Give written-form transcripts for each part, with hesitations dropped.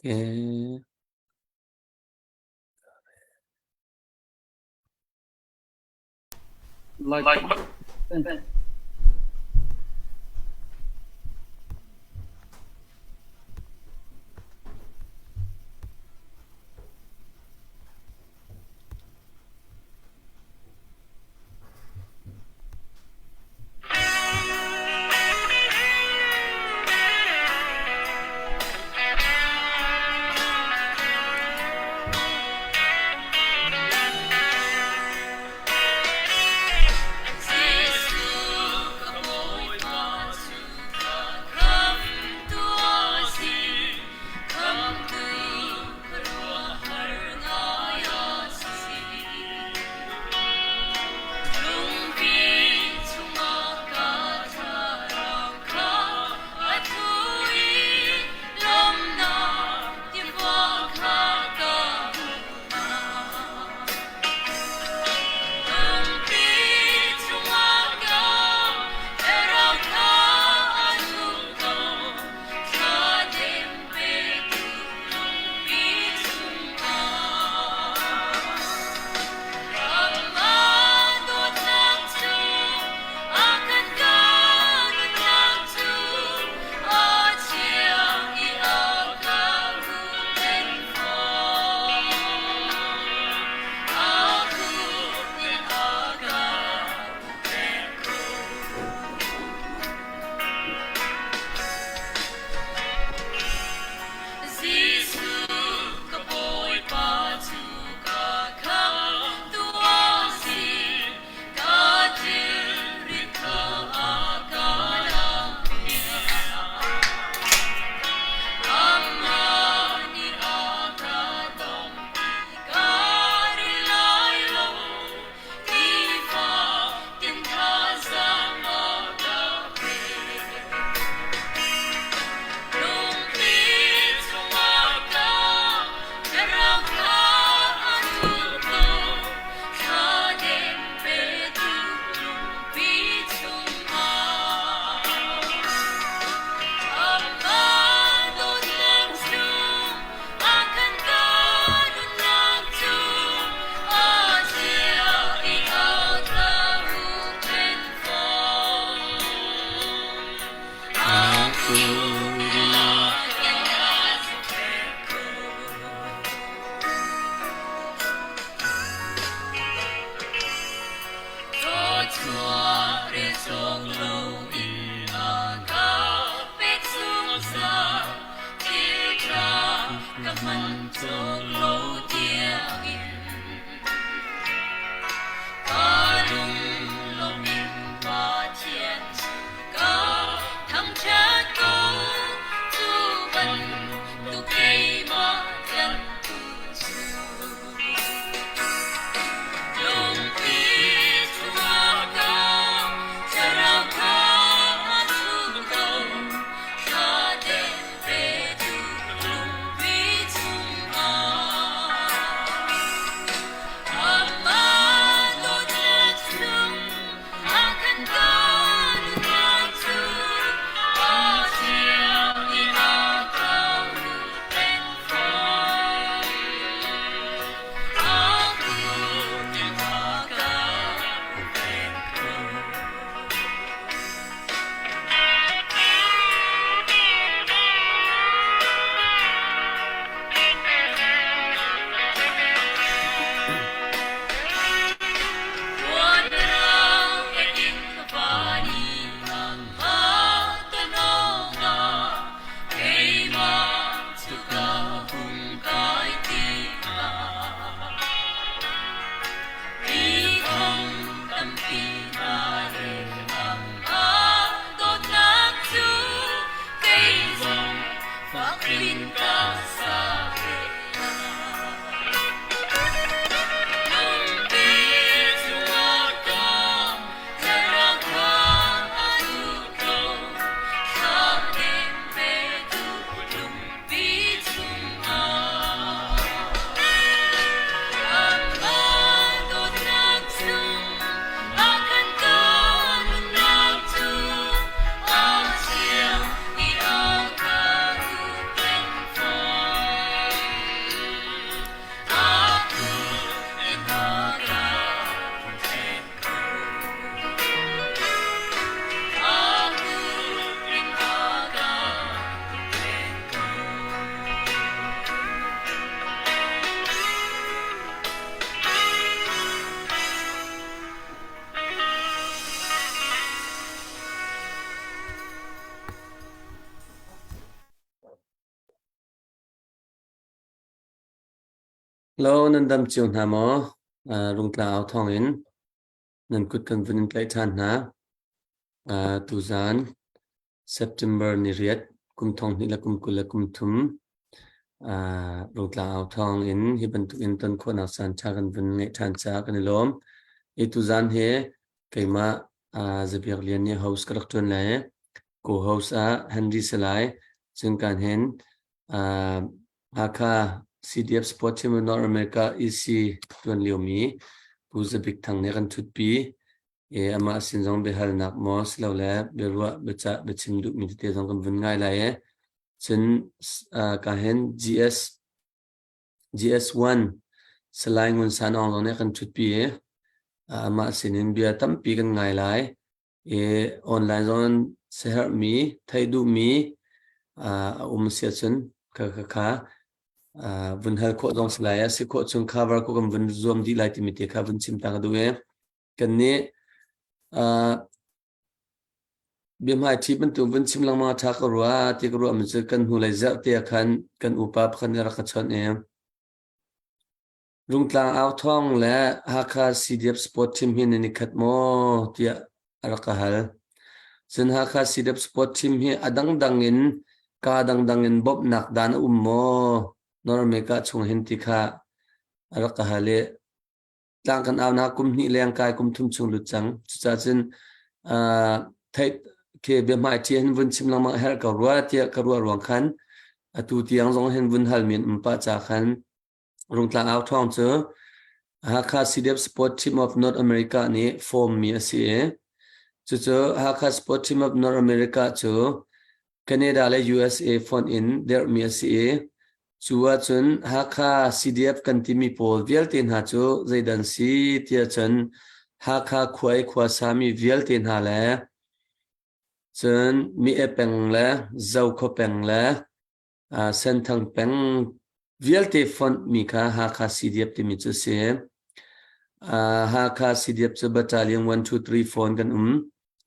Okay. Like Lo nan dam cio hna maw? Rungtla au thawngin nan kut kan vun in tlaih ṭhan hna. Tuzaan September ni riat kum thong hnih le kum 20 le kum thum Rungtlang au thawng in hi bantuk in ton khawhnak caan ṭha kan vun ngeih ṭhan caah kan i lawm. Hi tuzaan hi keimah Zabiak Lian nih host ka rak ṭuan lai i co-host ah Henry Salai, cun kan hin Hakha CDF Sport Team of North America EC ṭuan liomi Pu Za Bik Thang nih a kan ṭhutpi. I amah sin zong biahalnak maw silole biaruah, biacah, biachim duhmi tete zong kan vun ngai lai i cun ka hin GS GS1 Salai Ngun San Aung zong nih a kan ṭhutpi i amah sinin bia tampi kan ngai lai. I online zong in siaherhmi, theih duhmi a um si ahcun kha kha kha vun hal khawh zong si lai. A si khawh chung cover khawh kan vun zuam dih lai timi te kha vun chim ta ka duh i kannih biahmaiṭhi bantuk vun chim lengmang a ṭha ka rua ti ka ruahmi cu kan hnulei zarh te ah khan kan upa pakhat nih a rak ka chawnh i Rungtlang au thawng le Hakha CDF Sport Team hi nan i khat maw tiah a rak ka hal. Cun Hakha CDF Sport Team hi a dangdang in kaa dangdang in bawmhnak dan a um maw North America chung hin ti kha a rak ka hal i tlang kan aunak kum hnih leng kai kum thum chung lut cang. Cucaah cun theih khi biahmaiṭhi hin vun chim lengmang a herh ko rua tiah ka ruah ruang khan atu tiang zong hin vun hal men um pah ca khan Rungtlang au thawng cu Hakha CDF Sport Team of North America nih form mi a si i cucu Hakha Sport Team of North America cu Canada le USA fonh in derhmi a si i cu ahcun Hakha CDF kan timi pawl vialte hna cu zeidan si tiah cun Hakha khua i khuasami vialte hna le cun Mi-e peng le Zokhua peng le Senthang peng vialte fonh mi kha Hakha CDF timi cu a si. Hakha CDF cu Battalion 1, 2, 3, 4 in kan um.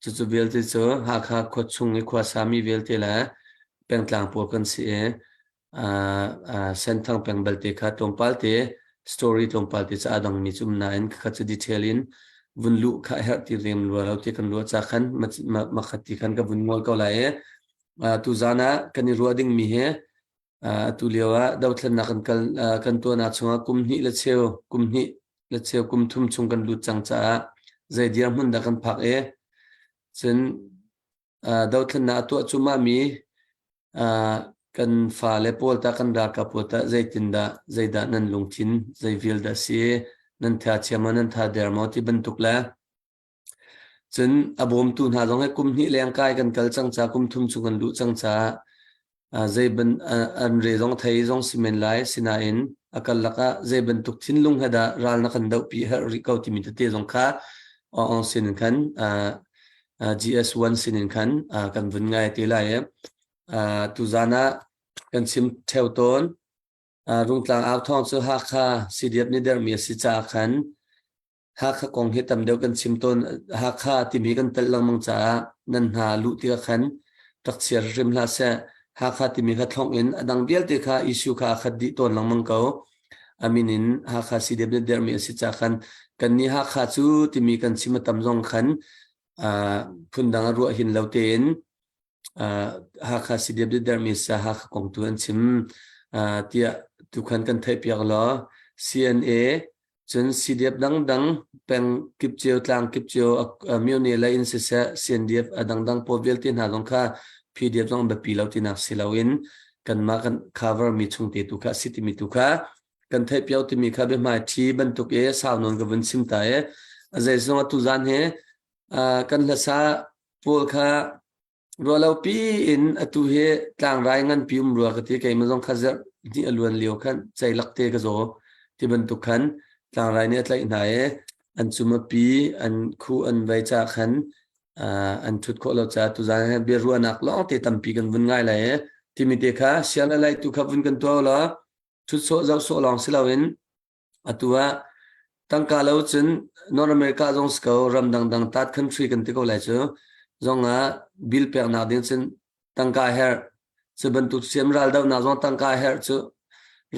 Cucu vialte cu Hakha khua chung i khuasami vialte le pengtlang pawl kan si i Senthang peng belte kha tlawmpal te story tlawmpal te cu aa dangmi cu um nain khakha cu detail in vun luh kha a herh ti lem rua lo ti kan ruah ca khan makhat ti khan ka vun ngol ko lai i Tuzaan ah kan i ruah dingmi hi atu lio ah dothlennak kan kal kan tuahnak chungah kum hnih le cheu kum hnih le cheu kum thum chung kan lut cang caah zei dirhmun dah kan phak i cun dothlennak a tuah cuahmah mi kan fale pawl tah kan ralkap pawl tah zeitindah zeidah nan lungthin zei vial dah si nan tha chia maw nan tha der maw ti bantuk le Cun a bawmtu hna zong hi kum hnih lengkai kan kal cang caah kum thum chung kan luh cang caah zei ban an re zong thei zong si men lai. Sinain a karlak ah zei bantuk thinlung he dah ral na kan dohpi herh rih ko timi tete zong kha Aung sin in khan GS1 sin in khan kan vun ngai te lai i tuzaan ah kan chim theo tawn. Rungtlang au thawng cu Hakha CDF nih dermi a si caah khan Hakha kong hi tam deuh kan chim tawn. Hakha timi kan telh lengmang caah nan hna luh tikah khan rak chiar hrim hlah seh. Hakha timi kha thlongh in a dang vialte kha issue kha a khat dih tawn lengmang ko. A min in Hakha CDF nih dermi a si caah khan kannih Hakha cu timi kan chim a tam zong khan phundang a ruah hin lo tein Hakha CDF nih dermi sa Hakha kong tu an chim tiah tukhan kan theihpiak law CNA Cun CDF dangdang peng kip cio, tlang kip cio, myone lei in siseh, CNDF a dangdang pawl vialte hna zong kha PDF zong biapi lo tinak si loin kanmah kan cover mi chung te tu kha a si timi tu kha kan theih pio timi kha biahmai ṭhi bantuk i sau nawn ka vun chim ta i a zeizong atu zan hi kan hlasa pawl kha Ruahlopi in atu hi tlangrai nganpi um rua ka ti. Keimah zong kha zarh hnih a luan lio khan ceilak te ka zaw ti bantuk khan tlangrai nih a tlaih hna i an cum a pi, an khu an vei caah khan an ṭhut khawh lo caah tuzaan hi biaruahnak lawng te tampi kan vun ngai lai i timi te kha sial le lai tu kha vun kan tuah law ṭhut sawh zoh sawh lawng si loin Atu ah tangka lo cun North America zong si ko, ram dangdang third country kan ti ko lai cu, zong ah bill peknak ding cun tangka a herh. Cu bantuk siam raldohnak zong tangka a herh cu.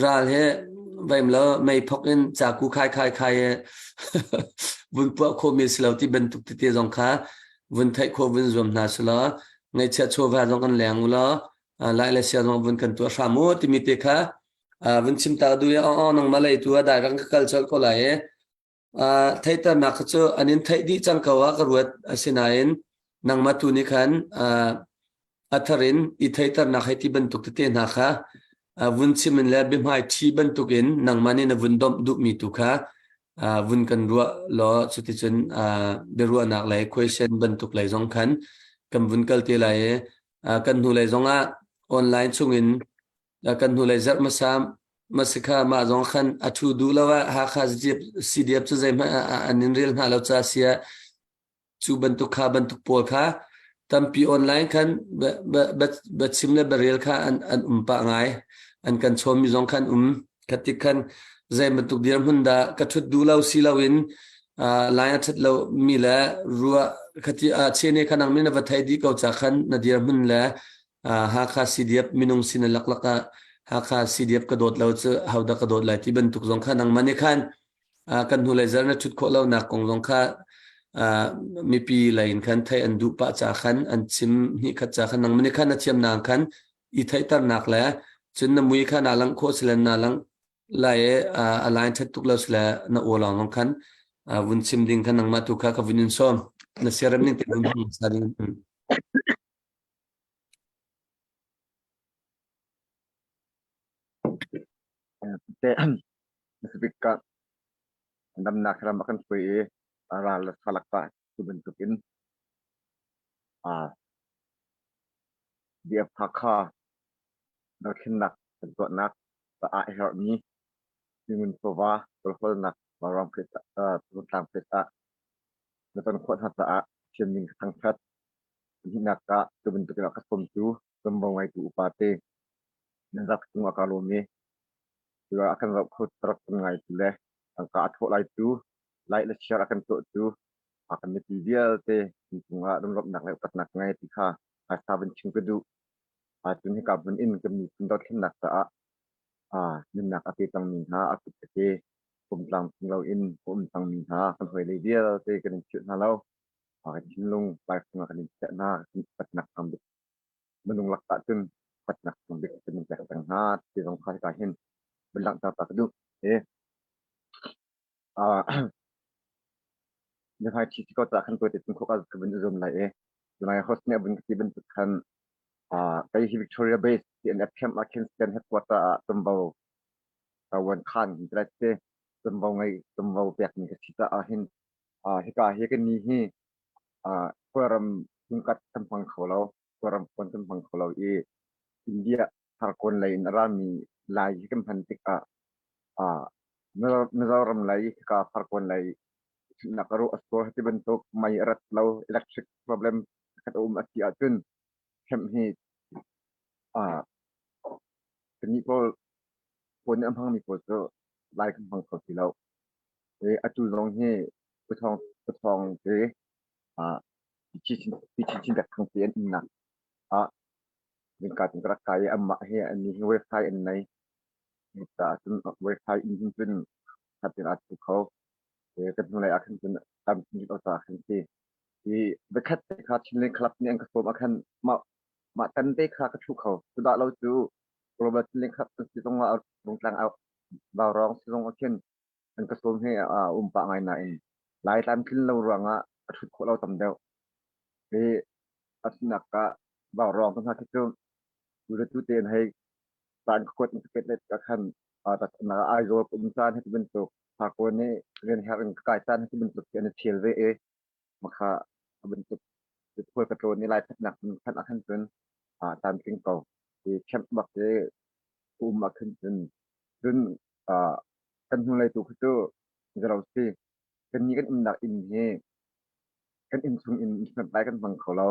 Ral he vaim lo mei phok in caku khai khai khai e vun puah khomi si lo ti bantuk tete zong kha vun theih khawh vun zuam hna si law ngaihchiah chawva zong kan leng u law lai le sia zong vun kan tuah hram u timi te kha vun chim ta du ya aw nangmah lei tu a dai rang ka kal colh ko lai e. Theihternak kha cu an in theih dih cang ko ah ka ruat. Asinain nangmah tu nih khan a thar in i theihternak hei ti bantuk tete hna kha vun chim in le biahmai ṭhi bantukin nangmah nih na vun domh duhmi tu kha vun kan ruah law cuticun biaruahnak lei question bantuk lei zong khan kan vun kal te lai i kan hnulei zongah online chungin kan hnulei zarh hmasa masikha mah zong khan a thu duh lo ah Hakha CDF cu zeihmanh an in rel hna lo ca sia cu bantuk kha bantuk pawl kha tampi online khan ba chim le barel kha an an um pah ngai. An kan chawmmi zong khan um khatik khan zei bantuk dirhmun dah ka thut duh lo si lo in lai a that lo mi le ruah khati a chene khan ang min va thai di ko cha khan na dirhmun le Hakha CDF minung sin laklak ah Hakha CDF ka dawt lo cu hodah ka dawt lai ti bantuk zong kha nangmah nih khan kan hnulei zarh na ṭhut khawh lonak kong zong kha mipi lei in khan theih an duh pah ca khan an chim hnih khat ca khan nangmah nih khan na thiamnak khan i theihternak le cun na mui kha naa langh khawh sile naa langh lai i a line ṭhat tuk lo sile na aw lawng zong khan vun chim ding khan nangmah tu kha ka vun in sawm na siarem ning te vun hmang sa ding. Bik ah damnak ram a kan hruai i ral le salak ah cu bantukin DF Hakha dothlennak kan tuahnak caah a herhmi Mingun chawva kawlhawlnak Vaurawng Rungtlang Pet ah na ton khawh hna caah Pathian min ka thangṭhat. Pahnihnak ah cu bantukin a ka sawmtu tuanvo ngeitu upa te nan zapi cungah kaa lawm i cu a kan zoh kho rak kan ngaitu le tangka a thawh laitu like le share a kan tuahtu a kan mipi vialte kan cungah lunglawmhnak le upatnak ngei ti kha hmaisa vun chim ka duh. Cun hika hmun in kan miphun dothlennak caah nunnak a pe cangmi hna a kut tete pumtlang tling loin a um cangmi hna kan hawile vialte kan in philh hna lo. Kan thinlung laifung ah kan in chiah hna kan upatnak sang bik minung lak ah cun upatnak sang bik kan in pek peng hna ti zong kha hika hin vun langhter ta ka duh. Biahmai ṭhi si ko caah khan tuai te cung khuk ah ka vun i zuam lai i tunai host nih a vun ka ti bantuk khan kei hi Victoria Base CNF camp ah khin Stan headquarter ah tumvo wan khan kan ti lai te tumvo ngei tumvo pekmi ka si caah hin hika hi kan ni hi Kawlram tungkat kan hmang kho lo Kawlram phone kan hmang kho lo i India Farkawn lei in a rami Lai hi kan hman tikah Mizoram lei hika Farkawn lei nak a ruh a sur ti bantuk mei a rat lo electric problem khat a um a si ahcun camp hi kannih pawl phone nih a hmangmi pawl cu Lai kan hmang kho ti lo. Atu zong hi Puthawng te Pi Chin Thang te an umnak ah zingka cun ka rak kai i anmah he annih hi wifi an nei. Cucaah cun wifi inn hin cun khat in aa thu kho. Kan hnulei ah khan cun tam caah khan si. Hi biakhat te kha Chinland Club nih an ka sawm ah khan mah mah tan te kha ka thu kho. Cudah lo cu Global Chinland Club an si zong ah Rungtlang Vaurawng si zong ah khin an ka sawm hi a um pah ngai nain Lai tlamtlin lo ruangah a ṭhut khawh lo tam deuh. Hi asinak ah Vaurawng te hna khi cu tu le tu tein hei caan ka kuat in ka pet let ah khan Aizawl ka um caan hi ti bantuk Farkawn nih rian herh in ka kai caan hi ti bantuk khi an i ṭhial ve i makha a bantuk khual ka tlawn i lai thatnak khan ah khan cun tlamtling ko. Hi camp bak hi ka um ah khan cun cun kan hnulei tu khi cu zero si. Kannih kan umnak inn hi kan inn chung in hriamtlai kan hmang kho lo.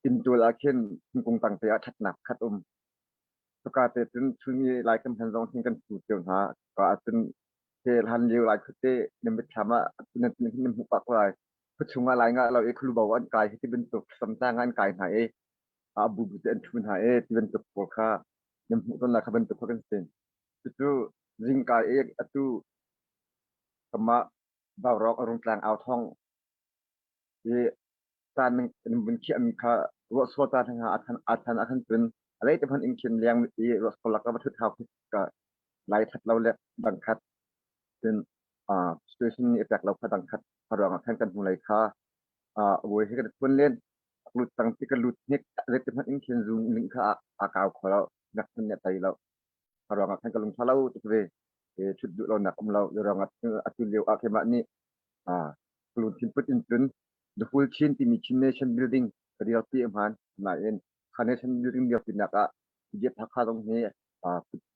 Inntual ah khin thingkung tangte ah ṭhatnak khat um. Cuka te cun chun i lai kan hman zong hin kan pu cio hna. Cuka ah cun he hlan lio lai khuate na mitthlam ah nan nan hmuh pah ko lai. Khuachung ah lai ngah lo i khualubo an kai hi ti bantuk samtlang ah an kai hna i a bu bu te an ṭhu hna i ti bantuk pawl kha nan hmuh tawn lai kha bantuk kha kan si. Cucu zingka i atu kamah Vaurawng a rung tlang au thawng i caan nan vun khiahmi kha ruahsur caan hna aa than ahkhan cun a zeiti hmanh in khin leng i ruahsur lak ah va ṭhut hau khi ka lai ṭhat lo le dangkhat cun situation nih a pek lo kha dangkhat kha ruangah khan kan hnulei kha voi hi kan phun len lut tang ti ka lut hnik zeiti hmanh in khin zoom ning kha aa kau kho lo nak nih a tei lo kha ruangah khan ka lung ṭha lo tuk ve ṭhut duh lonak um lo ruangah atu lio ah keimah nih lungthin put in cun the full Chin timi Chin Nation building ka dirpi a hmaan. Nain kha nation building dirpinak ah PDF Hakha zong hi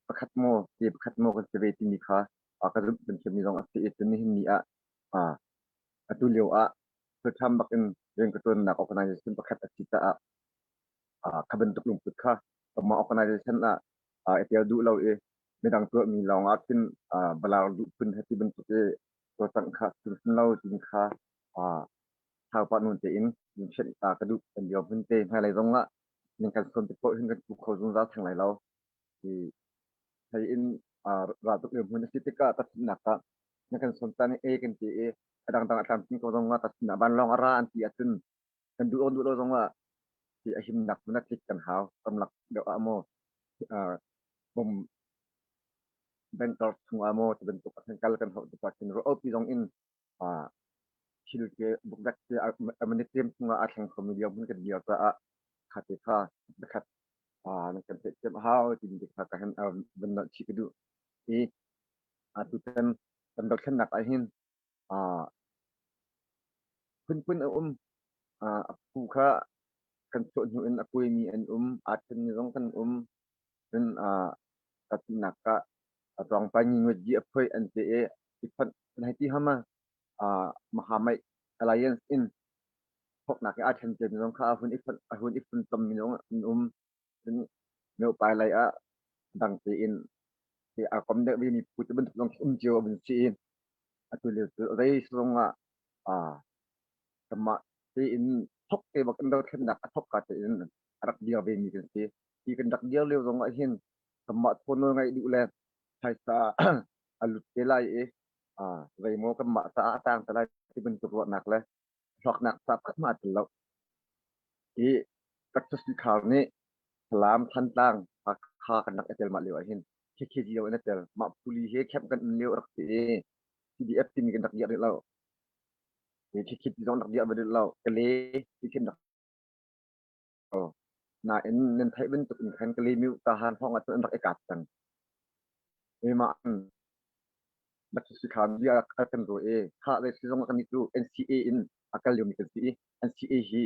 pakhat maw te pakhat maw kan si ve timi kha ka zumh thiamthiammi zong a si i cun nihin ni ah atu lio ah full-time bak in rian ka ṭuannak organization pakhat a si caah kha bantuk lungput kha mah organization ah i tel duh lo i midang tuahmi lawng ah khin balar duh phun he ti bantuk i cawlcangh kha hrimhrim lo timi kha thaupa nun tein hrelh ta ka duh kan lio hmun te hmailei zong ah ning kan sawm te poh hin kan ku kho zungzal theng lai lo ti thei in ra tuk lio hmun a si tikah tathinnak ah na kan sawm ta nih e kan ti i a dangdang a tlamtling ko zong ah tathinnak vanlawng a ra an ti ahcun kan duh duh lo zong ah ti a himnak hmun ah tlik kan hau ramlak deuh ah maw bom banker chung ah maw ti bantuk ah khan kal kan hauh tikah khin ruah pi zong in thil ke bukbek te a minute tlem chung ah aa thleng khomi lio hmun kan dir caah kha te kha pakhat nan kan theihthiam a hau timi te kha ka han van nolh chih ka duh. I tutan kan dothlennak ah hin phunphun a um. A phu kha kan chuah hnu in a kuaimi an um, aa ṭhenmi zong kan um. Cun ka tinak ah tlawngpai ngi a phoih an ti i i fonh an hei ti hama Mahamaih Alliance in thawknak i aa ṭhen ciami zong kha a hun i fonh a hun i funtommi zong an um. Cun miopai lei ah dang tein hi aa kom deuh vemi phu ti bantuk zong khi um cio a vun si i atu lio cu zei zong ah kanmah tein thawk te bak in dothlennak a thawkka tein a rak dir vemi kan si. Hi kan rak dir lio zong ah hin kanmah thaw nawl ngaih duh le phaisa a lut te lai i zeimaw kanmah caah a tang te lai ti bantuk ruahnak le hlawknak ca pakhat hmanh aa tel lo. Hi Texas Khar nih Falam, Thantlang, Hakha kan rak i tel mah lio ah hin KKG lo in a tel. Mah phuli he camp kan um lio a rak si i CDF timi kan rak dirh rih lo. KKG zong rak dirh ve rih lo. Kale ti khin rak Nain nan theih bantuk in khan Kalaymyo tahan hrawng ah cun an rak i kap cang. Keimah Matsushika bia a kan ruah i khah le sizung kan nih cu NCA in a kal liomi kan si i NCA hi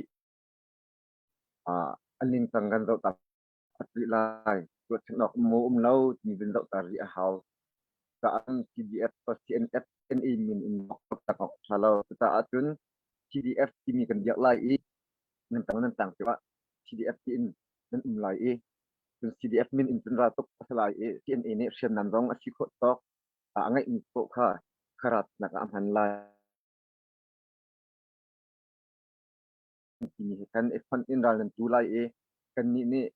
a ningcang kan zoh ta rih lai. Ruahchan awk um maw um lo timi vun zoh ta rih a hau. Caah CDF, CNF, NA min in tak awk ṭha lo. Cucaah cun CDF timi kan dirh lai i nan tang nan tang cio ah CDF tiin nan um lai i cun CDF min in cun raltuk a si lai i CNA nih hriamnam zong a si khawh tawk a ngeihmi paoh kha kharatnak ah a hman lai timi he khan i fonh in ral nan tu lai i kannih nih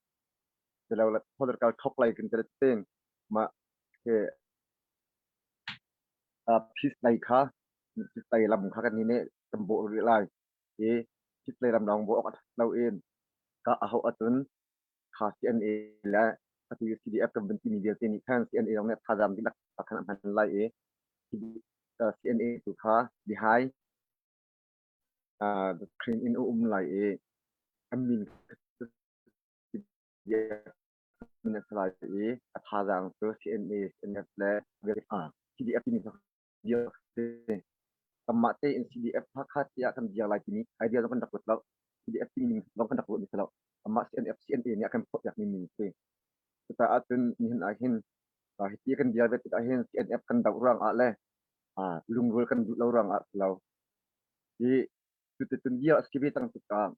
political thok lai kan ti tein mah he peace lei kha peace lei lam kha kannih nih kan bawh rih lai i peace lei lam lawng bawh awk a ṭhat lo in ka a hauh ahcun kha CNA le atu CDF kan vun timi vialte nih khan CNA zong nih thazaang dihlak khan a hman lai i CNA tu kha behind the screen in a um lai i an min CDF min a si lai i a thazaang cu CNA, CNF le CDF timi dir kanmah tein CDF Hakha tiah kan dir lai timi idea zong kan rak ruat lo. CDF timi min zong kan rak ruat mi si lo. Amah CNF CNA nih a kan phawhpiakmi min si. Cucaah cun nihin ah hin hiti kan dir ve tikah hin CNF kan doh ruangah le lungrual kan duh lo ruangah si lo. Hi cuticun dir a si ve cang tikah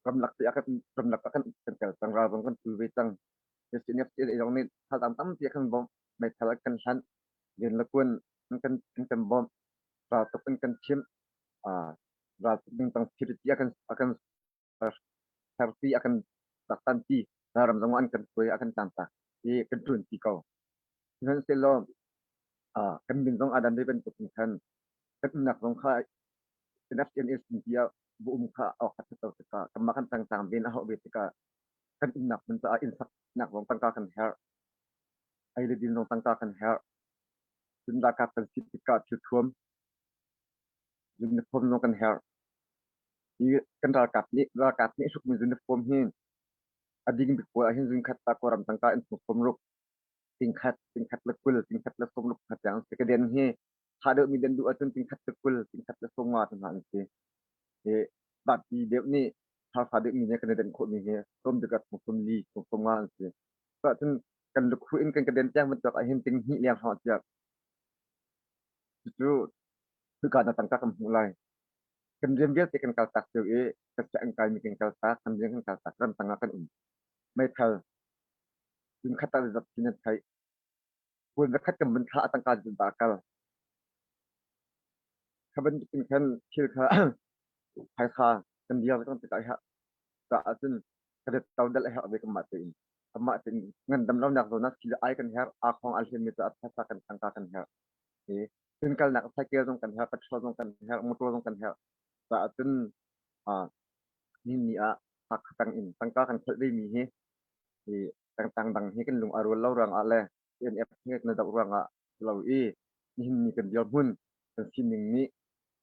ramlak te ah kan ramlak ah kan kan kal cang ral zong kan tul ve cang. CNF CNA zong nih thazaang tampi a kan bawmh meithal an kan hlanh rian le kuan an kan an kan bawmh raltuk an kan chimh raltuk ding tang security a kan a kan serpi a kan taktanpi ralram zong an kan hruai a kan tlantak i kan ṭuanpi ko. Sihmanhsehlaw kan min zong aa dan ve bantuk in khan kan umnak zong kha NFCNS tiah bu um kha awk a ṭhat lo tikah kanmah kan tangtang ven a hauh ve tikah kan umnak hmun caah inn saknak zong tangka kan herh. Ei le din zong tangka kan herh. Cun ralkap kan si tikah thilthuam uniform zong kan herh. Hi kan ralkap nih hrukmi uniform hi a ding bik pawl ahhin zungkhat ta Kawlram tangka in sawm ruk, tingkhat, tingkhat le 20, tingkhat le 60 kha tiang si. Ka den hi tha deuhmi den duh ahcun tingkhat le 20, tingkhat le 50 te hna an si. Hi zapi deuh nih tharfa deuhmi nih kan i den khawhmi hi tlawm bik ah 40, 50 an si. Cuahcun kan lukhuh in kan ka den tiang bantuk ahhin ting hnih leng hrawng tiah cucu cuka na tangka kan hmuh lai. Kan rian vialte kan kaltak cio i kan sianginn kaimi kan kaltak, kan rian kan kaltak, ramtang ah kan um. Meithal zun khat ah zap ti nan theih. Puan zakhat kan vun thlah ah tangka zun dah a kal. Kha bantuk in khan thil kha phaisa kan dir kan tikah caah cun ka rit to dal a herh ve kanmah tein. Kanmah tein ngandam lonak zawn ah thil ai kan herh, aa khong al hliammi caah phaisa kan tangka kan herh. I cun kalnak cycle zong kan herh, petrol zong kan herh, motor zong kan herh. Caah cun nihin ni ah Hakha peng in tangka kan kholh vemi hi hi pengtlang dang hi kan lung a rual lo ruangah le CNF he kan i doh ruangah si lo i nihin ni kan dirhmun kan sining nih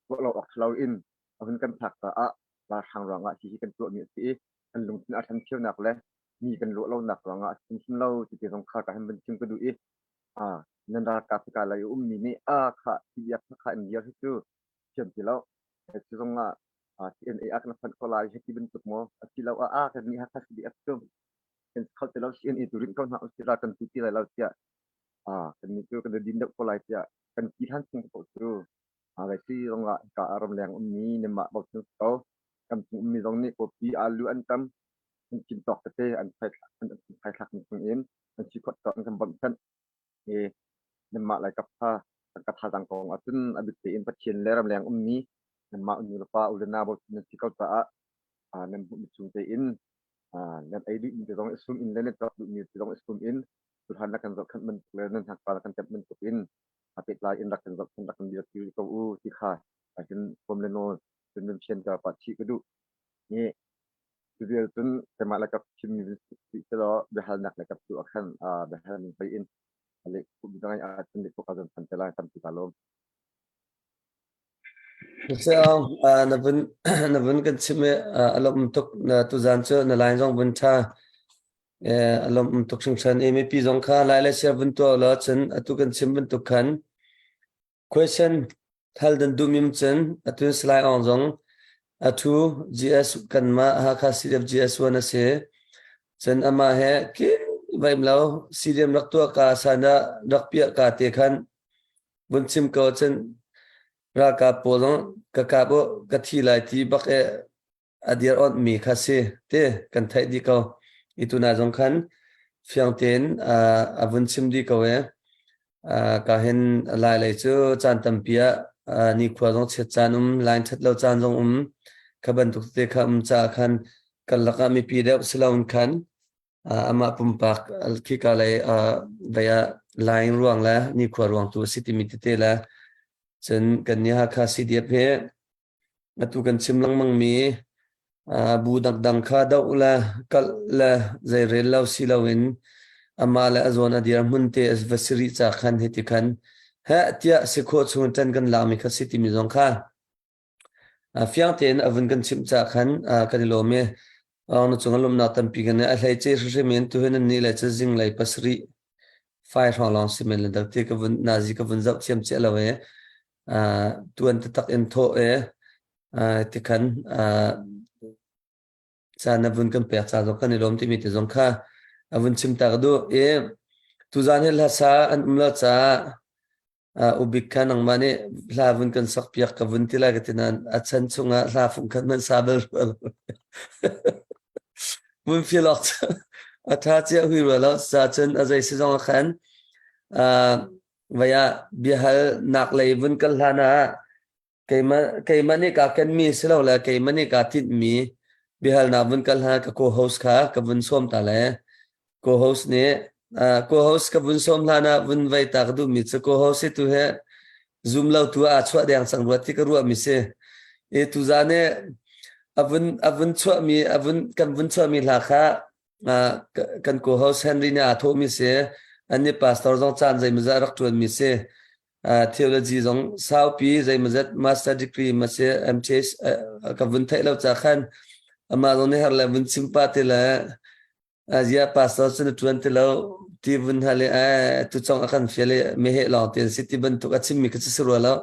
tuah lo awk ṭha loin a hun kan phak caah ralhrang ruangah hihi kan tuahmi a si i kan lungthin a ṭhancheunak le mi kan ruah lonak ruangah a si hrimhrim lo ti te zong kha ka hin van chim ka duh i nan ralkap hika lei a ummi nih a khah CDF kha in dir hi cu thiam ti lo. Cu zong ah CNA ah kan fonh ko lai hiti bantuk maw asiloah a kan nih Hakha CDF cu kan kho ti lo CNA tu rinh ko hna usih ral kan tu ti lai lo tiah kan nih cu kan i din deuh ko lai tiah kan ti hlan chung paoh cu si zong ah hika ah ramleng ummi nanmah bochan si ko kan chung ummi zong nih kawpi alu an tam an cin tawk tete an thaithlak mi chung in an si khawt tawk in kan bawmhchanh i nanmah lai kap kha tangka thazaang kong ahcun a bik tein Pathian le ramleng ummi nanmah nu le pa u le nau bochan nan si ko caah nan hmuhmi chung tein nan ei duhmi te zong i sum in le nan cawk duhmi te zong i sum in tuhan na kan zohkhenh bantuk le nan hnakpa na kan temh bantuk in a pehtlai in rak kan zohkhenh rak kan dirpi ko u ti kha ahhin huam le nawl cun nan thian ka pa chih ka duh ni cu vial cun keimah le kap chimmi si selaw biahalnak le kap tu ah khan biahal ning hoi in le ngai ahcun le ka zon than te lai tampi ka lawm. Na vun na vun kan chim i a lawm tuk na tuzan cu na line zong vun ṭha a lawm tuk hringhran i mipi zong kha lai le sia vun tuah law cun atu kan chim bantuk khan question thal dan duhmim cun atu Salai Aung zong atu GS kanmah Hakha CDF GS1 a si cun amah he ki vaim lo CDM rak tuah ka sana rak piah ka te khan vun chim ko cun ralkap pawl zong ka kap u ka thi lai ti bak e a dir awnh mi kha si te kan theih dih ko i tuna zong khan fiang tein a vun chim dih ko e ka hin lai lei cu caan tampi ah nikhua zong chiat caan um line that lo caan zong um kha bantuk te kha um ca khan kan lakah mipi deuh siloin khan amah pumpak khika lei vei ah line ruang le nikhua ruang tu a si timi tete le cun kan ni Hakha CDF hi Atu kan chim lengmangmi bu dangdang kha doh le kalh le zeirel lo si loin amah le a zawn a dirhmun te a va si rih ca khan hiti khan heh tiah si khawh chung in ṭan kan lakmi kha si timi zong kha fiang tein a vun kan chimh ca khan kan i lawm i na cung a lawmnak tampi kan a hlei ce hrimhrim in tuhin an ni le cu zinglei pasarih fai hrawng lawng si men le dau ti ka vun nazi ka vun zoh thiam chiah lo i tuan taktak in thawh i tikhan caan na vun kan pek ca zong kan i lawm timi te zong kha a vun chim ta ka duh i tuzaan hi hlasa an um lo caah ubik kha nangmah nih hla vun kan sak piak ka vun ti lai ka ti nain a chan chungah hla fung khat hmanh sa bal rua lo vun feel awk a tha cia hui rua lo ca cun a zei si zong ah khan Vai ah biahalnak lei vun kal hlan ah keimah nih kaa kenmi si lo le keimah nih kaa tinhmi biahalnak vun kal hlan ah ka co-host kha ka vun sawm ta le co-host nih Co-host ka vun sawm hlan ah vun vei ta ka duhmi cu co-host hi tu he zum lo tu ah chuah deng cang rua ti ka ruahmi si. I tuzan i a vun chuahmi a vun kan vun chuahmi hla kha kan co-host Henry nih aa thawhmi si. Annih pastor zong caan zeimawzat rak ṭuanmi si. Theology zong saupi zeimawzat master degree ma si MTH ka vun theih lo ca khan amah zong nih har le vun chim pa ti le Aziah pastor cu na ṭuan ti lo ti vun hal i tu cong a kan fial i meheh lawng ti an si ti bantuk a chimmi kha cu si rua lo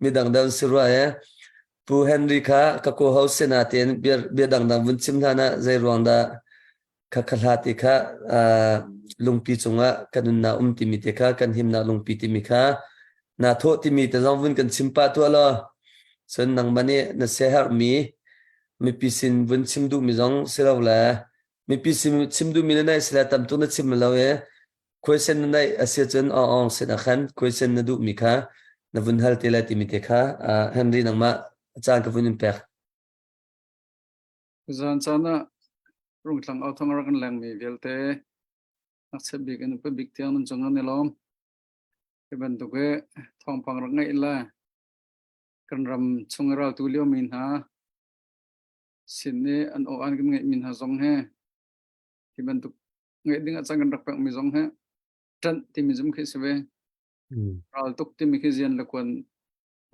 midang deuh an si rua i Pu Henry kha ka co-host si nain bia, bia dangdang vun chim hlan ah zei ruang dah kha kha hla ti kha lungpi cungah kan nunnak um timi te kha kan himnak lungpi timi kha naa thawh timi te zong vun kan chim pah tuah law cun nangmah nih na siaherhmi mipi sin vun chim duhmi zong si lo le mipi chim duhmi na neih sile tam tuk na chim lo i question na neih a si cun awng awng sin ah khan question na duhmi kha na vun hal te lai timi te kha Henry nangmah caan ka vun in pek. Zan caan ah rungtlang au thong rak kan lengmi vialte ngakchia bik in upa bik tiang nan cung an i lawm. Hi bantuk hi thawngpang rak ngeih le kan ram chung i raltu liomi hna sin i an aw an kan ngeihmi hna zong hi hi bantuk ngeih ding ah cang kan rak pekmi zong hi ṭanh timi zum khi si ve. Ral tuk timi khi zian le kuan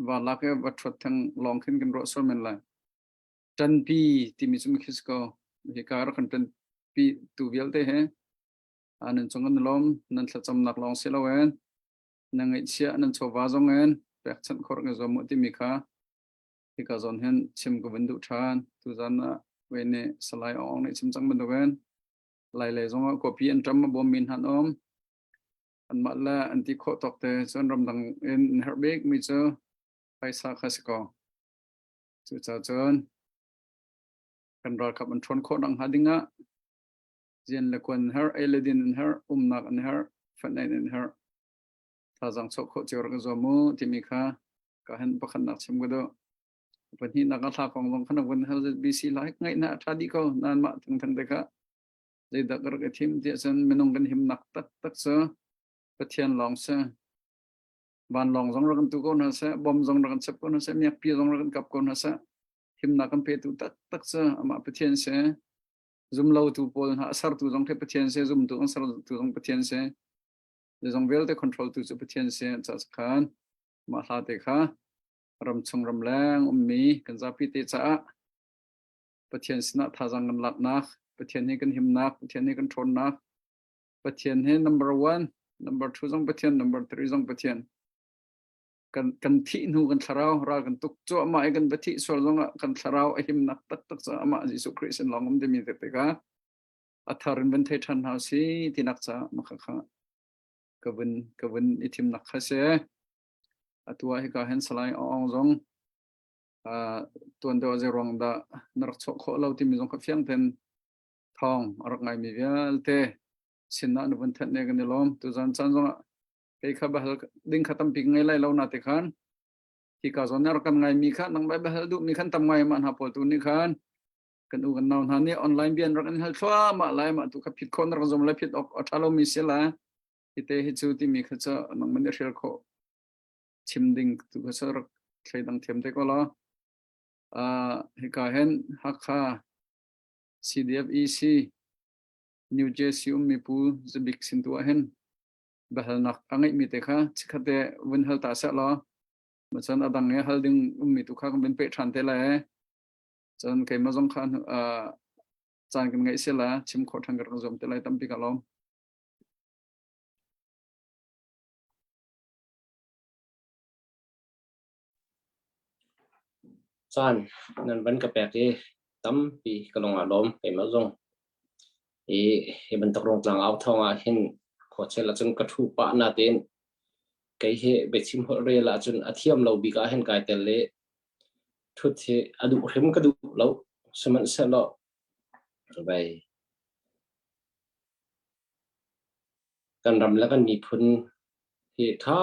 va lak i va ṭhuat theng lawng khin kan ruah sual men lai. Ṭanpi timi zum khi si ko. Hi ka rak kan ṭanpi tu vialte he nan cung an lawm nan thlacamnak lawng si loin na ngaihchiah nan chawva zong in pekchanh khawh rak i zuam u timi kha hika zawn hin chim ka vun duh ṭhan. Tuzan ah wei nih Salai Aung Aung nih chim cang bantukin Lai lei zongah khuapi an ṭam a bawmmi hna an um. Anmah le an ti khawh tawk te cun ramdang in an herh bikmi cu phaisa kha si ko. Cucaah cun kan ralkap an ṭhawn khawh nakhnga dingah zian le kuan an herh, ei le din an herh, umnak an herh, fenh an herh. Thazaang chuah khawh cio rak i zuam u timi kha ka hen pakhatnak chim ka duh. Pahnihnak a thla kong zong khan vun hal BC lai ngaihna a ṭha dih ko nan mah thengtheng te kha zeidah ka rak i thim tiah cun minung kan himnak taktak cu Pathian lawng si. Vanlawng zong rak kan tu ko hna seh, bom zong rak kan chep ko hna seh, miakpi zong rak kan kap ko hna seh. Himnak kan petu taktak cu amah Pathian si. Zumlotu pawl hna a sertu zong khi Pathian si, zumtu an sertu zong Pathian si. Zong vialte control tu cu Pathian si. Ca khan mah hla te kha ramchung ramleng ummi kan zapi te caah Pathian sinah thazaang kan laknak, Pathian hi kan himnak, Pathian hi kan ṭhawnnak, Pathian hi number one, number two zong Pathian, number three zong Pathian. Kan, kan thih hnu kan thlarau ral kan tuk cuahmah i kan va thih sual zongah kan thlarau a himnak taktak cu amah Jesuh Khrih sin lawng um timi te tikah a thar in van thei ṭhan hna si tinak caah makha kha ka vun ka vun i thimnak kha si. Atu ah hika hin Salai Aung zong tuan deuh zei ruang dah na rak chuah khawh lo timi zong kha fiang ten thawng a rak ngaimi vialte sinah na vun thanh ne kan i lawm. Tuzan caan zongah kei kha bahal ding kha tampi ngei lai lo na te khan hika zawn na rak kan ngaimi kha nang bai bahal duh mi khan tam ngai ma hna pawl tu nih khan kan u kan nau hna nih online bian rak in hal thluahmah lai ma tu kha phit khawh na rak zum lai phit ok a ṭha lomi si la hite hi cu timi kha cu nang man i hrial khawh chim ding tu kha cu rak thleidang thiam te ko law hika hin Hakha CDF EC New Jersey ummi pu Zabik sin tu ah hin biahalnak a ngeihmi te kha chikkhat te vun hal ta seh law cun a dang i hal ding ummi tu kha kan vun peh ṭhan te lai cun keimah zong kha caan kan ngeih si la chim khawh ṭhan ka rak zuam te lai tampi ka lawm. Caan nan van ka pek i tampi ka lung aa lawm keimah zong. I hi bantuk rungtlang au thawng ah hin khuachel ahcun ka ṭhu pah natein kei hi biachim holh rel ahcun a thiam lo bik ah hin kai tel i ṭhut hi a duh hrim ka duh lo. Sihmanhsehlaw vei Kan ram le kan miphun hi ṭha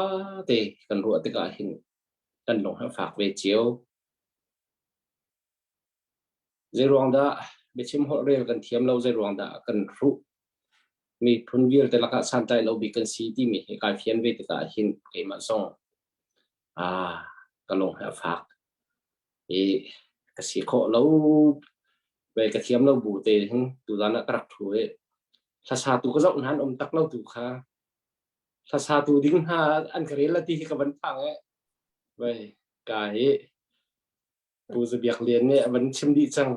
te kan ruah tikah hin kan lung a fak ve cio. Zeiruang dah biachim holhrel kan thiam lo, zeiruang dah kan hruh? Miphun vialte lakah santlai lo bik kan si timi hi kai fian ve tikah hin keimah zong ah ka lung hi a fak. I ka si khawh lo ve ka thiam lo bu te hin tuzan ah ka rak thu i hlasatu ka zoh hna an um tak lo tu kha hlasatu ding hna an ka rel la ti hi ka van phang e vai ka hi Pu Za Biak Lian nih a van chim dih cang.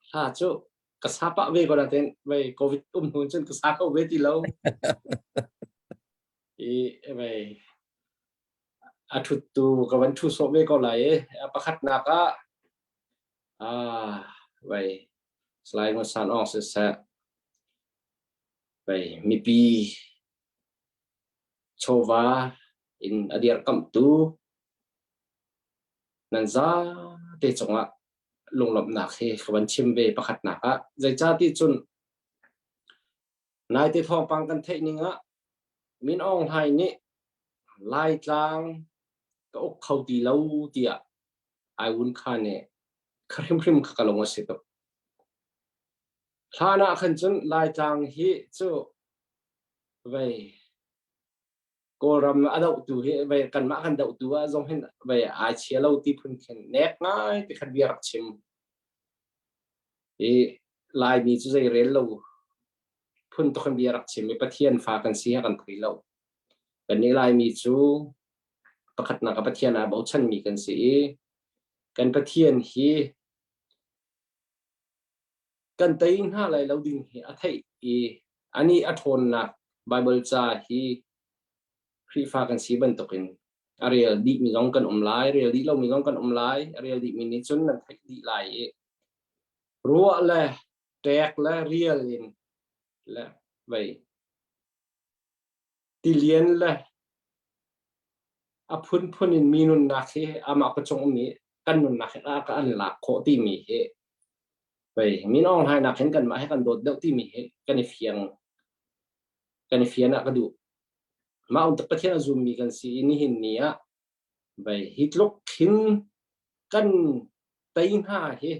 Hla cu ka sa pah ve ko nain vei COVID um hnu cun ka sa kho ve ti lo. I vei a ṭhuttu ka van ṭhu sawh ve ko lai i a pakhatnak ah ah vei Salai Ngun San Aung siseh vei mipi chawva in a dirkamhtu nan zate cungah lunglawmhnak hi ka van chim ve pakhatnak ah. Zeicahti cun naite thawngpang kan theih ning ah Min Aung Hlaing nih Laitlang ka uk kho ti lo tiah ai wun kha nih kha hrimhrim kha ka lung a si tuk. Hlan ah khan cun Laitlang hi cu vei Kawlram a dohtu hi vei kanmah kan dohtu ah zong hin vei ai chia lo ti phun khin nek ngai ti khan bia rak chim. I Laimi cu zei rel lo phun tuk in bia rak chim i Pathian fa kan si ha kan thei lo. Kannih Laimi cu pakhatnak ah Pathian aa bochanmi kan si i kan Pathian hi kan tei hna lai lo ding hi a theih i anih a ṭhawnnak Baibal ca hi Khrihfa kan si bantukin a rel dihmi zong kan um lai, rel dih lomi zong kan um lai, a rel dihmi nih cun nan theih dih lai i ruah le ṭek le rial in le vei tilian le a phunphun in mi nunnak hi amah ka cung ummi kan nunnak hi a ka an lak khawh timi hi pei Min Aung Hlaing nak hin kanmah he kan dawt deuh timi hi kan i fiang kan i fian ah ka duh. Mah untak Pathian a zummi kan si i nihin ni ah vei hi tluk hin kan tei hna hi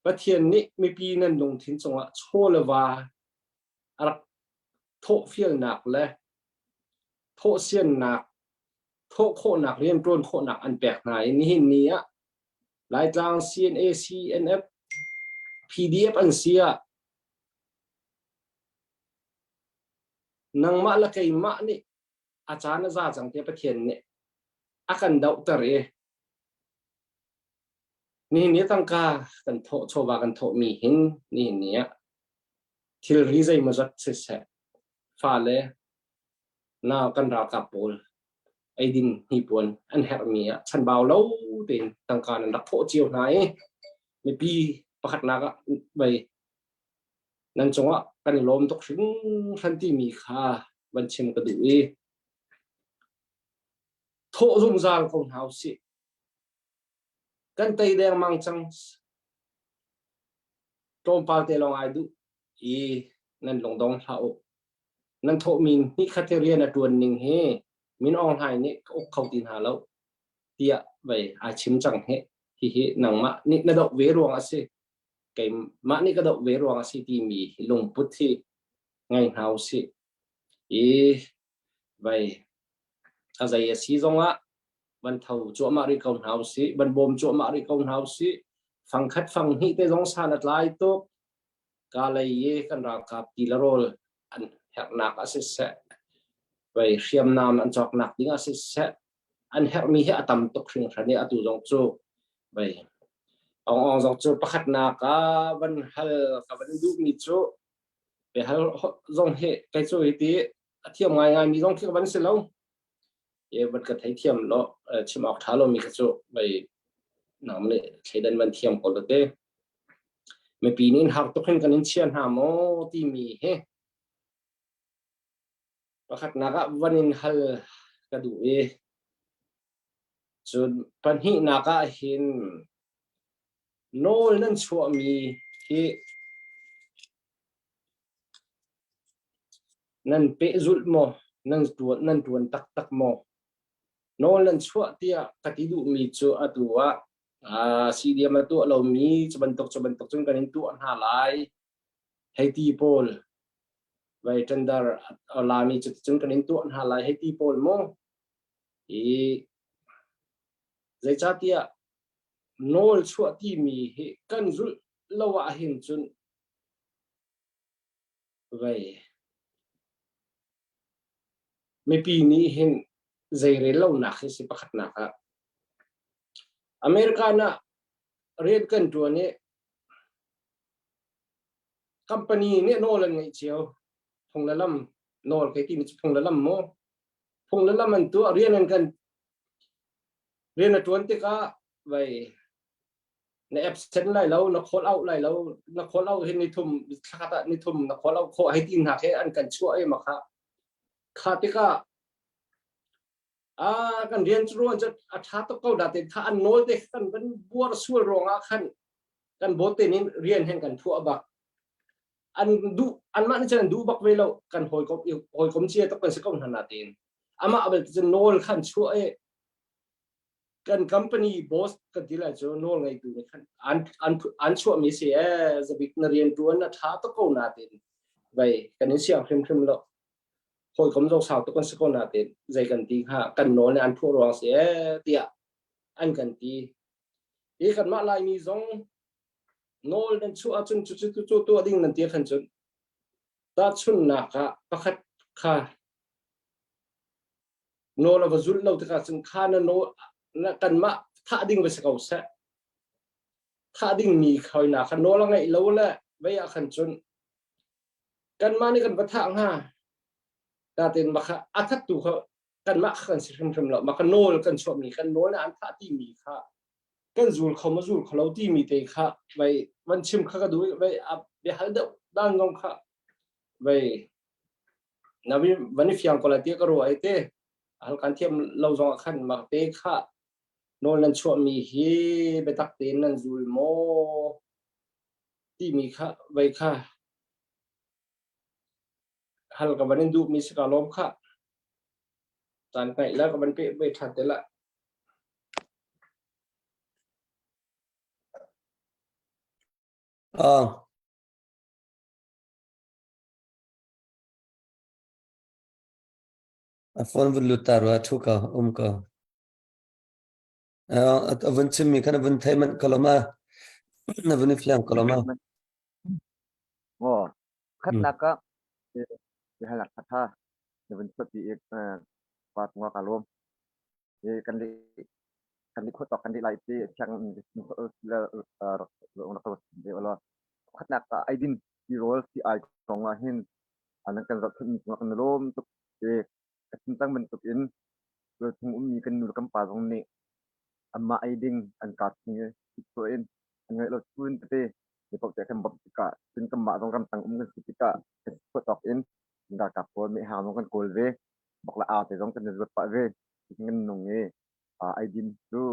Pathian nih mipi nan lungthin cungah chaw le va a rak thawhfialnak le thawhsiannak thawh khawhnak rianṭuan khawhnak an pek hna i nihin ni ah Laitlang CNA CNF PDF an si ah nangmah le keimah nih a caan a za cang tiah Pathian nih a kan dohter i nihin ni tangka kan thawh chawva kan thawhmi hin nihin ni ah thilri zeimawzat siseh fale nau kan ralkap pawl eidin hnipuan an herhmi ah chanbau lo tein tangka nan rak thawh cio hna i mipi pakhatnak ah vei nan cungah kan i lawm tuk hringhran timi kha van chim ka duh i thawh zungzal ko hna usih. Kan tei dengmang cang. Tlawmpal te lawng ai duh i nan lungdong hlah u. Nan thawhmi hnihkhat hi rian a ṭuan ning hi Min Aung Hlaing nih ka uk kho ti hna lo tiah vei ai chim cang hi. Hihi nangmah nih na doh ve ruang a si. Keimah nih ka doh ve ruang a si timi hi lungput hi ngei hna usih. I vei a zei a si zongah van tho cuahmah rih ko hna usih, van bawm cuahmah rih ko hna usih. Fangkhat fanghnih te zong san a tlai tuk. Ka lei i kan ralkap ti le rawl an herhnak ah siseh, vei hriamnam an cawknak ding ah siseh, an herhmi hi a tam tuk hringhran i atu zong cu vei Aung Aung zong cu pakhatnak ah van hal ka van duhmi cu hal zong hi kei cu hi ti a thiam ngaingai mi zong khi ka van si lo. E van ka thei thiam lo chim awk ṭha lomi kha cu vei nang nih thleidan van thiam ko te. Mipi nih har tuk hin kan in chia hna maw timi hi pakhatnak ah van in hal ka duh i cun pahnihnak ah hin nawl nan chuahmi hi Nan pehzulh maw? Nan ṭuan, nan ṭuan taktak maw? Nawl nan chuah tiah ka ti duhmi cu atu ah uh, CDM a tuah lomi cu bantuk cu bantuk cun kan in tuah hna lai. Hei ti pawl vai tender a lami cu cun kan in tuah hna lai hei ti pawl mu. I zeicahtiah nawl chuah timi hi kan zulh lo ah hin cun vei mipi nih hin zeirel lonak hi si pakhatnak ah American ah rian kan ṭuan i company nih nawl an ngeih cio. Phung le lam nawl kai timi cu phung le lam maw? Phung le lam an tuah rian an kan rian a ṭuan tikah vei na absent lai lo na call out lai lo na call out hi nithum thlakhat ah nithum na call out khawh hei ti hna khi an kan chuah i makha kha tikah a kan rian cu ruan cu a ṭha tuk ko da te kha an nawl te kan van buar sual ruangah khan kan bawt te nin rian hen kan phuah bak an duh anmah nih cun an duh bak ve lo kan hawikom hawikom cia tuk kan si ko hna na tein amah bel cun nawl khan chuah i kan company boss kan ti lai cu nawl ngeitu nih khan an an an chuah mi si e zabik na rian tuan na ṭha tuk ko na tein vai kan in siang hrimhrim lo hawikom zong sau tuk kan si ko nain zei kan ti hnga kan nawl nih an phuah ruang si ee tiah an kan ti. Hi kanmah Laimi zong nawl nan chuah ahcun cucu cu tuah ding nan ti khan cun tahchunhnak ah pakhat kha nawl a va zulh lo tikah cun kha na nawl na kanmah thah ding va si ko seh thah dingmi khawina kha nawl a ngeih lo le vei ah khan cun Kanmah nih kan va thah hnga. Natin mah kha a thattu kha kanmah kha kan si hrimhrim lo. Mah kha nawl kan chuahmi kan nawl an thah timi kha kan zul kho ma zul kho lo timi te kha vai van chim kha ka duh vai bia hal deuh dan zong kha vai na van i fiang ko lai ti ka ruah ai te hal kan thiam lo zong ah khan mah te kha nawl nan chuahmi hi biatak tein nan zul maw timi kha vei kha hal ka van in duhmi si ka lawm kha caan ngaih la ka van pe ve ṭhan te la. Ah. A phone vun lut ta rua thu ka um ka. A vun chimmi khan a vun thei manh ko lo ma? Na vun i fiang ko lo ma? Maw khatnak ah biahalnak ṭha na vun chuahpi i pa cungah kaa lawm. Kan leh kan leh khawh tawk kan leh lai ti thiang rak ve law khatnak ah eidin tirawl sii-ai kong ah hin nan kan zohkhenhmi cungah kan i lawm tuk i Ka chim cang bantukin tualchung ummi kan nu le kan pa zong nih anmah ei ding an kaa chung i siksuah in an ngeih lo chun tete mi paoh tiah kan bawmh tikah cun kanmah zong ramtang um kan si tikah kan si khawh tawk in ralkap pawl mehhang zong kan kawl ve bok le aa te zong kan i zuat pah ve cutin kan nung i eidin cu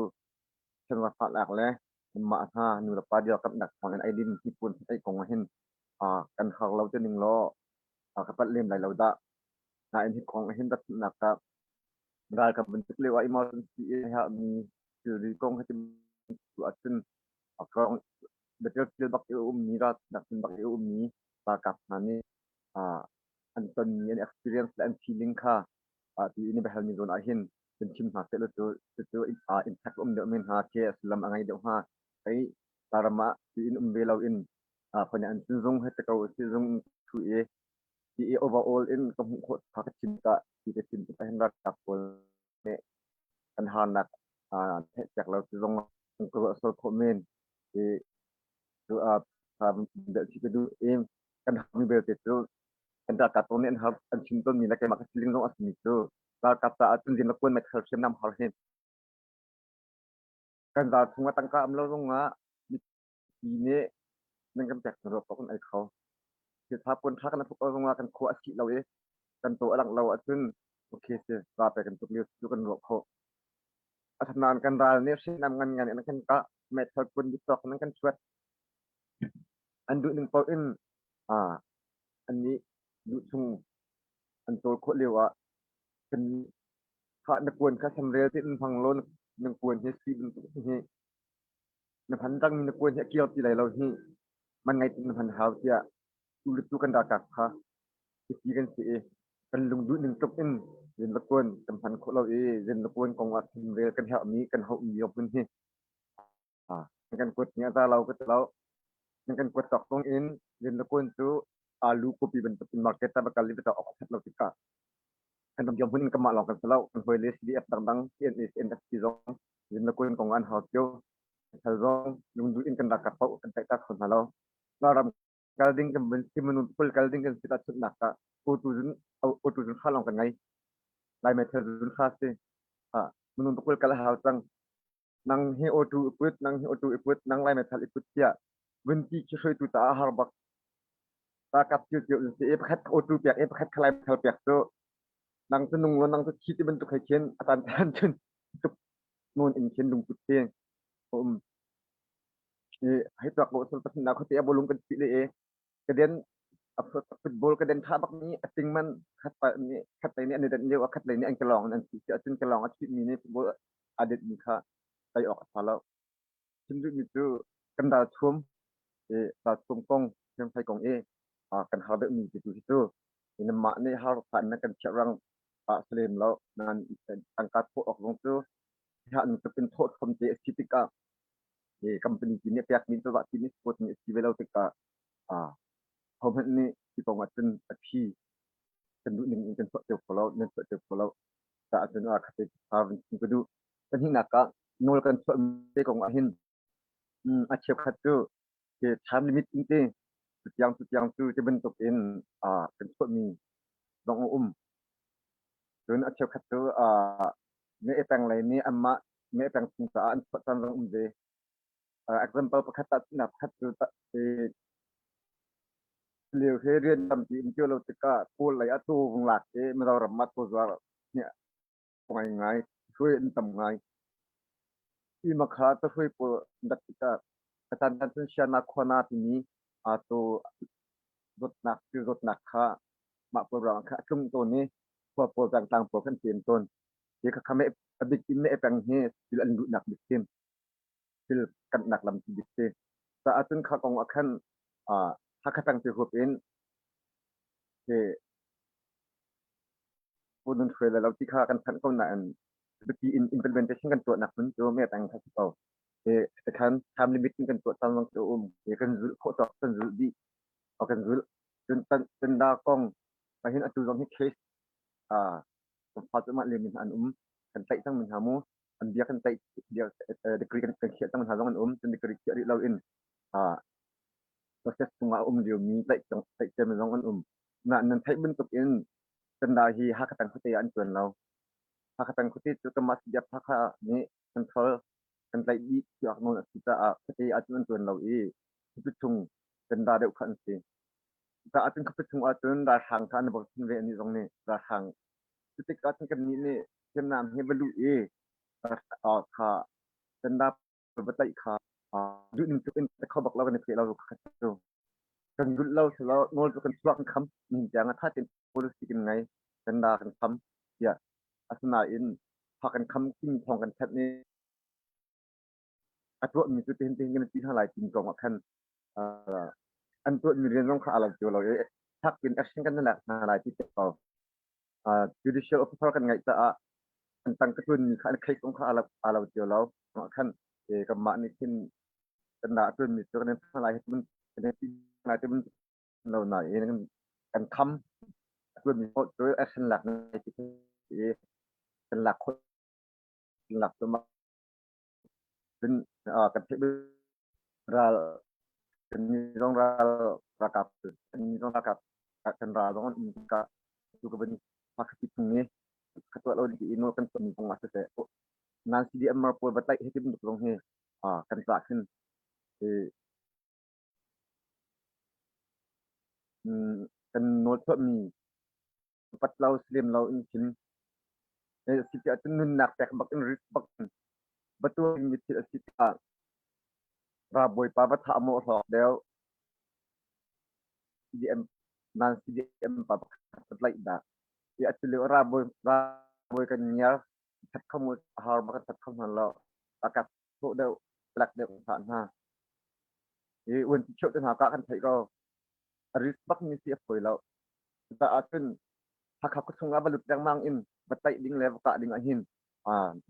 chanva fahlak le anmah hna nu le pa dirkamhnak thawngin eidin hnipuan ei kong ah hin kan har lo te ning law ka palh lem lai lo dah. Nain hi kong hin ratnak ah ralkap bantuk lio ah emergency i herhmi thilri kong hi tu ahcun a kong battlefield bak i a ummi ralnak hmun bak i a ummi ralkap hna nih an tonmi an experience le an feeling kha ti in i biahalmi zawn ah hin kan chim hna seh law cu cucu impact um deuh men hnga khi sullam a ngei deuh hnga. Kei Kawlram ah tiin um ve loin khon an zung he te ko zung thu i Ti i overall in ka hmuh khawh kha ka chim ta ti ka chim tikah hin ralkap pawl nih kan harnak theihpiak lo ti zong ka ruah sual khawh men i cu belh ka duh i kan harmi belte cu kan ralkap pawl nih an har an chim tawnmi le keimah ka feeling zong a simi cu ralkap caah cun rian le kuan meithal hriamnam har hi kan zal chungah tangka um lo zongah mipi nih nan kan pek ruak kan ei kho. Thiltha puan tha kan thuk zongah kan khua a sih lo i kan taw a langh lo ahcun okay si ra pe kan tuk lio cu kan ruah khawh. Asinain kan ral nih hriamnam ngan ngan in an kan kah, meithal kun tawk in an kan thuat. An duh ning paoh in an nih duh chung an tawl khawh lio ah kan khah na kuan kha samrel tein hmang law na kuan hi sui bantuk hi na hman dangmi na kuan hi a kir ti lai lo hi man ngai na hman hau tiah Tu kan ralkap kha mipi kan si i kan lungduh ning tluk in rian va ṭuan kan hman khawh lo i rian va ṭuan kong ah chimrel kan herhmi kan hauhmi hmun hi kan kuat nih a za lo ka ti lo. Nan kan kuat tawk zong in rian va ṭuan cu alu kawpi bantuk in market ah va kal i va cawk awk a ṭhat lo tikah kan ram hmun in kanmah lawng kan si lo. Kan hawile CDF dangdang CNA CNFP zong rian va ṭuan kong ah an hau cio. Thal zong lungduh in kan ralkap paoh kan tlaihter kho hna lo. Ralram kal ding kan vun si minung pul kal ding kan si tahchunhnak ah auto zun auto zun kha lawng kan ngei. Lai meithal zun kha si. Ah minung pakul kal a hau cang. Nang hi auto i put, nang hi auto i put, nang lai meithal i put tiah vun ti khi hruaitu caah har bak. Ta kap cio cio in si e pakhat auto pek e pakhat kha lai meithal pek cu nang cu nung lo nang cu thi ti bantuk hei khin a tan tan cun tuk nawn in khin lungput te um. I hei tuak ko sul pathumnak khuate a bawlung kan chuih le i ka den a football ka den tha bak mi a ting man khat pa nih khat lei nih an i denh lio a khat lei nih an kelawng in an chuih si ahcun kelawng a chuih mi nih football a denh mi kha tei awk a tha lo. Chim duh mi cu kan ralthuam i ralthuam kong hriamhrei kong i kan har deuh mi ti tu hi cu mah nih har phan na kan chiah rang ah si lem lo nan tangka thawh awk zong cu ha nu tuk in thawh thom te a si tikah i company ti nih pekmi cozah ti nih support nih a si ve lo tikah hohmanh nih hi kong ah cun a phi kan duh ning in kan chuah cio kho lo nan chuah cio kho lo caah cun a khat te van chim ka duh. Pahnihnak ah nawl kan chuah te kong ah hin a cheukhat cu ke time limit in te tutiang tutiang cu ti bantuk in kan chuahmi zong a um. Cun a cheukhat cu me peng lei nih anmah me peng chung caah an chuah caan zong um ve. Example pakhat tahchunhnak pakhat cu lio hi rian tampi um cio lo tikah Kawl lei ah taw vung lak i Mizoram ah taw zuar ngai ngai hruai an tam ngai. Hi makha cahruai pawl an rat tikah ka caan caan cun Siana Khuana timi aa taw zawtnak thil zawtnak kha mah pawl ruangah kha a tlung tawn i khua pawl pengtlang pawl kha an pem tawn. Hi khakha meh a bik in meh peng hi thil an luhnak bik si. Thil kanhnak lam bik si. Caah cun kha kong ah khan Hakha peng ti huap in hi nun hruai le lo ti kha kan thanh ko nain biapi in implementation kan tuahnak hmun cu meh peng kha si ko. Hi tikhan time limit in kan tuah caan zong cu um. Hi kan zulh khawh tawk kan zulh dih. O kan zulh. Cun tanda kong hin atu zong hi case fa cu mah le min an um kan tlaih cang mi hna mu an bia kan tlaih bia degree kan kan khiah cang hna zong an um cun degree khiah rih lo in process chungah a um lio mi tlaih cang tlaih cem zong an um na nan theih bantuk in Kanda hi Hakha tang khuate ah an tuan lo Hakha tang khuate cu kanmah CDF Hakha nih control kan tlaih dih tiak nawn a si caah khuate ah cun an tuan lo i khuapi chung Kanda deuh kha an si. Caah cun khuapi chung ahcun ralhrang kha an bochan ve anih zong nih ralhrang cutik ahcun kannih nih hriamnam he va luh i kha Kanda va tlaih kha duh ning tluk in kho bak lo kan i pheh lo kha cu kan zulh lo silo nawl cu kan chuak kan kham nihin tiang ah tha tein policy kan ngei Kanda kan kham tiah asinain fa kan kham timi thawng kan thanh i a tuahmi cu tihin tihin kan ti hna lai timi kong ah khan an tuahmi rian zong kha a lo cio lo i thak in action kan lak hna lai ti ko. Judicial officer kan ngeih caah an tang ka ṭuanmi kha an case zong kha a lo cio lo. Khan kanmah nih khin kan dah ṭuanmi cu kan in lai hi kan ti lai ti lo nain kan kham ṭuanmi paoh cu action lak lai ti kan lak khawh kan lak cu Cun kan theih ral kan zong ral ralkap kan zong ralkap kan ral zong an um tikah tu ka van Hakha chung i kha tuah lo ding i nawl kan tuahmi kong ah siseh nan CDMR pawl va tlaih he ti bantuk zong hi kan cah khin kan nawl tuahmi pat lo silem lo in khin si ti ahcun nunnak pek bak in risk bak in va tuahmi thil a si tikah ra bawipa va thah maw hlawk deuh CDM nan CDM pa pakhat va tlaih dah i atu lio ra bawi ra bawi kan ngiar that kho mu har bak that kho hna lo akap thawh deuh plak deuh hna hna i uan ti cheu te hna ka kan theih ko. A risk bak mi si a fawi lo. Cucaah cun Hakha khuachung ah va lut lengmang in va tlaih ding le va kah ding ahhin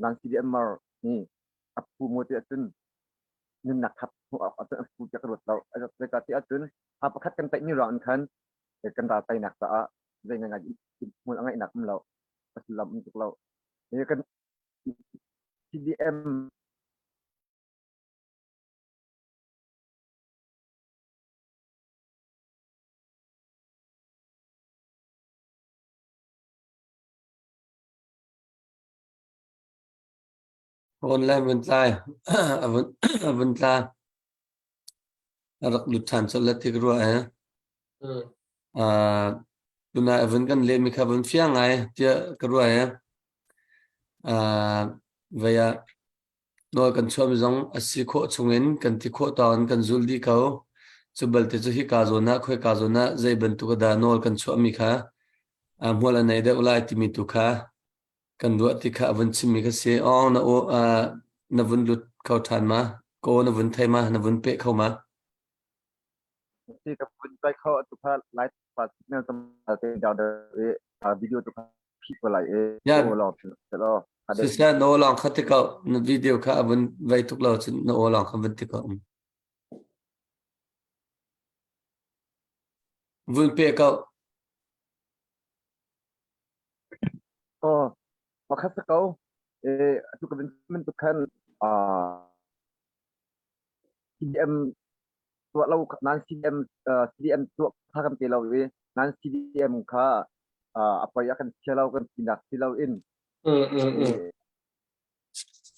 nan CDMR hi a phu maw ti ahcun nunnak thap hmuh awk ahcun a phu tiah ka ruat lo. Zeicah ti ahcun ha pakhat kan tlaihmi ruang in khan kan ral teinak caah zei ngaingai hmual a ngeihnak um lo. A sullam um tuk lo. Kan CDM Online vun tlai a vun a vun tla a rak lut ṭhan colh le ti ka ruah eh. Uh, tunai a vun kan lehmi kha vun fiang ngai tiah ka ruah eh. Uh, vei ah Nawl kan chuahmi zong a si khawh chungin kan ti khawh tawk in kan zul dih ko. Cu balte cu hika zawn ah khoika zawn ah zei bantuk dah nawl kan chuahmi kha hmual a nei deuh lai timi tu kha kan ruah ti kha a vun chimmi kha si. Awng na aw na vun lut kho ṭhan ma? Ko na vun thei ma? Na vun peh kho ma? Si ka vun pai kho atu kha lai pa signal tam te down i video tu kha phih ko lai i Ya aw lawng lo. Siseh na aw lawng kha ti ko. Na video kha a vun vei tuk lo cun na aw lawng kha vun ti ko. Vun pe ko. Aw, pakhat si ko. Eh, atu ka vun min tu khan CDM tuah lo nan CDM CDM tuah kha kan pe lo i nan CDM kha a poi a kan chia lo kan tinak si lo in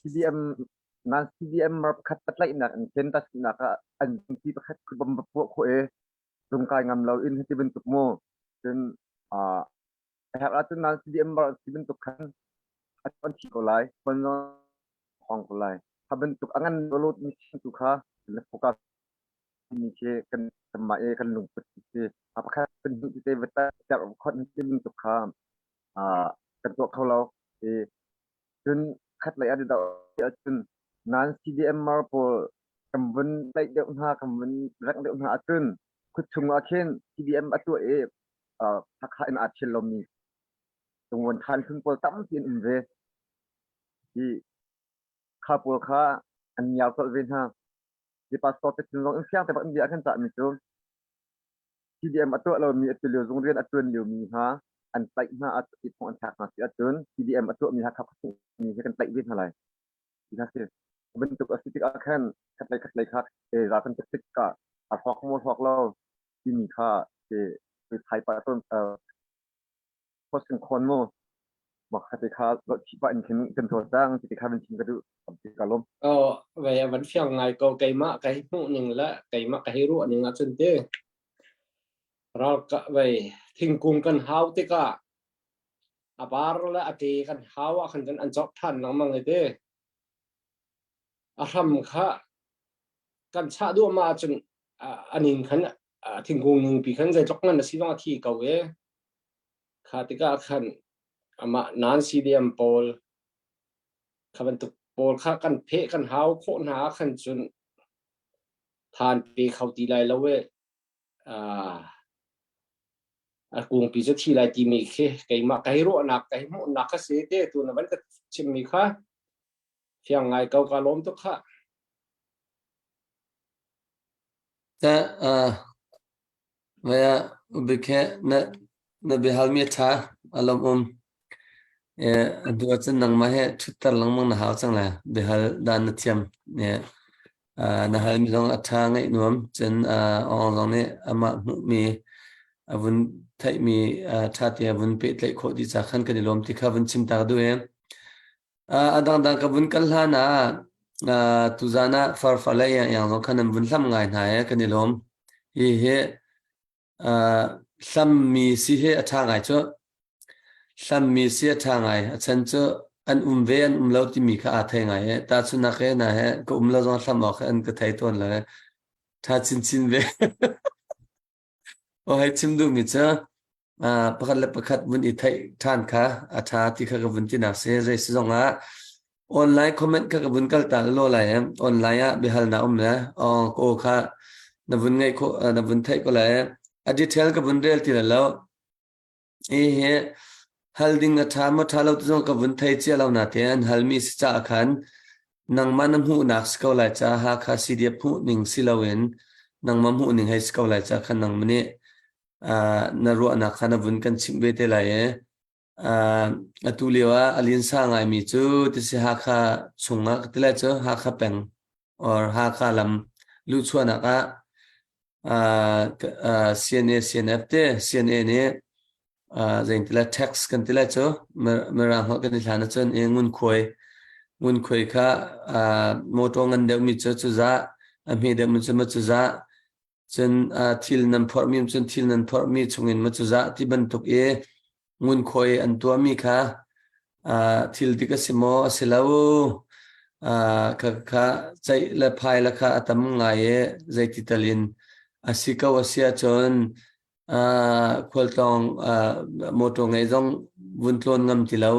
CDM nan CDM mar pakhat patlaihnak in ken ta sinak ah an ti pakhat bom puah kho e zungkai ngam lo in hiti bantuk mu cun a herh ahcun nan CDM mar si bantuk khan a an thi ko lai pon hong ko lai. Kha bantuk a ngan lawt mi tu kha na focus mi khi kan kanmah i kan lungput si. A pakhat kan hnih tete va ter khot ti bantuk kha kan tuah kho lo. I cun khat lei ah doh ahcun nan CDMR pawl kan vun tlaih deuh hna kan vun rengh deuh hna ahcun khuachung ah khin CDM a tuah i Hakha in aa thial lomi tungvun khan hlun pawl tampi an um ve. Hi kha pawl kha an ngiar colh ve hna. Hi pastor te thinlung in fiang te bak in bia a kan cahmi cu CDM a tuah lomi a tulio zung rian a tuan liomi hna an tlaih hna a i thong an thlak hna si ahcun CDM a tuahmi Hakha khuachung mi hi kan tlaih ve hna lai. Ti kha si. Bantuk a si tikah khan khatlei khatlei kha za kan tuk tikah a hrawk maw hrawk lo timi kha thai pa tawn Khuasing khawn mu mah kha te kha zohchih pah in khin kan cawlcang ti kha van chim ka duh ti ka lawm. Oh, vei a van fiang ngai ko keimah ka hi hmuh ning le keimah ka hi ruah ning ahcun ti ral ka vei thingkung kan hau tikah a par le a te kan hau ah khan cun an cawk ṭhan lengmang i ti a hram kha kan chah duahmah ahcun a ning khan thingkung ningpi khan zeitluk ngan a si zong a thi ko i Kha tikah khan amah nan CDM pawl kha bantuk pawl kha kan pheh kan hau khawh hna ah khan cun than pe kho ti lai lo e a kungpi cu thi lai timi khi keimah ka hei ruahnak ka hei hmuhnak ka si te tu na van ka chimmi kha fiang ngai ko ka lawm tuk kha Ta Bikhe na biahalmi a ṭha, a lawmawm. Atu ahcun nangmah he ṭhutter lengmang na hau cang lai. Biahal dan na thiam. Na halmi zong a ṭha ngaih nuam. Cun Aung zong nih amah hmuhmi a vun theihmi ṭha te a vun pehtlaih khawh dih ca khan kan i lawm ti kha vun chim ta ka duh i. A dangdang ka vun kal hlan ah tuzaan ah farfa le iang zong khan nan vun hlam ngai hna i kan i lawm. Hihi hlammi si hi a ṭha ngai cu. Hlammi si a ṭha ngai. A chan cu an um ve an um lo timi kha aa thei ngai i tahchunhnak he hna he ka um lo zong hlam awk an ka thei tawn lo i ṭha chinchin ve. Aw hei chim duhmi cu pakhat le pakhat vun i theih ṭhan kha a ṭha ti kha ka vun tinak si. Zei si zongah online comment kha ka vun kal ta law lai i online ah biahalnak um le aw kha na vun ngaih khawh na vun theih ko lai. A detail ka vun rel ti lo. Hihi hal ding a ṭha maw ṭha lo ti zong ka vun thei cia lo natein an halmi si caah khan nangmah na hmuhnak si ko lai caah Hakha CDF hmuhning si loin nangmah hmuhning hei si ko lai caah khan nangmah nih na ruahnak kha na vun kan chimh ve te lai i atu lio ah a linsa ngaimi cu tisi Hakha chungah ka ti lai cu Hakha peng or Hakha lam luhchuahnak ah CNA CNF te CNA nih zein ti lai tax kan ti lai cu Mirang holh kan i hlan ahcun i ngunkhuai ngunkhuai kha motor ngan deuhmi cu cuzah a hme deuhmi cu ma cuzah cun thil nan phorhmi cun thil nan phorhmi chungin ma cuzah ti bantuk i ngunkhuai an tuahmi kha thil dik a si maw a si lo kha kha ceih le phai le kha a tam ngai i zeiti tal in a si ko a si ahcun khualtlawng motor ngei zong vun tlawn ngam ti lo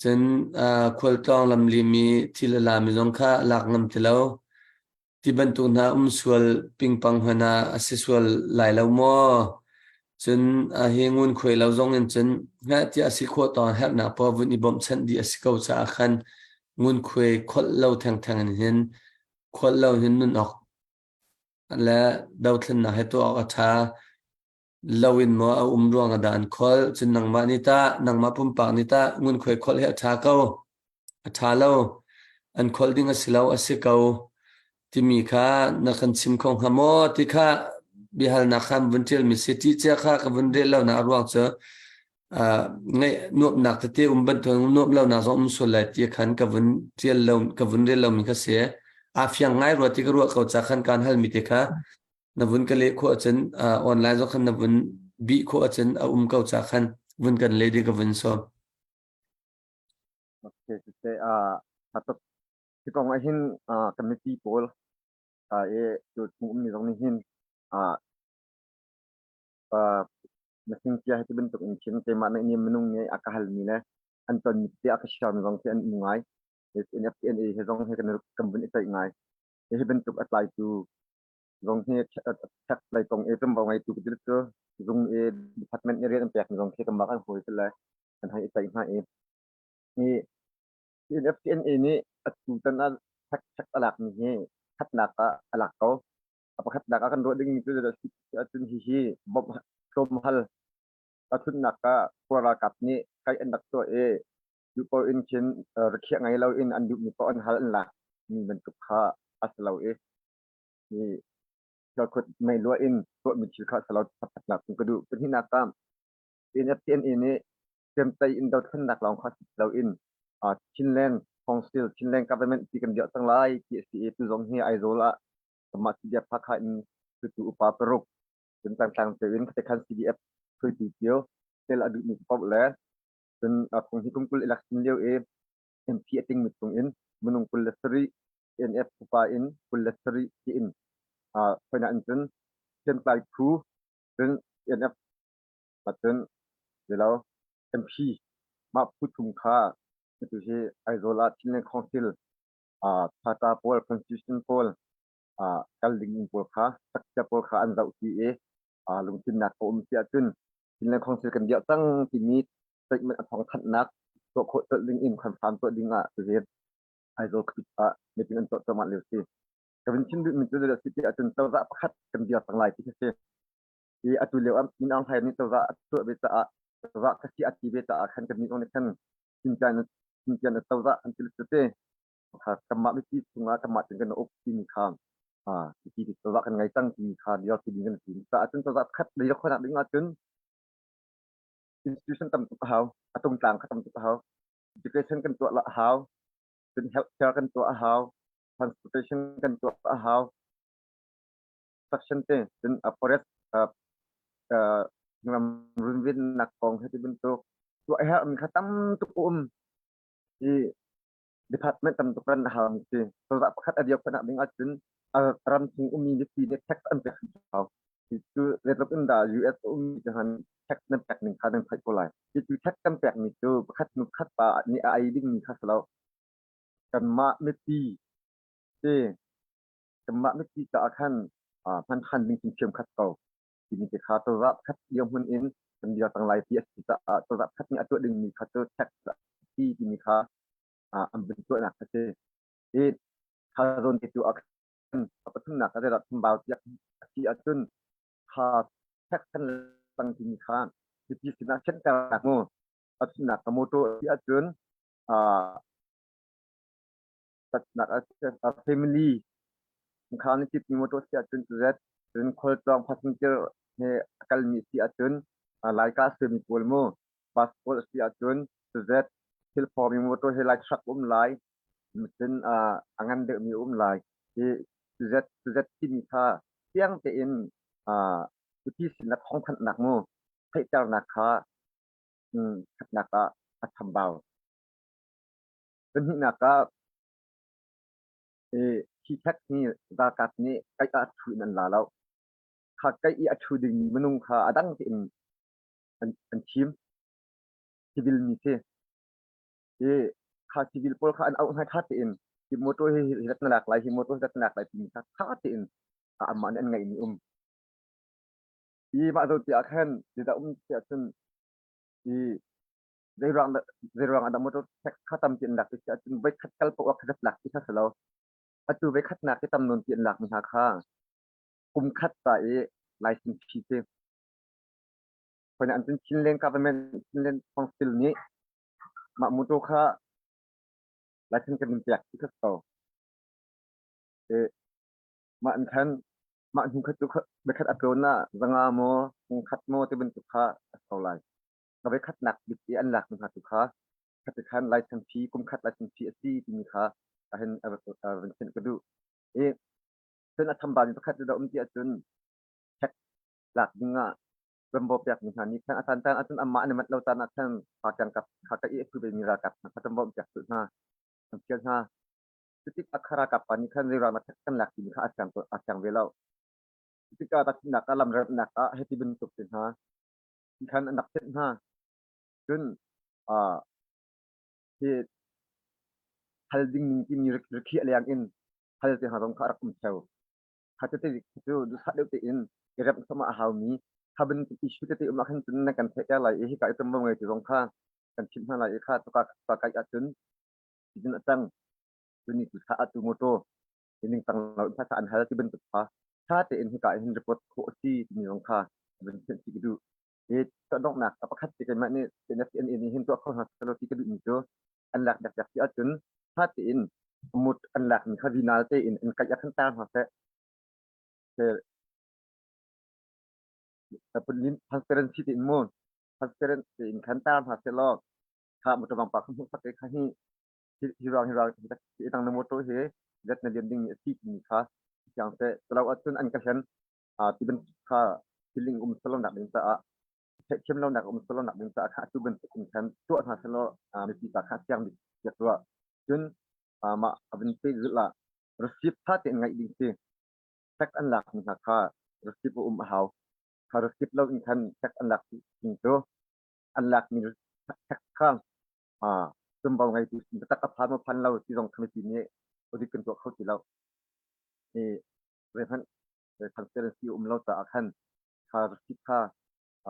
cun khualtlawng lamli mi thil a lami zong kha lak ngam ti lo. Ti bantuk hna um sual pingpang hmanh ah a si sual lai lo maw? Cun hi ngunkhuai lo zong in cun hngah tiah a si khawh tawng herhnak paoh vun i bawmhchanh dih a si ko caah khan ngunkhuai kholh lo thengtheng in hin kholh lo hin nun awk le dothlennak he tuah awk a ṭha lo in maw a um ruang ah dah an kholh? Cun nangmah nih tah nangmah pumpak nih tah ngunkhuai kholh hi a ṭha ko a ṭha lo an kholh ding a si lo a si ko timi kha na kan chim kho hnga maw ti kha biahalnak kha an vun ṭialmi si ṭih cia kha ka vun rel lo nak a ruang cu ngaih nuamhnak tete um bantuk nuamh lonak zong um sual lai ti khan ka vun ṭial lo ka vun rel lomi kha si aa fiang ngai rua ti ka ruah ko ca khan kaan halmi te kha na vun ka leh khawh ahcun online zong khan na vun bih khawh ahcun a um ko ca khan vun kan leh ding ka vun sawm. Okay, siseh, uh, tuk. Hi kong ah hin uh, kan mipi pawl uh, i cu chung ummi zong nih hin uh, uh, machine cia hi ti bantuk in khin keimah nih ni minung nih a ka halmi le an tonmi te a ka share mi zong khi an um ngai. NFTNA he zong hi kan kan vun i ceih ngai. Hi bantuk a tlaitu zong hi tax lei kong i ṭumvo ngeitu ka ti cu zung i department i rian an pekmi zong khi kanmah kan hawi si le kan hei i ceih hna i hi NFTNA nih atu tan ah tax tax a lakmi hi khatnak ah a lak ko. A pakhatnak ah kan ruah dingmi cu ahcun hihi bawmh tlawmhal pathumnak ah Kawl ralkap nih kai an rak tuah i duh paoh in khin rikhiah ngei loin an duhmi paoh an hal an lak mi bantuk kha a si lo i hi thilkhut meiluah in tuahmi thil kha a si lo pakhatnak cu ka duh. Pahnihnak ah NFTNA nih hriamtlai in dothlennak lawng kha si loin Chinland Council, Chinland Government ti kan dirh cang lai ti a si i tu zong hi Aizawl ah kanmah CDF Hakha in hruaitu upa paruk cun tangtlang cio in khatekhan CDF hruaitu cio tel a duhmi paoh le cun phung hi kum 20 election lio i MP a tingmi chung in minung 27 NF upa in 27 tiin hoina in cun hriamtlai phu cun NF cun lo MP mah phu thum kha atu hi Aizawl ah Chinland Council Charter pawl Constitution pawl kal ding in pawl kha sakcia pawl kha an zoh ti i lungtlinnak a um si ahcun Chinland Council kan dirh cang timi statement a thawng thanhnak tuah khawh colh ding in confirm tuah ding ah tuzi Aizawl khuapi ah meeting an tuah cuahmah lio si. Ka vun chim duhmi cu zeidah si ti ahcun cozah pakhat kan dir cang lai ti khi si. I atu lio ah Min Aung Hlaing nih cozah a tuah ve caah cozah ka si a ti ve caah khan kan nih zong nih khan Chintian Chintian cozah an ti le te kha kanmah mipi chungah kanmah tein kan uk timi kha ti ti cozah kan ngei cang timi kha dir ti ding kan si. Caah cun cozah pakhat dir khawhnak ding ahcun institution tam tuk a hau, a tungtlang kha tam tuk a hau. Education kan tuah a hau, cun healthcare kan tuah a hau, transportation kan tuah a hau, section te cun forest ram runvennak kong he ti bantuk tuah a herhmi kha tam tuk a um i department tam tuk ran a hau mi si. Cozah pakhat a dir khawhnak ding ahcun a ram chung ummi mipi nih tax an pek hau. Cu zeitluk in dah US a ummi cu han tax nan pek ning kha nan theih ko lai. Cu tax kan pek mi cu pakhat hnu pakhat pa nih a ei ding mi kha si lo. Kanmah mipi te kanmah mipi caah khan hman than ding thiam khat ko. Timi te kha cozah pakhat dirhmun in kan dir cang lai ti a si caah cozah pakhat nih a tuah dingmi kha cu tax a si timi kha an vun tuahnak a si. I kha zawn te tu ah khan a pathumnak ah zeidah chambau tiah a si ahcun kha tax kan cang timi kha mipi sinah fianternak mu pathumnak ka motor a si ahcun Tatnak a family chungkhar nih citmi motor si ahcun cuzet cun khualtlawng passenger he a kalmi si ahcun Laika a suaimi pawl mu bus pawl a si ahcun cuzet thil phormi motor he lai truck um lai cun a ngan deuhmi um lai hi cuzet cuzet timi kha fiang tein mipi sinak thawngthanhnak mu theihternak kha khatnak ah a chambau. Pahnihnak ah hi tax hi ralkap nih kaih ah a ṭhu in an la lo. Kha kaih i a ṭhu dingmi minung kha a dang tein an thim. Civil mi si. I kha civil pawl kha an auh hna ṭha tein hi motor hi hi rat na lak lai, hi motor hi rat na lak lai timi kha ṭha tein amah nih an ngeihmi um. I mah zo ti ah khan zeidah um ti ahcun i Zeiruang dah zeiruang ah dah motor tax kha tampi an lak ti si ahcun voikhat kal paoh ah khadat lak ti kha si lo. Atu voikhatnak i tam nawn ti an lakmi hna kha kum khat ca i license fee si. Hoi an cun Chinland government, Chinland Council nih mah motor kha license kan in pek ti kha si ko. Mah in khan mah hnu kha cu voikhat a tlawn ah zanga maw, khat maw ti bantuk kha a si ko lai. Ka voikhatnak bik i an lakmi hna tu kha khati khan license fee kum khat license fee a si timi kha ahin vun chimh ka duh. I cun a chambami pakhat cu dah um ti ahcun check lak ding ah rambo pekmi hna nih khan a caan caan ahcun amah an i manh lo caan ah khan kha kangkap kha ka i a thu vemi ralkap hna kha rambo pek duh hna an fial hna. Cutik a kha ralkap pa nih khan zeiruang dah kan lak timi kha a fiang a fiang ve lo. Cutikah tahchunhnak ah lam remhnak ah hiti bantuk te hna khan an rak thenh hna. Cun hi hal ding ning timi rikhiah leng in hal te hna zong kha a rak um theo. Kha tete cu duhsah deuh tein i remh thluahmah a haumi kha bantuk issue tete um ah khan cun na kan theihter lai i hika i ṭuanvo ngei tu zong kha kan chimh hna lai i kha tuka tuka kai ahcun cutin a cang. Tuni tu thla atu motor ning tang lo in an hal ti bantuk kha tha tein hika hin report khawh a si timi zong kha vun theih ka duh. Hi donghnak a pakhat te keimah nih CNFNA nih hin tuah kho hna selaw ti ka duhmi cu an lak dek si ahcun tha tein mut an lakmi kha vinal tein an kaih ah khan tar hna seh. Transparency tein mu transparent tein khan tar hna selaw kha motor bang pa kha hmuh sak kha hi hi ruang hi ruang hi tang na motor hi zet na liam ding mi a si timi kha siang seh talo ahcun an ka hlen ti bantuk kha feeling um selo nak ding caah theihthiam lo nak um selo nak ding caah kha atu bantuk in khan tuah hna selaw mipi ta kha siang bik tiah tuah cun mah avin pe zulh ah receipt tha tein ngaih ding si tax an lak mi hna kha receipt a um a hau kha receipt lo in khan tax an lak ding cu an lak mi tax kha tumbo ngeitu biatak a phan maw phan lo ti zong committee nih audit kan tuah kho ti lo. I zeihmanh transparency um lo caah khan kha receipt kha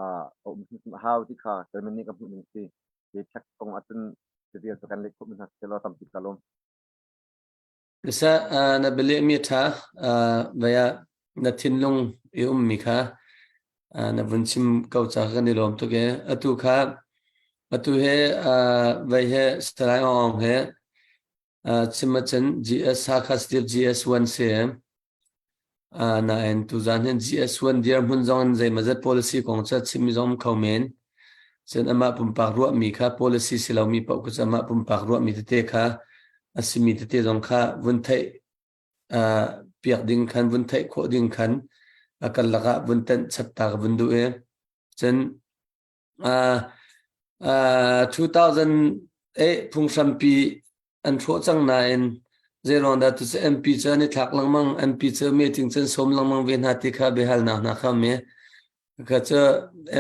a um hrimhrim a hau ti kha Germany nih ka hmuh ning si. Hi check kong ahcun vial cu kan leh khawh mi hna si law tampi ka lawm. Sa na bialehmi a ṭha. Vai ah na thinlung i ummi kha na vun chim ko ca kan i lawm tuk e. Atu kha atu he vai he Salai Aung Aung he chim ahcun GS Hakha Steel GS1 si. Nain tuzaan hin GS1 dirhmun zong in zeimawzat policy kong cu a chimmi zong um kho men. Cun amah pumpak ruahmi kha policy si lomi paoh kha cu amah pumpak ruahmi tete kha a simi tete zong kha vun theih piak ding khan vun theih khawh ding khan a kan lakah vun tenh chap ta ka vun duh i cun 2008 phunghrampi an hrawh cang nain zeiruang dah tu cu MP cu an i thlak lengmang MP cu meeting cun sawm lengmang ve hna ti kha biahalnak hna kha mi kha cu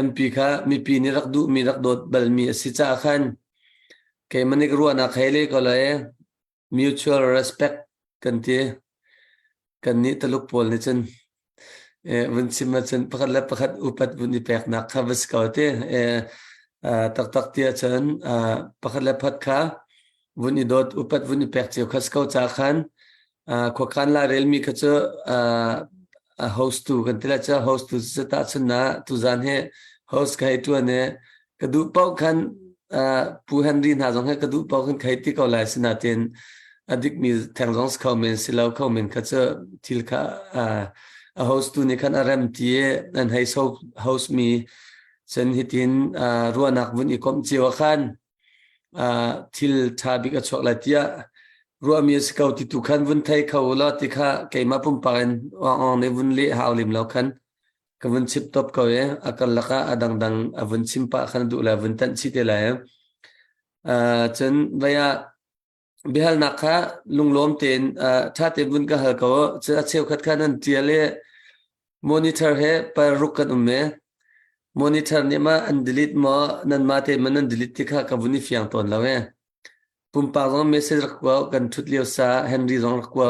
MP kha mipi nih rak duhmi rak dawt balmi a si caah khan keimah nih ka ruahnak hei le ko lai mutual respect kan ti. Kannih Tuluk pawl nih cun. Vun chim ahcun pakhat le pakhat upat vun i peknak kha va si ko te. Taktak ti ahcun pakhat le pakhat kha vun i dawt upat vun i pek cio kha si ko ca khan khuakhan la relmi kha cu a host tu kan ti lai cu host tu cu tahchun na tuzan hi host ka hei tuan i ka duh paoh khan Pu Henry hna zong he ka duh paoh khan ka hei ti ko lai sinain a dikmi theng zong si kho men si lo kho men kha cu thil kha a host tu nih khan a rem ti i an hei so host mi cun hitin ruahnak vun i komh cio ah khan thil ṭha bik a chuak lai tiah ruahmi a si ko ti tu khan vun thei kho law ti kha keimah pumpak in awng awng nih vun leh hau lim lo khan ka vun chip top ko i a karlak ah a dangdang a vun chim pah khan duh le vun tanh chih te lai. Cun vei ah biahalnak kha lunglawm tein ṭha tein vun ka hal ko. Cun a cheukhat kha nan ṭial i monitor he paruk kan um i monitor nih ma an delete maw nanmah tein ma nan delete ti kha ka vun i fiang tawn lo e. Pumpak zong message rak kua kan ṭhut lio sa Henry zong rak kua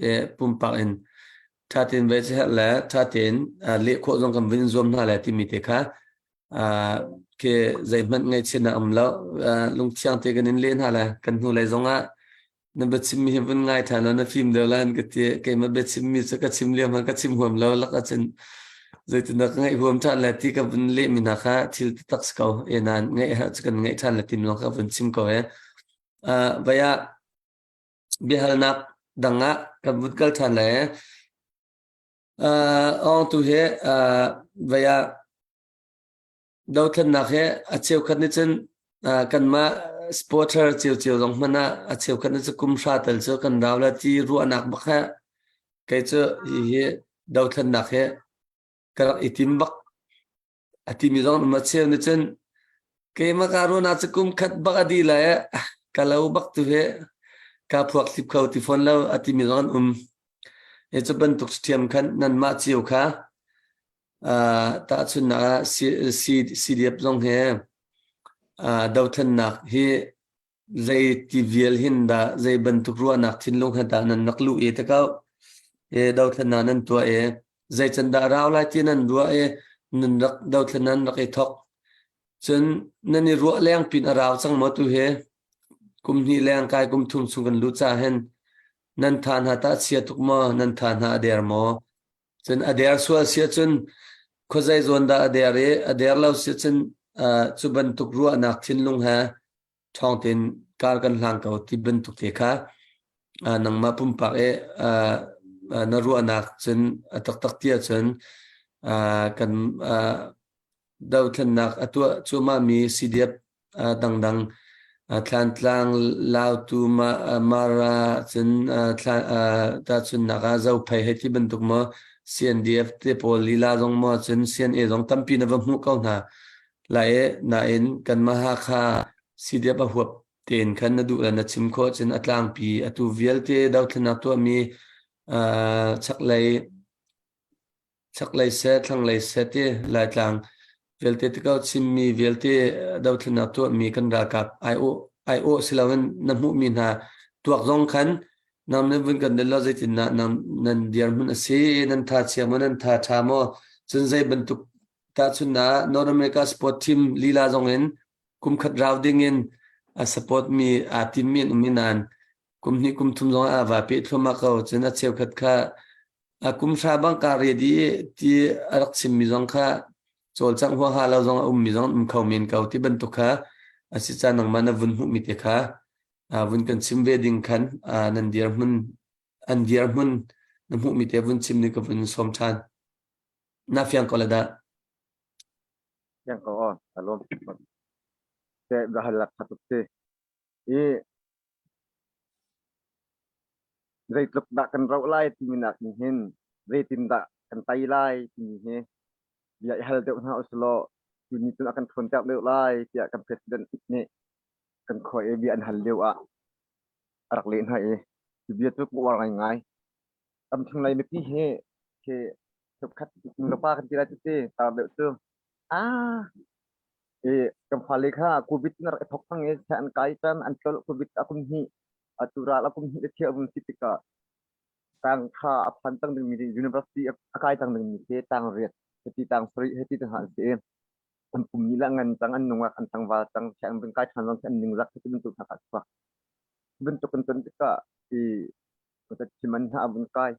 e pumpak in ṭha tein vai herh le ṭha tein leh khawh zong kan vun zuam hna lai timi te kha ke zeihmanh ngaihchiatnak um lo lungthiang te kan in leh hna lai kan hnu lei zong ah na biachimmi hi vun ngai ṭhan law na fim deuh lai an ka ti keimah biachimmi cu ka chim lio hmanh ka chim huam lo lak ahcun zeitindah ka ngaih huam ṭhan lai ti ka vun lehmi hna kha thil taktak si ko e nain ngaih herh cu kan ngaih ṭhan le tim lawng ka vun chim ko e vai ah biahalnak dang ah kan vun kal ṭhan lai awng tu hi vai ah Dothlennak hi a cheukhat nih cun kanmah supporter ciocio zong hmanh ah a cheukhat nih cun kum hra tal cu kan rau la ti ruahnak bak he kei cu hihi dothlennak hi ka rak i tim bak a timi zong um a cheu nih cun keimah ka ruahnak cu kum khat bak a dih lai ka lo bak tu hi ka phuak thlip kho ti fawn lo a timi zong an um. Hi cu bantuk ṭhiam khan nanmah cio kha Tahchunhnak ah CDF zong hi dothlennak hi zei ti vial hin dah zei bantuk ruahnak thinlung he dah nan rak luh i te ko dothlennak nan tuah i zei can dah rau lai ti nan ruah i nan rak dothlennak nan rak i thawk cun nan i ruah leng pin a rau cang maw tu hi kum hnih leng kai kum thum chung kan lut ca hin nan tha hna tah chia tuk maw nan tha hna a der maw Cun a der sual si ahcun khuazei zawn dah a der i a der lo si ahcun cu bantuk ruahnak thinlung he ṭhawng tein kar kan hlang ko ti bantuk te kha nangmah pumpak i na ruahnak cun a taktak ti ahcun kan dothlennak a tuah cuahmahmi CDF dangdang Thlantlang, Lautu, Mara, cun tahchunhnak ah Zophei hei ti bantuk maw CNDF te pawl lila zong maw cun CNA zong tampi na va hmuh ko hna lai i nain kanmah Hakha CDF a huap tein khan na duh le na chim khawh cun a tlangpi atu vialte dothlennak tuahmi chaklei Chaklei seh, thlanglei seh ti Laitlang vialte ti ko Chinmi vialte dothlennak tuahmi kan ralkap aiawh aiawh si loin na hmuhmi hna tuak zong khan nang nan vun kan lo zeitin nah nan nan dirhmun a si nan tha chia maw nan tha tha maw cun zei bantuk tahchun na North America sport team lila zong in kum khat rau ding in a support mi aa tim mi an um i nain kum hnih kum thum zong ah va pe thluahmah ko cun a cheukhat kha A kum hra bang kaa ready ti a rak chimmi zong kha cawlcangh huaha lo zong a ummi zong an um kho men ko ti bantuk kha a si ca nangmah na vun hmuhmi te kha vun kan chim ve ding khan nan dirhmun an dirhmun na hmuhmi te vun chim ni ka vun sawm ṭhan. Na fiang ko le dah? Fiang ko aw, ka lawm. Te hal lak tuk si. I Zeitluk dah kan roh lai timi nakin hin zeitindah kan tei lai timi hi bia i hal deuh hna usilaw cu nih cun a kan ṭhawnter deuh lai tiah kan president nih kan khua i bia an hal lio ah a rak leh hna i cu bia cu ka uar ngaingai. Ramthing mipi hi khi cheukhat nulepa kan ti lai cu ti tar deuh cu ah i kan fale kha covid in a rak i thawk cang i an kai cang an tlolh covid a kum hnih atu ral a kum hnih le cheu a vun si tikah. Tang kha a phan cang dingmi university a kai cang dingmi khi tang riat hiti tang sarih hiti te hna an si i an pum nih le ngan cang an nungak an tlangval cang sianginn vun kai ṭhan zong khi an ningzak khi bantuk hna kha a chuak. Bantuk an ton tikah i chiman hna a vun kai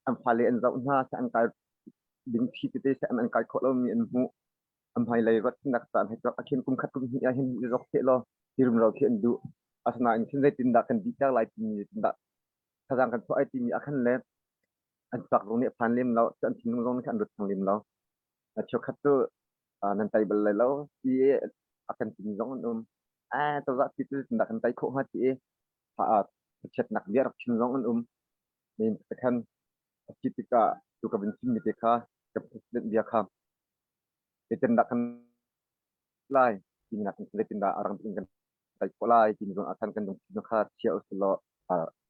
an fale an zoh hna an kai ding thi tete an kai khawh lomi an hmuh an hmailei ruatnak caan he a khin kum khat kum hnih ah hin i zok seh law hi rumro khi an duh. Asinain khin zeitindah kan dihter lai timi zeitindah thazaang kan chuah ai timi ah khan le an chuak zong nih a phan lem lo, an thinlung zong nih an rut thang lem lo. Cheukhat cu nan tai bal lai lo ti a kan timi zong an um. A cozah ti cu zeitindah kan tai khawh hnga ti i chiatnak bia rak chim zong an um. Men khan a si tikah tu ka vun chimmi te kha ka president bia kha zeitindah kan lai timi nak zeitindah a rang in kan tai khawh lai timi zong ah khan kan lungthin kha chia usih law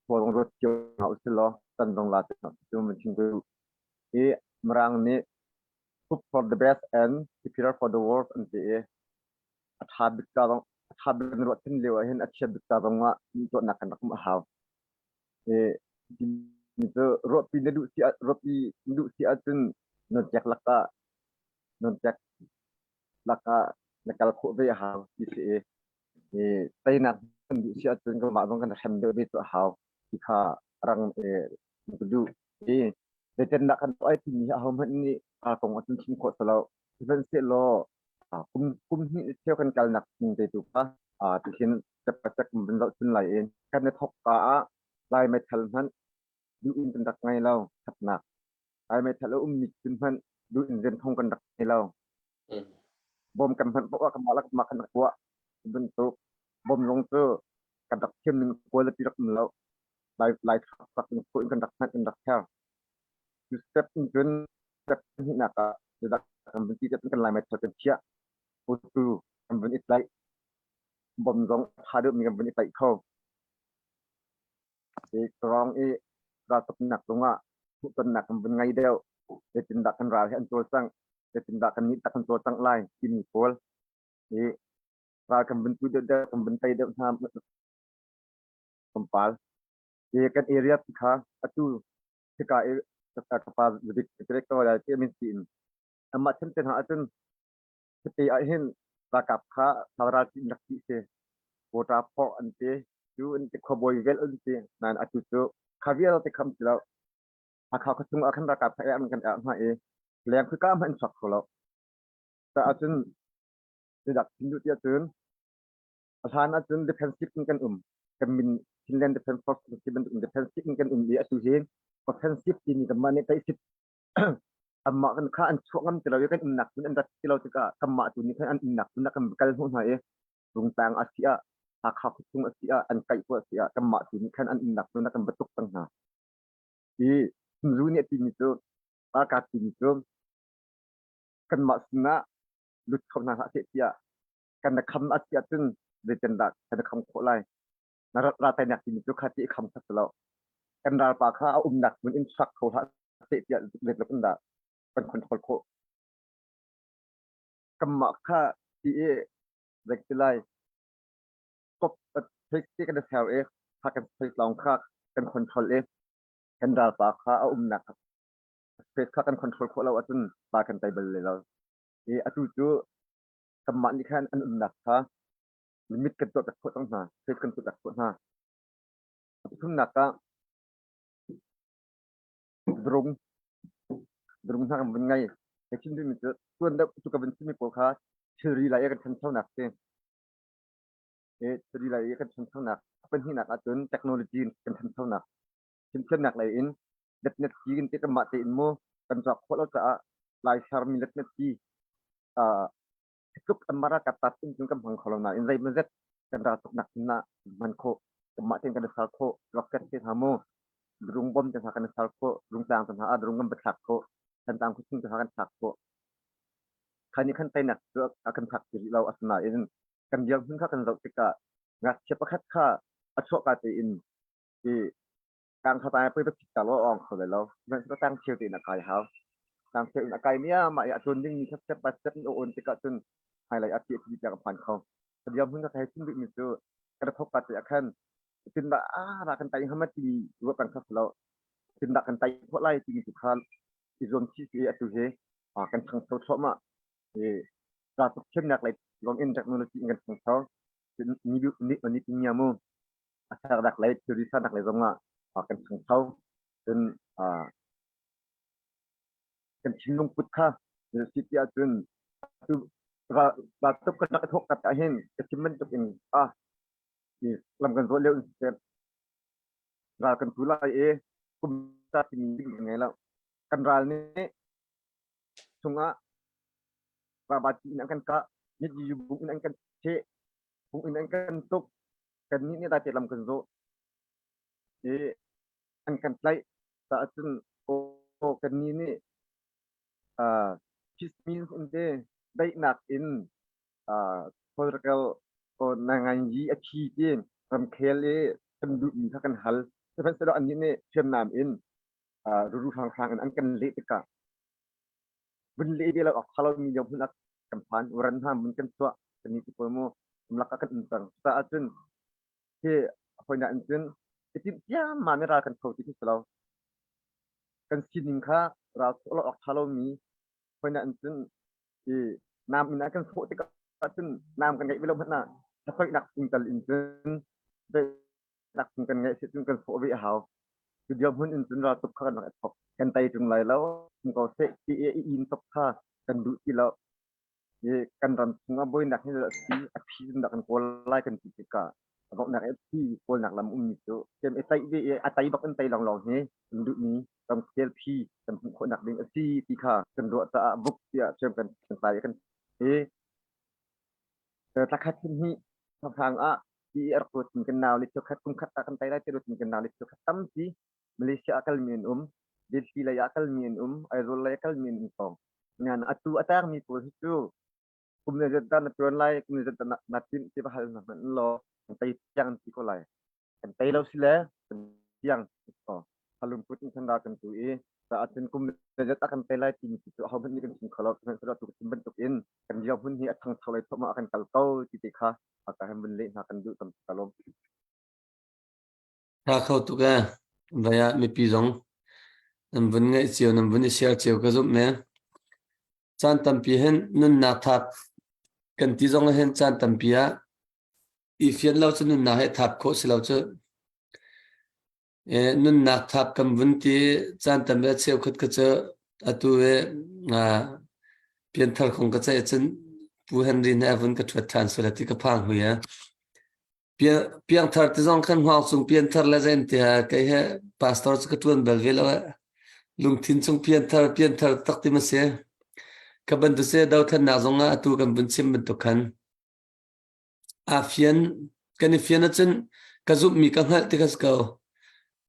khua zong ruat cio hna usih law kan zong la cu mun chim ku i Mirang nih hope for the best and prepare for the worst an ti i a ṭha bik ca zong a ṭha bik kan ruah thin lio ah hin a chia bik ca zong ah tuahnak kan rak um a hau. I cu ruahpi na duh si ruahpi na duh si ahcun nawlpek lakah nawlpek lakah na kal khawh ve a hau ti si i i teinak kan duh si ahcun kanmah zong kan hrem deuh ve cu a hau ti kha rang ka duh. I zeitindah kan tuah ai timi hi ahohmanh nih aa kong ahcun chim khawh si lo. Sihmanhsehlaw kum kum hnih cheu kan kalnak ning te tu kha tihin step by step kan zoh cun lai i kan i thawk ka ah Lai meithal hmanh duh in kan rak ngei lo thatnak. Lai meithal a ummi cun hmanh duh in rian thong kan rak ngei lo. Bom kan hmanh poah kan mah le mah kan rak tuah. Bantuk bom zong cu kan rak thiam ning quality rak um lo. Lai lai rak in in kan rak hmanh kan rak her. Cu step in cun step hnihnak ah kan vun ti kan lai meithal kan chiah. Tu kan vun i tlaih. Bom zong tha deuhmi kan vun i tlaih kho. I rong i raltuknak zungah hmuhtonnak kan vun ngei deuh. Zeitindah kan ral hi an cawlcangh, zeitindah kan nih tak kan cawlcangh lai timi pawl i ral kan vun tu deuh deuh, kan vun tei deuh hna tlawmpal. I kan area kha atu hika i ka pa dik director lai ti min tiin amah chan te hna ahcun Hiti ahhin ralkap kha ral in rak tih si. Quota phorh an ti. Cu an ti khuabawi vel an ti. Nain atu cu kha vialte kham ti lo. Hakha khuachung ah khan ralkap kha an kan erh hna i leng khika hmanh an chuak kho lo. Caah cun zeidah chim duh ti ahcun a hlan ahcun defensive in kan um. Kan min Chinland Defense Force ti bantuk in defensive in kan um i atu hi offensive timi kanmah nih teisit Anmah kan kha an chuah ngam ti lo i kan umnak hmun an rat ti lo tikah kanmah tu nih khan an umnak hmun ah kan kal hnawh hna i Rungtlang a si ah Hakha khuachung a si ah an kaih a si ah kanmah tu nih khan an umnak hmun ah kan va tuk cang hna. I Zu nih a timi cu ralkap timi cu kanmah sinah lut kho hna hlah seh tiah kan na kham a si ahcun zeitindah kan na kham khawh lai? Na ral timi cu kha ti i kham kha si lo. Kan ralpa kha a umnak hmun in chuak kho hlah seh tiah zeitluk in dah kan control khawh. Kanmah kha ti i zeiti lai kop thei kan i ser i kha kan space lawng kha kan control i kan ralpa kha a umnak space kha kan control khawh lo ahcun pa kan tei bal lo. I atu cu kanmah nih khan an umnak kha limit kan tuah piak khawh cang hna, space kan tuah piak khawh hna. A pathumnak ah drung drung hna kan vun ngei. Ka chim duhmi cu tuan deuh cu ka vun chimmi pawl kha thilri lai i kan ṭhanchonak si. I thilri lai i kan ṭhanchonak. A pahnihnak ahcun technology kan ṭhanchonak. Fimthiamnak lei in letnet ti kan ti kanmah tein mu kan cawk khawh lo caah lai sermi letnet ti tluk an mara ka tat in cun kan hmang kho lo nain zeimawzet kan ral tuknak hmun ah hman khawh kanmah tein kan i ser khawh rocket te hna mu rung bom te hna kan i ser khawh rungtlang te hna ah rung kan va thlak khawh Thantlang khuachung te hna kan thlak khawh kha nih khan teinak cu a kan phak ti rih lo asinain kan dirhmun kha kan zoh tikah ngakchia pakhat kha a chuahka tein i Tang kha tai pui phit ta lo ong kho le lo. Sihmanhsehlaw tang cheu tein a kai hau. Tang cheu in a kai nia mah i a ṭuan dingmi kha step by step in a on tikah cun hmailei a ti a ti tiang a phan kho. Ka dirhmun ka hei chim rihmi cu ka ra thawk ka te ah khan cutin dah ah ra kan tai hama timi ruah peng kha si lo. Tindah kan tai khawh lai timi tu kha i zuam chih si atu hi kan ṭhangcho thluahmah. I raltuk thiamnak lei zong in technology in kan ṭhangcho. Ni ni ni mu a sernak lei thilri sernak lei zong ah kan ṭhangcho. Cun kan thinlung put kha si ti ahcun atu raltuk kan rak i thawk kat ahhin ka chim bantuk in ah lam kan zawh lio in siseh ral kan tu lai i kum ta timi kan ngei lo. Kan ral nih chungah rabati in an kan kah, nit yu bung in an kan cheh, bung in an kan tuk, kan nih nih dai lam kan zawh i an kan tlaih caah cun aw kan nih nih peace means in te daihnak in political nanganyi a thi ti ramkhel i kan duhmi kha kan hal. Sihmanhsehlaw annih nih hriamnam in ruru hranghrang in an kan leh tikah vun leh ve lo awk ṭha lomi lio hmun ah kan phan. Ran hna mun kan chuah kan ni ti pawl mu umlak ah kan um cang. Cucaah cun hi hawinak in cun i timh ciammam i ral kan tho ti khi si lo. Kan sining kha ral thawh lo awk ṭha lomi hawinak in cun i nam in a kan sawh tikah cun nam kan ngeih ve lo hmanh ah thlasoihnak chung tal in cun daihnak chung kan ngeih si cun kan sawh ve a hau. Cu dirhmun in cun raltuk kha kan rak i thawk. Kan tei ṭung lai lo, um ko seh ti i i in tuk kha kan duh ti lo. I kan ram chungah buainak hi a si, a phi in dah kan kawl lai kan ti tikah a donghnak i a phi kawlnak lam ummi cu kem i tlaih ve i a tei bak in tei lawnglawng hi kan duhmi ramkhel phi kan hmuh khawhnak ding a si ti kha kan ruah caah buk tiah hriam kan tlai i kan i thlakhat hnih hrang ah ti a rak ruatmi kan nau le cheukhat kum khat ah kan tei lai ti ruatmi kan nau le cheukhat tampi Malaysia ah kalmi an um, Delhi lei ah kalmi an um, Aizawl lei ah kalmi an um ko. Ngan atu a tangmi pawl hi cu kum le zat dah na tuan lai, kum le zat dah na timh ti va hal hna hmanh law kan tei tiang an ti ko lai. Kan tei lo si le kan tiang ko. Halungput in khan ra kan tu i caah cun kum le zat a kan tei lai timi cu ahohmanh nih kan chim kho lo. Sihmanhsehlaw tu chim bantuk in kan dirhmun hi a ṭhangcho lei thluahmah a kan kal ko ti te kha ka han vun leh hna kan duh tam ka lawm. Tha kho tuk ee. Vai ah mipi zong nan vun ngaih cio, nan vun i share cio ka zumh me. Caan tampi hin nunnak thap kan ti zong hin caan tampi ah i fian lo cu nunnak he thap khawh si lo cu. Nunnak thap kan vun ti caan tampi ah cheukhat ka cu atu i pianthar kong ka ceih cun Pu Henry nih a vun ka ṭhuat ṭhan sual ti ka phang hui a. Piangthar ti zong khan hngawng cung pianthar le zein tiah kei he pastor cu ka ṭuan bal ve lo eh. Lungthin chung pianthar pianthar tak ti ma si. Ka bantuk si dothlennak zong ah atu kan vun chim bantuk khan aa fian kan i fian ahcun ka zumhmi ka hngalh ti kha si ko.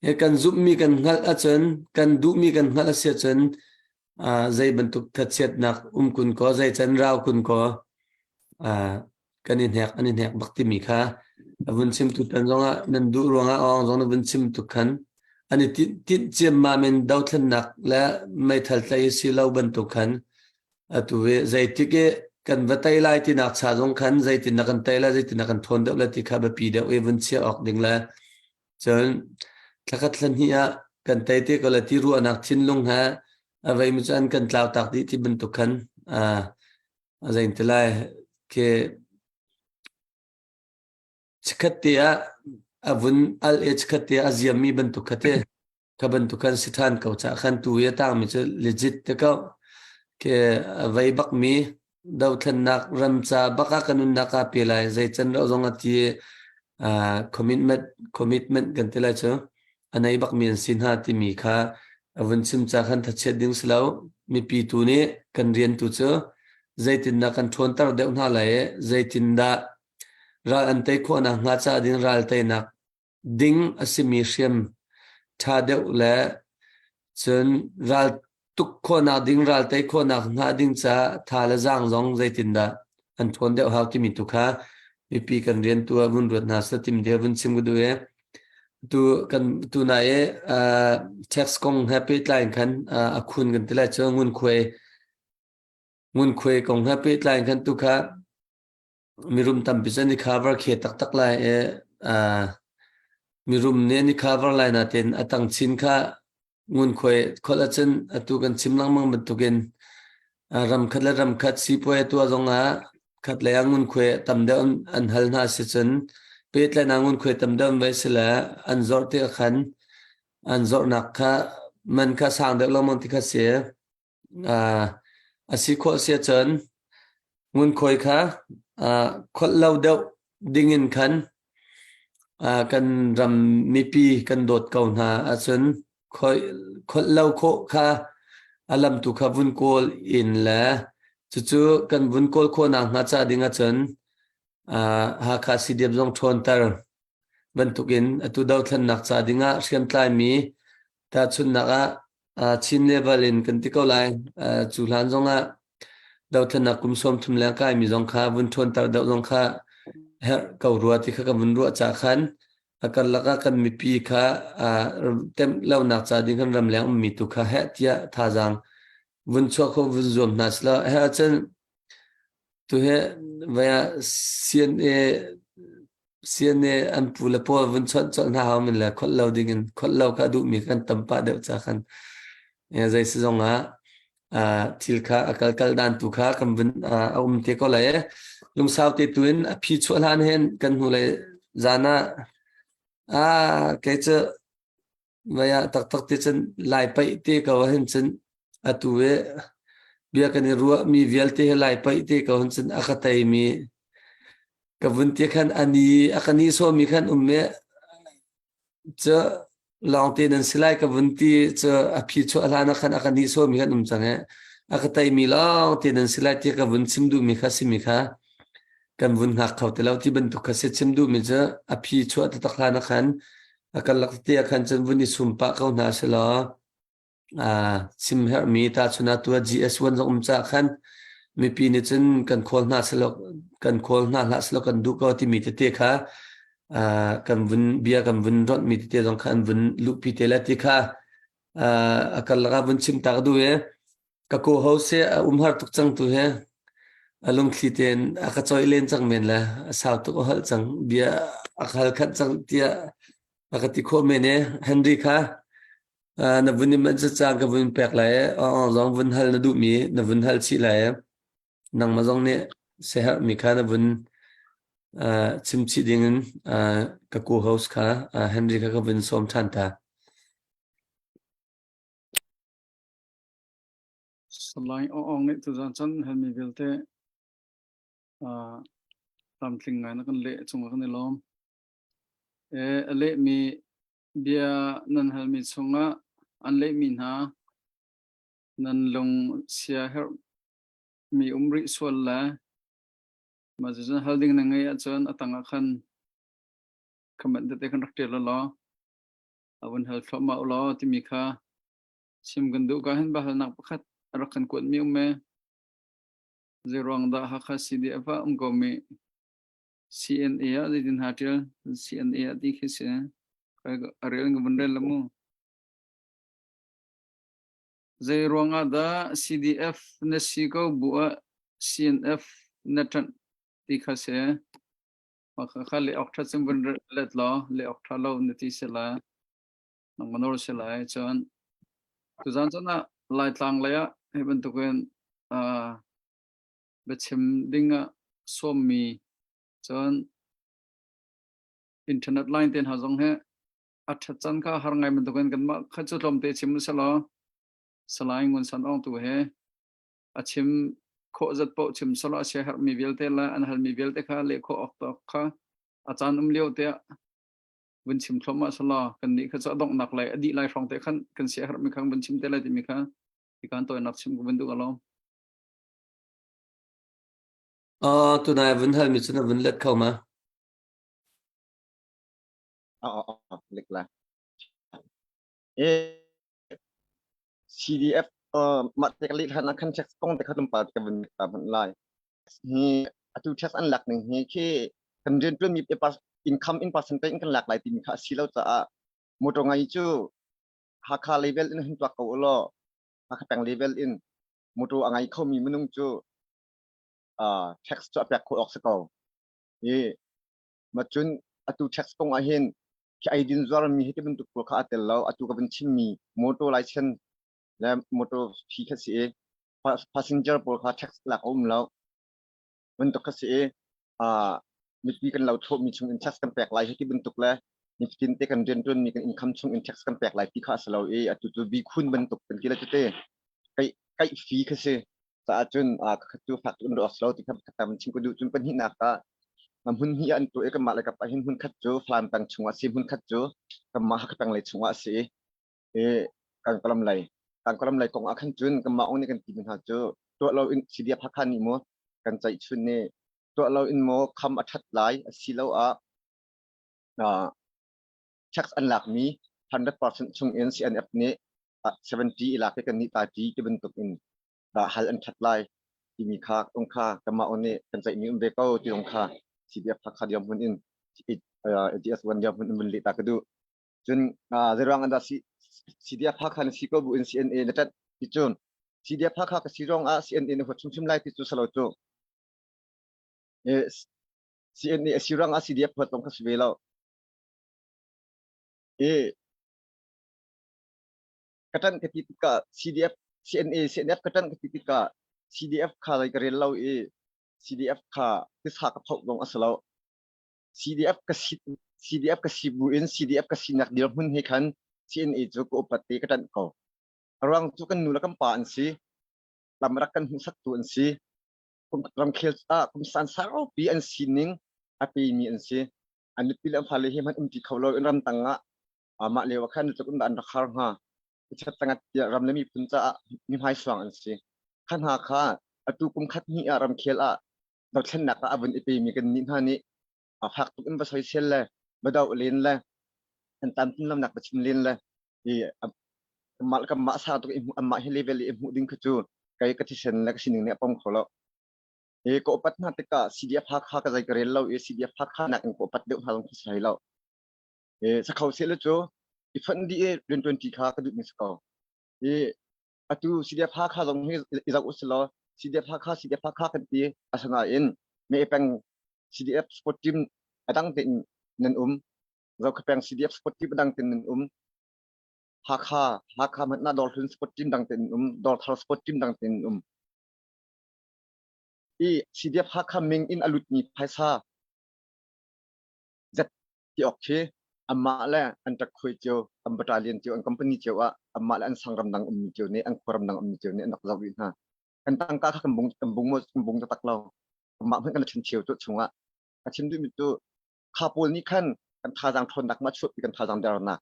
He kan zumhmi kan hngalh ahcun kan duhmi kan hngalh a si ahcun zei bantuk thachiatnak um kun kaw zei can rau kun kaw kan i hnek an i hnek bak timi kha a vun chim tu tan zongah nan duh ruangah awng zong na vun chim tuk khan an i tinh ciammam in dothlennak le meithal tlai si lo bantuk khan atu i zeitik i kan va tei lai tinak cha zong khan zeitin na kan tei lai zeitin na kan thawn deuh le ti kha biapi deuh i vun chia awk ding le cun thlakhat thla ah kan tei te ko le ti ruahnak thinlung he a vei mi cu an kan tlau tak dih ti bantuk khan a zein ti lai khi chikkhat te ah a vun al e chikkhat te ah a ziammi bantuk kha te kha bantuk khan si ṭhan ko ca khan tu i a tangmi cu legit te ko ke a vei bakmi dothlennak ramca bak ah kan nunnak aa pe lai zei can ro zong a ti commitment commitment kan ti lai cu a nei bakmi an si hna timi kha a vun chim ca khan thachiat ding si lo mipi tu nih kan rian tu cu zeitindah kan ṭhawnter deuh hna lai i zeitindah ral an tei khawhnak hnga ca ding ral teinak ding a simi hriam ṭha deuh le cun ral tuk khawhnak ding ral tei khawhnak hnga ding caah tha le zaang zong zeitindah an ṭhawn deuh hau timi tu kha mipi kan rian tu ah vun ruat hna seh timi te vun chim ka duh i tu kan tu na i tax kong he pehtlai in khan a khun kan ti lai cu ngunkhuai ngunkhuai kong he pehtlai in khan tu kha mirum tampi cu an i cover khe taktak lai i mirum nih an i cover lai nain a tang chin kha. Ngunkhuai kholh ahcun atu kan chim lengmang bantukin ram khat le ram khat sipuai tuah zongah khat lei ah ngunkhuai tam deuh an hal hna si cun pehtlaihnak ngunkhuai tam deuh an vai si le an zorh tik ah khan an zorhnak kha man kha sang deuh lengmang ti kha si. A si khawh si ahcun ngunkhuai kha kholh lo deuh dingin khan kan ram mipi kan dawt ko hna ahcun kholh lo khawh kha a lam tu kha vun kawl in le cucu kan vun kawl khawhnak hnga ca ding ahcun Hakha CDF zong ṭhawnter bantukin atu dothlennak ca dingah hriamtlaimi tahchunhnak ah Chin level in kan ti ko lai. Cu hlan zongah dothlennak kum 30 leng kaimi zong kha vun ṭhawnter deuh zong kha herh ko rua ti kha ka vun ruah ca khan a karlak ah kan mipi kha temh lonak ca ding kan ramleng ummi tu kha heh tiah thazaang vun chuah kho vun zuam hna selaw herh ahcun tu he vai ah CNA CNA an pu le pawl vun chawnh colh hna hau men le kholh lo ding in kholh lo kha duhmi kan tam pah deuh ca khan zei si zong ah thil kha a kal kal dan tu kha kan vun a um te ko lai lungsau te tu in a phi chuah hlan hen kan hnu le zan ah a kei cu Vai ah taktak ti cun Lai paih te ko ahhin cun atu i bia kan i ruahmi vialte hi Lai paih te ko hin cun a ka teimi ka vun ti khan a ni a ka nihsawhmi khan um i cu lawngte nan si lai ka vun ti cu a phi chuah hlan ah khan a ka nihsawhmi khan um cang i a ka teimi lawngte nan si lai ti ka vun chim duhmi kha simi kha kan vun hngak kho ti lo ti bantuk kha si chim duhmi cu a phi chuah taktak hlan ah khan a karlak tete ah khan cun vun i sum pah ko hna selaw chim herhmi tahchun ah tua GS1 zong um caah khan mipi nih cun kan khawl hna selaw kan khawl hna hlah selaw kan duh ko timi tete kha kan vun bia kan vun ronhmi tete zong kha an vun luhpi te le ti kha a karlak ah vun chim ta ka duh i ka co-host hi a umhar tuk cang tu hi a lungthli tein a ka choi len cang men le a sau tuk a holh cang bia a hal khat cang tiah a ka ti khawh men i Henry kha na vun in man cang ka vun pek lai i zong vun hal na duhmi na vun hal chih lai i nangmah zong nih siaherhmi kha na vun chim chih dingin ka co-host kha Henry kha ka vun sawm ṭhan ta. Salai Aung nih tuzaan chan halmi vialte tlamtling ngai na kan leh cungah kan i lawm. A lehmi bia nan halmi chungah an lehmi hna nan lung sia herhmi um rih sual le mah cucun hal ding na ngeih ahcun a tangah khan comment tete kan rak ṭial law a vun hal thluahmah u law timi kha chim kan duh ka hin bahalnak pakhat a rak kan kuatmi um e. Zeiruang dah Hakha CDF ah um ko mi CNA ah zeitin ha ṭial CNA ah ti khi si a rel ka vun rel la mu. Zei ruangah dah CDF na si ko bu ah CNF na ṭanh ti kha si. Mah kha le awk ṭha cun vun let law le awk ṭha lo na ti si lai. Nangmah nawl si lai. Cun tuzaan cun ah Laitlang lei ah hi bantukin biachim ding ah sawmmi cun internet line te hna zong hi a ṭhat caan kha har ngai bantukin kanmah kha cu tlawmte chim usih Salai Ngun San Aung tu he a chim khawh zat paoh chim selaw a siaherhmi vialte le an halmi vialte kha leh khawh awk tawk kha a caan um lio tiah vun chim thluahmah selaw kannih kha cu a donghnak lai a dih lai hrawng te khan kan siaherhmi kha vun chim te lai timi kha tikan tawinak chim ka vun duh alawm. Tunai vun halmi cu na vun let kho ma? Lek la. CDF mah te ka leh hlan ah khan tax kong te kha tlawmpal ka vun ta hmanh lai. Hi atu tax an lak ning hi khi kan riantuan mi income in percentage in kan lak lai timi kha a si lo caah motor ngai cu Hakha level in hun tuak ko ulaw Hakha peng level in motor a ngai khomi minung cu tax cu a pek khawh awk si ko. Hi macun atu tax kong ah hin. Khi eidin zuarmi hi ti bantuk pawl kha aa tel lo. Atu ka vun chimmi motor license le motor fee kha si i passenger pawl kha tax lak a um lo. Bantuk kha si i mipi kan lo thlawhmi chung in tax kan pek lai hi ti bantuk le nifatin te kan riantuanmi kan income chung in tax kan pek lai ti kha a si lo i atu cu bikhun bantuk kan ti le tete kaih kaih fee kha si. Caah cun kha cu fak tuk in ruah lo ti kha pakhat tam chim ka duh. Cun pahnihnak ah hmun hnih an tuah i kanmah le kap ah hin hmun khat cu Falam peng chungah a si, hmun khat cu kanmah Hakha peng lei chungah a si i Kangkalam lei Kangkalam lei kong ah khan cun kanmah ong nih kan timi hna cu tuah lo in CDF Hakha nih maw kan ceih chun ni tuah lo in maw kham a ṭhat lai asiloah tax an lakmi 100% chung in CNF nih 70 i lak i kan nih ta ti ti bantuk in dah hal an ṭhat lai timi kha ung kha kanmah on nih kan ceihmi um ve ko ti zong kha CDF Hakha dirhmun in AGS1 dirhmun in vun leh ta ka duh. Cun zeiruang an dah CDF Hakha na si ko bu in CNA na ṭanh ti cun CDF Hakha ka si zong ah CNA na huat hrimhrim lai ti cu salo cu. CNA a si ruang ah CDF huat zong ka si ve lo. I ka ṭanh ka ti tikah CDF CNA CNF ka ṭanh ka ti tikah CDF kha zei ka rel lo i CDF kha tisa ka phoh zong a si lo. CDF ka si CDF ka si bu in CDF ka sinak dirhmun he khan CNA cu ka upat te ka ṭanh ko. A ruang cu kan nu le kan pa an si. Lam rak kan hmuhsaktu an si. Ramkhel ah kum san saupi an sining a pemi an si. An nupi le an fale he hmanh umṭi kho lo in ramtang ah mah lio ah khan tluk in dah an rak har hnga. Chiat tangat tiah ram le miphun caah mihmai suang an si. Kha hna kha atu kum khat hnih ah ramkhel ah dothlennak ah a vun i pemi kan nih hna nih fak tuk in va soisel le va doh len le an tam tin lamnak va chim len le i mah kan mah sa tuk i anmah hi level i hmuh ding kha cu kai ka thisen le ka sining nih a pom kho lo. I ka upat hna tikah CDF Hakha ka zei ka rel lo i CDF Hakha nak in ka upat deuh hna zong khi si hlei lo. I sakho seh le cu i fonh dih i rianṭuan ṭi kha ka duhmi si ko. I atu CDF Hakha zong hi i zoh usilaw CDF Hakha CDF Hakha kan ti asinain me peng CDF sport team a dang tein nan um. Zokhua peng CDF sport team a dang tein nan um. Hakha Hakha hmanh na Dawrhlun sport team dang tein um, Dawrthar sport team dang tein um. I CDF Hakha ming in a lutmi phaisa zet ti awk khi anmah le an ṭakkhuai cio, an battalion cio, an company cio ah anmah le an sang ramdang ummi cio nih, an khua ramdang ummi cio nih an rak zoh rih hna. Kan tangka kha kan bung kan bung maw kan bung taktak lo. Mah hmanh kan ṭhen cheu cu chungah. Ka chim duhmi cu kha pawl nih khan kan thazaang ṭhawnnak ma chuahpi kan thazaang dernak.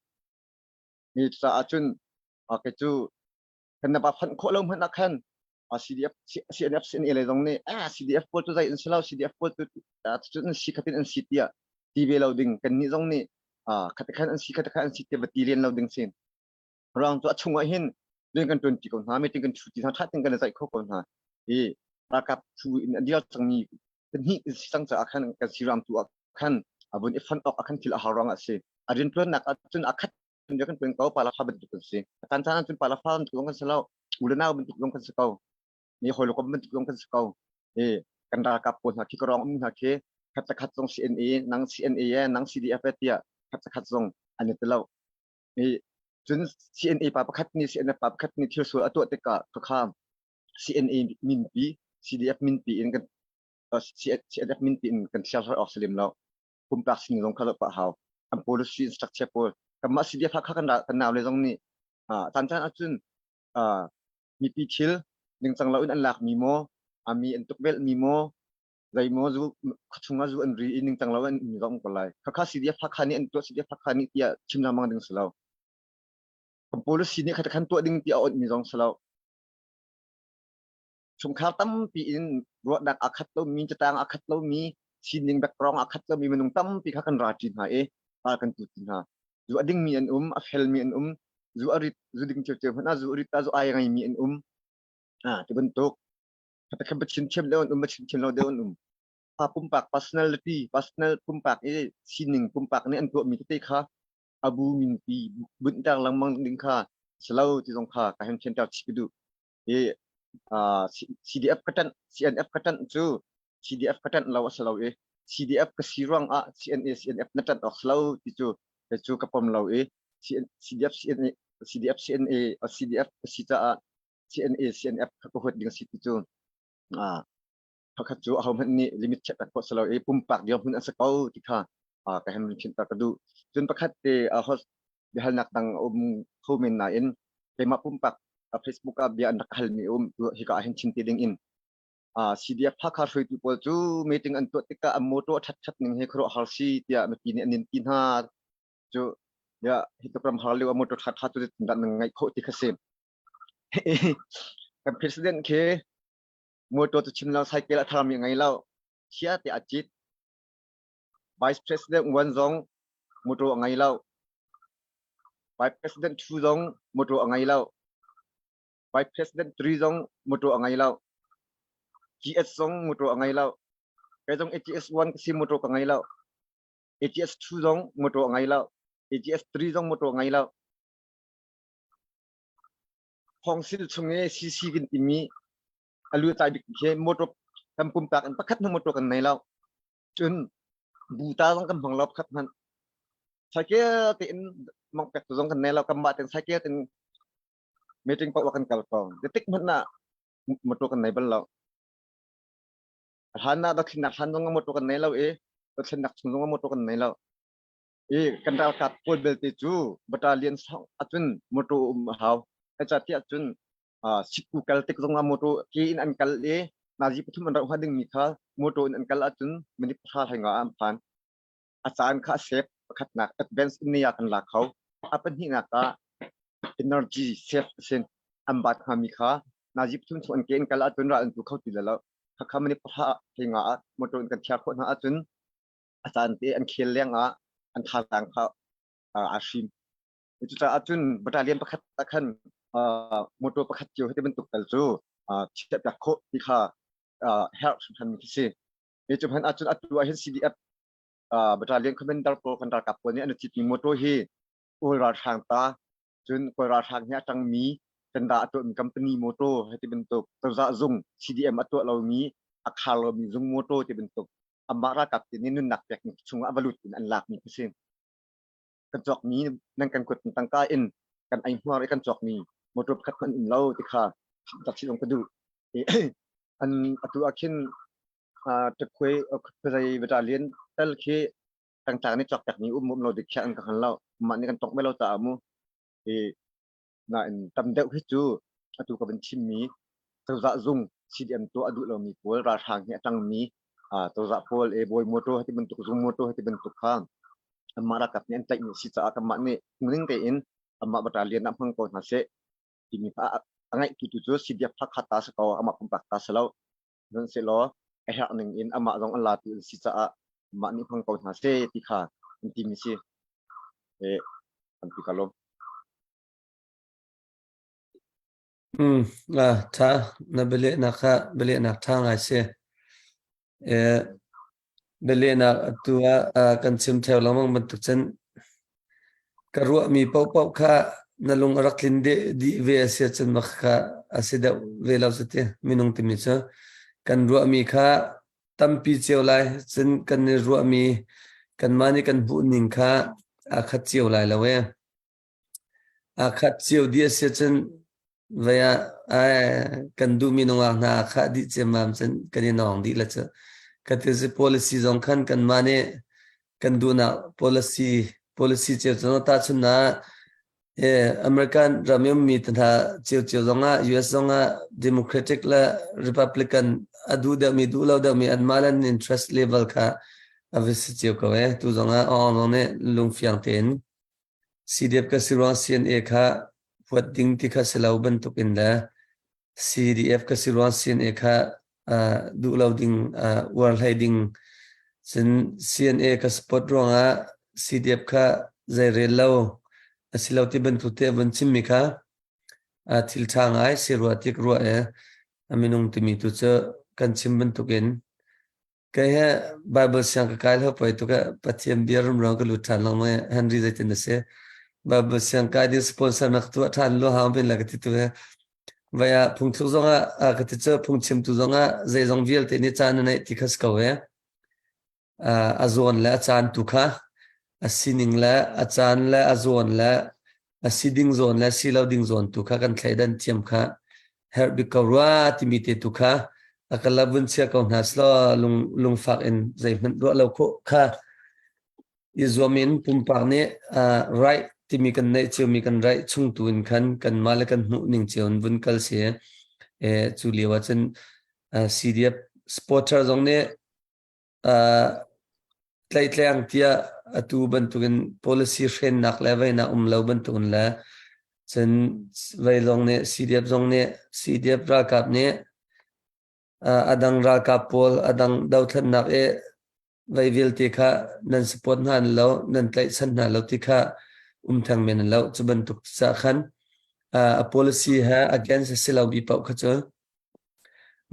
Mi caah cun kei cu kan na va phanh khawh lo hmanh ah khan CDF CNF CNA lei zong nih ah CDF pawl cu zei an si lo CDF pawl cu cun an si khatin an si tiah ti ve lo ding kan nih zong nih khate khan an si khate khan an si tiah va ti len lo ding sin ruang cu a chungah hin rian kan tuan ti ko hna meeting kan thu ti hna tha tin kan i zaih kho ko hna i ralkap phu in a dir cangmi pahnih si cang caah khan kan siram tu ah khan a vun i fon awk ah khan thil a har ruangah a si a rian tuannak ah cun a khat kan tuan ko palafa bantuk kan si kan caan cun palafa bantuk zong kan si lo u le nau bantuk zong kan si ko ni hawi le kom bantuk zong kan si ko e kan ralkap pawl hna khi ka rong um hna khi khat le khat zong CNA nang CNA ye nang CDF e tiah khat le khat zong an i telo e cun CNA pa pakhat nih CNF pa pakhat nih thil sual a tuah tikah khakha CNA minpi CDF minpi in kan CNF minpi in kan thial har awk salim lo pumpak sin zong kha pa hau an policy structure pawl kanmah CDF Hakha kan kan nau le zong nih caan caan ahcun mipi thil ningcang lo in an lak mi maw ami an tukvelh mi maw zei maw zu khuachung ah zu an ri i ningcang lo an um zong ko lai khakha CDF Hakha nih an tuah CDF Hakha nih tiah chim lengmang ding si lo kan policy nih khat khan tuah ding tiah a onh mi zong si lo Chungkhar tampi in ruahnak aa khat lomi, catang aa khat lomi, sining background aa khat lomi minung tampi kha kan ra ṭi hna i ral kan tu ṭi hna. Zu a dingmi an um, a felmi an um, zu a rit, zu ding ciocio hmanh ah zu a rit ah zu ai ngeimi an um. Ah, ti bantuk. Kha kha chim thiam deuh an um, chim thiam lo deuh an um. Pa pumpak personality, personal pumpak i sining pumpak nih an tuahmi tete kha abu minpi bunhter lengmang ding kha silo ti zong kha ka hem thianter chih ka duh. Hi CDF ka ṭanh CNF ka ṭanh cu CDF ka ṭanh lo a si lo i CDF ka si ruang ah CNA CNF na ṭanh awk si lo ti cu. Kei cu ka pom lo i CDF CNA CDF CNA CDF ka si caah CNA CNF kha ka huat ding a si ti cu pakhat cu ahohmanh nih limit chiah tak khawh si lo i pumpak dirhmun a si ko ti kha ka hem chinter ka duh. Cun pakhat te host biahalnak dang a um kho men nain keimah pumpak Facebook ah bia an rak halmi um hika ah hin chin te ding in CDF Hakha hruaitu pawl cu meeting an tuah tikah an motor a ṭhat ṭhat ning hi khuaruahhar si tiah mipi nih an in ti hna cu ya hi tuk ram har lio a motor ṭha ṭha cu zeitindah nan ngaih khawh ti kha si. Kan president khi motor cu chim lo cycle a tharmi a ngei lo chia te a cit. Vice President Wan zong motor a ngei lo. Vice President Chu zong motor a ngei lo. Vice President 3 zong motor a ngei lo. GS zong motor a ngei lo. Kei zong ATS 1 ka si motor ka ngei lo. ATS 2 zong motor a ngei lo. ATS 3 zong motor a ngei lo. Khawngsil chung i CC kan timi a lu tlai bik khi motor kan pumpak in pakhat hna motor kan nei lo. Cun buta zong kan hmang lo pakhat hmanh. Cycle tein mong pek tu zong kan nei lo. Kanmah tein cycle tein meeting paoh ah kan kal ko. Zeitik hmanh ah motor kan nei bal lo. Hlan ah dothlennak hlan zong ah motor kan nei lo i dothlennak chung zong ah motor kan nei lo. I kan ralkap pawl belte cu battalion song ahcun motor um a hau. Zeicahtiah cun sitku kal tik zong ah motor ke in an kal i nazi pathum an rauh hnga dingmi kha motor in an kal ahcun minute pahra hlei nga ah an phan. A caan kha a save pakhatnak advance in ah kan la kho. A pahnihnak ah energy save a si. An bat hngami kha nazi pathum chung an ke in kal ahcun ral an tu kho ti lo. Khakha minute pahra hlei nga ah motor in kan thiar khawh hna ahcun a caan te an khel leng ah an thazaang kha aa hrim. Cucaah cun battalion pakhat ah khan motor pakhat cio hi ti bantuk tal cu chiahpiak khawh ti kha herh hrimhrim khi si. Cu hmanh ahcun atu ah hin CDF battalion commander pawl kan ralkap pawl nih an i citmi motor hi Kawl ralhrang ta cun Kawl ralhrang hi a ṭangmi tenda a tuahmi company motor hei ti bantuk cozah zung CDM a tuah lomi a khar lomi zung motor ti bantuk amah ralkap te nih nunnak pek chungah va lut in an lakmi khi si. Kan cawkmi nan kan kut tangka in kan ei hmuar i kan cawkmi motor pakhat hmanh um lo ti kha tak si zong ka duh. An atu ah khin takhuai khuazei battalion tal khi tangtang nih cawk piakmi um um lo dik khiah an ka hngal lo. Mah nih kan tongh ve lo caah mu. I nain tam deuh hi cu atu ka van chimmi cozah zung CDM tuah a duh lomi pawl ralhrang hi a ṭangmi cozah pawl e bawi motor ti bantuk zung motor ti bantuk kha anmah ralkap nih an tlaihmi a si caah kanmah nih phungning tein anmah battalion ah hmang ko hna seh timi kha a ngaihtu tu cu CDF Hakha ta si ko amah pumpak ta si lo sihmanhsehlaw a herh ning in amah zong an latu an si caah amah nih hmang ko hna seh ti kha an timi si. E, tampi ka lawm. Tha na bialehnak kha bialehnak tha ngai si. E, bialehnak atu ah kan chim theo lengmang bantuk cun ka ruahmi paohpaoh kha na lung a rak tlin dih ve a si ahcun mah kha a si deuh ve lo cu ti minung timi cu kan ruahmi kha tampi cio lai cun kan i ruahmi kanmah nih kan hmuh ning kha aa khat cio lai lo e. Aa khat cio dih a si ahcun vei ah kan duhmi nungak hna aa khah dih ciammam cun kan i nawng dih la cu. Ka ti si policy zong khan kanmah nih kan duhnak policy policy cio cu tahchunhnak American ram i ummi te hna ciocio zongah US zongah Democratic le Republican a duh deuhmi duh lo deuhmi anmah le an interest level kha a va si cio ko e. Tu zongah Aung zong nih lungfiang tein CDF ka si ruang CNA kha huat ding ti kha si lo bantuk in le CDF ka si ruang CNA kha duh lo ding uar hlei ding cun CNA ka support ruangah CDF kha zei rel lo a si lo ti bantuk te a vun chimmi kha thil ṭha ngai si rua tik rua e a minung timi tu cu kan chim bantukin Kei he Bible siang ka kai lo poi tuk eh Pathian bia rumro ka lut ṭhan lengmang eh Henry zeitin na si Bible siang kai ding sponsor na ka tuah ṭhan lu hang bin la ka ti tu he vai ah phungthluk zong ah ka ti cu phungchimtu zong ah zeizong vialte nih caan na neih ti kha si ko he a zawn le a caan tu kha. A sining le a caan le a zawn le a si ding zawn le si lo ding zawn tu kha kan thleidan thiam kha herh bik ko rua timi te tu kha a kan la vun chia ko hna selaw lung lungfak in zeihmanh ruah lo khawh kha i zuam in pumpak nih right timi kan neih ciomi kan right chung tu in khan kanmah le kan hmuh ning cio in vun kal si. E, cu lio ah cun CDF supporter zong nih tlaihtleng tiah atu bantukin policy hrennak le veinak um lo bantukin le cun vei zong nih CDF zong nih CDF ralkap nih a dang ralkap pawl a dang dothlennak i vei vialte kha nan support hna lo nan tlaihchan hna lo ti kha um theng men lo. Cu bantuk ca khan a policy he against a si lo mi paoh kha cu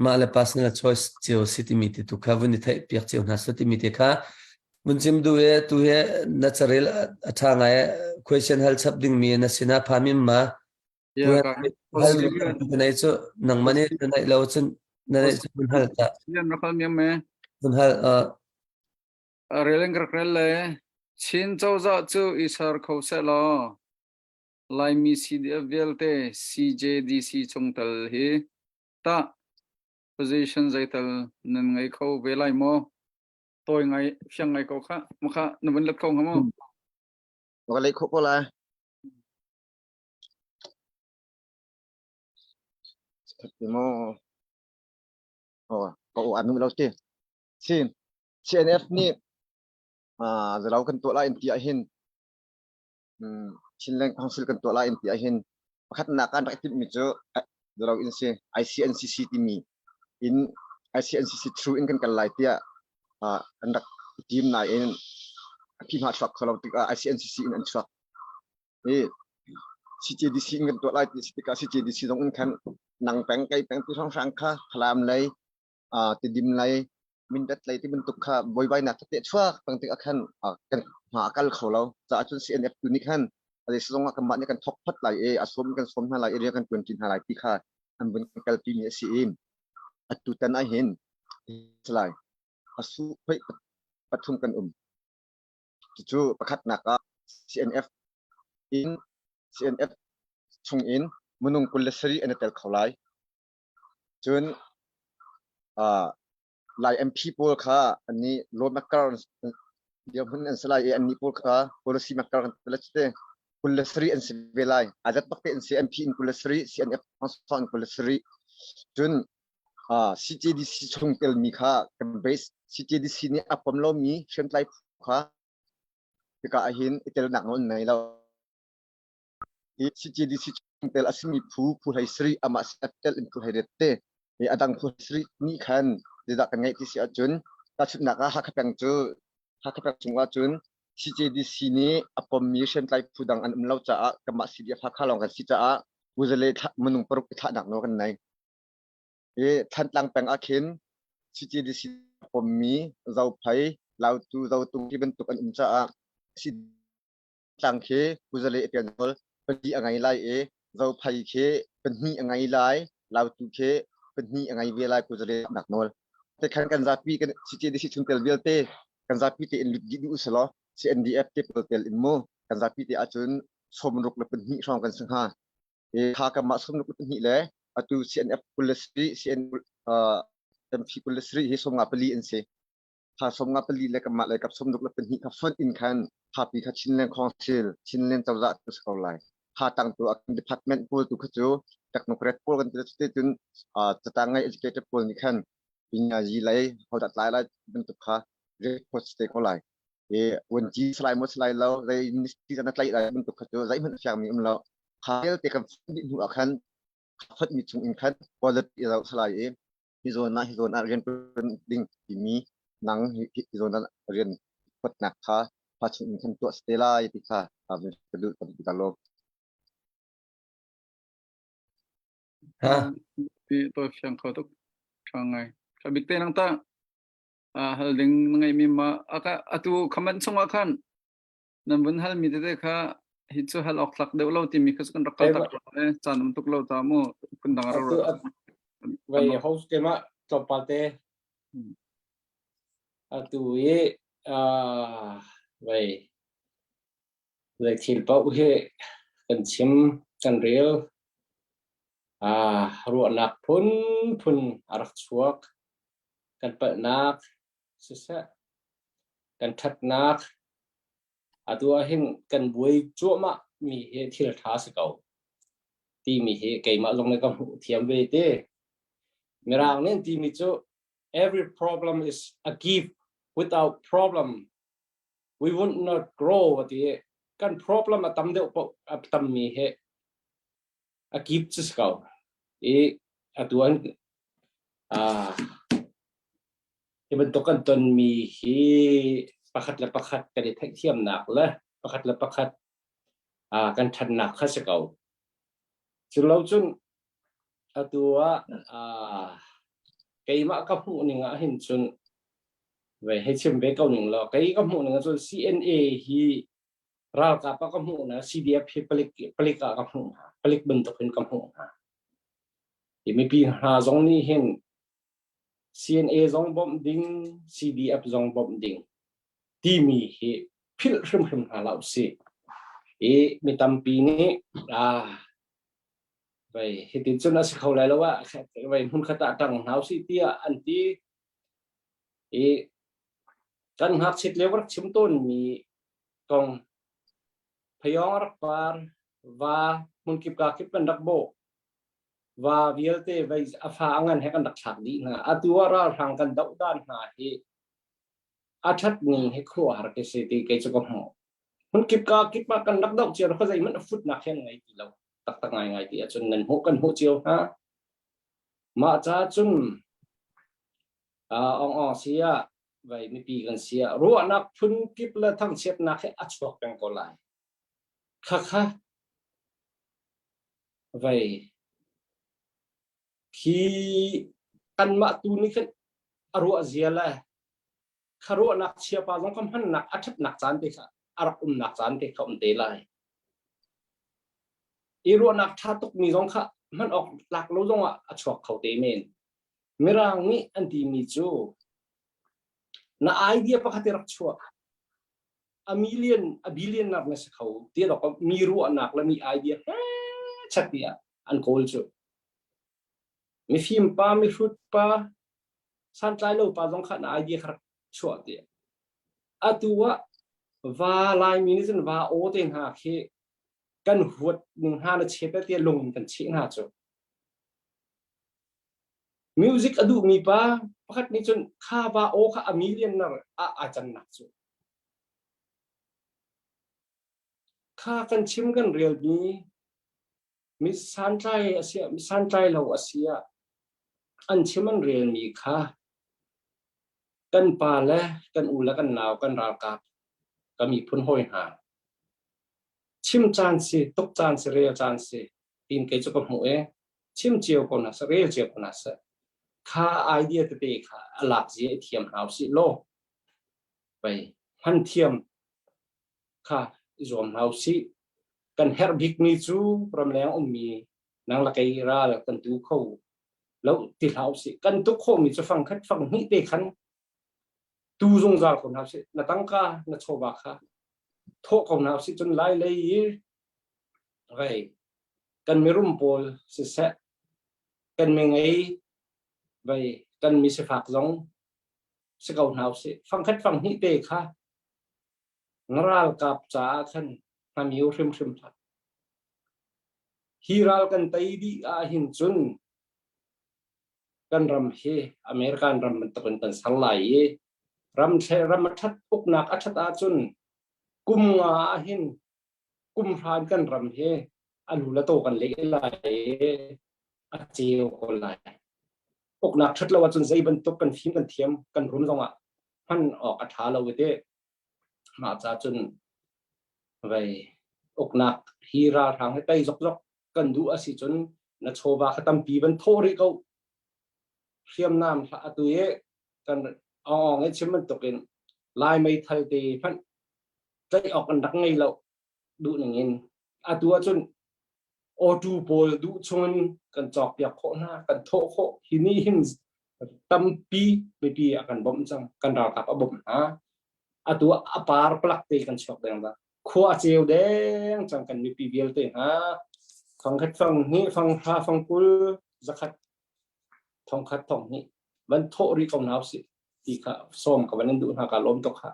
mah le personal choice cio si timi ti tu kha vun i theih piak cio hna su timi te kha vun chim du e. Tu he na carel a tha ngai. Question hal chap ding mi na sinah phamin ma hal nei cu nangmah nih na neih lo cun na neih cu vun hal ta. Vun hal. Releng rak rel le Chin cozah cu i ser kho seh law Laimi CDF vialte CJDC chungtel hi tah position zeital nan ngei kho ve lai maw? Tawi ngai fiang ngai ko kha. Makha na vun let kho hnga maw? Ka lei kho ko lai. Maw? Oh, ka anu lo ti. Sin CNF nih zarau kan tuah lai in ti ahhin Chinland Council kan tuah lai in ti ahhin pakhatnak kan rak timhmi cu zarau in si ICNCC timi in ICNCC through in kan kal lai tiah an rak tim nain a phi hma chuak kho lo tikah ICNCC in an chuak. I CJDC in kan tuah lai ti si tikah CJDC zong in khan nang peng kei peng ti hrawnghrang kha Falam lei Tidim lei Mindat lei ti bantuk kha buaibainak tete chuak peng tikah khan kan hma a kal kho lo caah cun CNF tu nih khan a zong ah kanmah nih kan thawk phot lai i a sawm kan sawm hna lai i rian kan tuan ṭi hna lai ti kha an vun kalpi mi a si i atu tan ah hin lai a su phei pathum kan um. Cucu pakhatnak ah CNF in CNF chung in minung 27 an i tel kho lai. Cun Lai MP pawl kha annih lawmaker dirhmun an si lai i annih pawl kha policy maker kan ti le 27 an si ve lai. Aa zat bak te an si. MP in 27, CNF in 27. Cun CJDC chung telmi kha kan base. CJDC nih a pom lomi hriamtlai phu kha hika ahhin i telnak nawl an ngei lo. Hi CJDC chungtel a simi phu phu hlei sarih amah tel in phu hlei riat te hi a dang phu sarih nih khan zeidah kan ngeih ti si ahcun tahchunhnak ah Hakha peng cu Hakha peng chung ahcun CJDC nih a pommi hriamtlai phu dang an um lo caah kanmah CDF Hakha lawng kan si caah Muzale minung paruk i thlahnak nawl kan nei. Hi Thantlang peng ah khin CJDC pommi Zophei, Lautu, Zotung ti bantuk an um caah tlang khi kuzale a pianhawl pali a ngei lai i Zophei khi pahnih a ngei lai, Lautu khi pahnih a ngei ve lai kuzale nak nawl. Te khan kan zapi kan CJDC chungtel vialte kan zapi te in lut dih duh usalaw CNDF te pawl tel in mu kan zapi te ahcun 62 hrawng kan si hnga. E kha kan mah 62 le atu CNF 27 CN MP 27 hi 54 an si. Kha 54 le kanmah lei kap 62 kha fonh in khan khapi kha Chinland Council Chinland cozah tu si ko lai. Kha tang tu a department pawl tu kha cu technocrat pawl kan ti te cun catang ngei educated pawl nih khan pinyazi lei hodah tlai lai bantuk kha report te ko lai. E wanci salai mo salai lo zei ministry na tlaih lai bantuk kha cu zeihmanh fiang mi um lo. Kha vialte kan fonh dih hnu ah khan fonh mi chung in khan quality zoh salai i hi zawn ah hi zawn ah rian ṭuan ding timi nang hi zawn ah rian huatnak kha fa chung in khan tuah te lai ti kha ka duh ka lawm. Ha? Ti to fiang kho tuk tha ngai. Ka bik te nang ta hal ding na ngai mi ma aka atu comment chungah khan nan vun hal mi tete kha hi cu hal awk tlak deuh lo timi kha kan rak kal tak le caan um tuk lo ta mu phun dang ro. Vai host te ma tlawmpal te atu i vai. Zei thil paoh hi kan chim, kan rel. Ruahnak phunphun a rak chuak. Kan palhnak siseh, kan ṭhatnak, atu ah hin kan buai cuahmah mi hi thil ṭha si ko timi hi keimah zong nih ka hmuh thiam ve te. Mirang nih an timi cu every problem is a gift without problem we would not grow ati kan problem a tam deuh paoh a tammi hi a gift cu si ko i atu an hi bantuk kan tonmi hi pakhat le pakhat kan i theihthiamnak le pakhat le pakhat kan ṭhannak kha si ko. Cu lo cun atu ah keimah ka hmuh ning ah hin cun ve hei chim ve ko ning law kei ka hmuh ning ah cun CNA hi ralkap ah ka hmuh hna CDF hi palik palik ah ka hmuh hna palik bantuk in ka hmuh hna. Hi mipi hna zong nih hin CNA zong bawmh ding CDF zong bawmh ding timi hi philh hrimhrim hna hlah usih. I mi tampi nih ah vei hitin cun a si kho lai lo ah vei hmunkhat ah ṭang hna usih tiah an ti. I kan ngakchiat lio rak chim tawnmi kong phayawng rak par va hmunkip ka kip kan rak bawh va vialte vei a fa a ngan he kan rak thlak dih hna. Atu ah ralhrang kan doh dan hna hi a ṭhat ning hi khuaruahhar ka si ti kei cu ka hmuh. Hmunkip ka kip ah kan rak doh cio kha zeihmanh a futnak hi an ngei ti lo. Taktak ngaingai ti ahcun nan hmuh kan hmuh cio hna. Mah ca cun ong ong si ah vai mipi kan si ah ruahnak phun kip le thangchiatnak hi a chuak peng ko lai. Khakha vai khi kanmah tu nih khin a ruah zia le kha ruahnak chia pa zong kha hmannak a ṭhatnak caan te kha a rak umnak caan te kha um te lai. I ruahnak ṭha tukmi zong kha hman awk tlak lo zong ah a chuak kho te men. Mirang nih an timi cu na idea pakhat i rak chuah a million a billion nak na si kho ti mi ruahnak le mi idea he chat tiah an kawl cu mifim pa mihrut pa santlai lo pa zong kha na idea kha rak chuah ti atu ah va laimi nih cun va aw te hna khi kan huat ning hna na chet te lung kan cheh hna cu music a duhmi pa pakhat nih cun kha va aw kha a million nar a a cannak cu Kha kan chim kan relmi mi santlai a si ah, mi santlai lo a si ah an chim an relmi kha kan pa le kan u le kan nau kan ralkap ka miphun hawi hna chim caan si tuk caan si rel caan si tiin kei cu ka hmuh i chim cio ko hna seh rel cio ko hna seh kha idea tete kha a lak zia i thiam hna usih law pei hman thiam kha i zuam hna usih. Kan herh bikmi cu ramleng ummi nang le kei ral kan tu kho lo ti hlah usih. Kan tuk khawhmi cu fang khat fang hnih te khan tu zungzal ko hna usih. Na tangka na chawva kha thawh ko hna usih cun lai lei i vei kan mirum pawl siseh kan mingei vei kan mi sifak zong si ko hna usih. Fangkhat fanghnih te kha na ralkap caah khan hnamiu hrimhrim hlah. Hi ral kan tei dih ahhin cun kan ram hi American ram bantukin kan ser lai i ram ram a ṭhat uknak a ṭhat ahcun kum nga ahhin kum hra in kan ram hi a lu le taw kan leh lai i a ceu ko lai. Uknak ṭhat lo ahcun zei bantuk kan fim kan thiam kan rum zongah hman awk a ṭha lo i teh mah ca cun vei uknak hi ralhrang hi tei zokzok kan duh a si cun na chawva kha tampi van thawh rih ko hriamnam hlah atu i kan awng i chim bantukin lai meithal te hmanh tlaih awk an rak ngei lo duh ning in atu ahcun auto pawl duh chungin kan cawkpiak khawh hna kan thawh khawh hi nih hin tampi mipi a kan bawmh cang kan ralkap a bawmh hna atu a par plak te kan chuak deng da. Khua a ceu deng cang kan mipi vialte hna. Fangkhat fang hnih fang hra fang 20 zakhat thongkhat thong hnih van thawh rih ko hna usih ti kha sawm ka van in duh hna ka lawm tuk ha.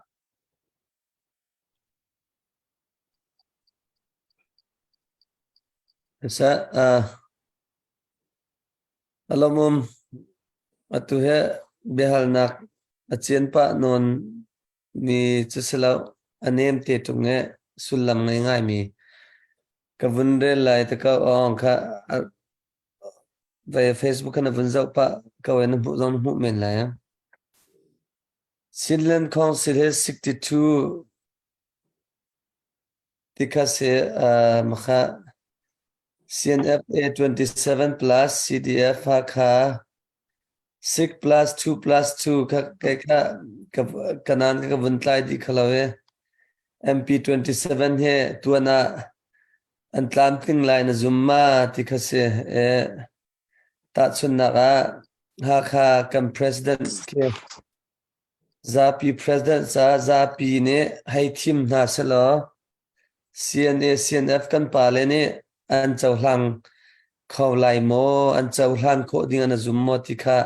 Sa uh, Alawmum atu he biahalnak a cian pah nawn mi cu si lo a nem te ṭung e sullam ngei ngai mi ka vun rel lai te ko ong kha vai Facebook khan a vun zoh pah ko e na hmuh zong na hmuh men lai a. Chinland Council he 62 tikha si uh, makha CNFA 27 plus CDF Hakha 6 plus 2 plus 2 kha kai kha ka kanan ka vun tlai dih khalo e MP 27 he tuan ah an tlamtling lai na zum ma ti kha si e tahchunnak ah Hakha kan president khi Zapi president ca zapi nih hei thim hna selaw CNA CNF kan pale nih an cohlang kho lai maw an cohlan khawh ding an zum maw ti kha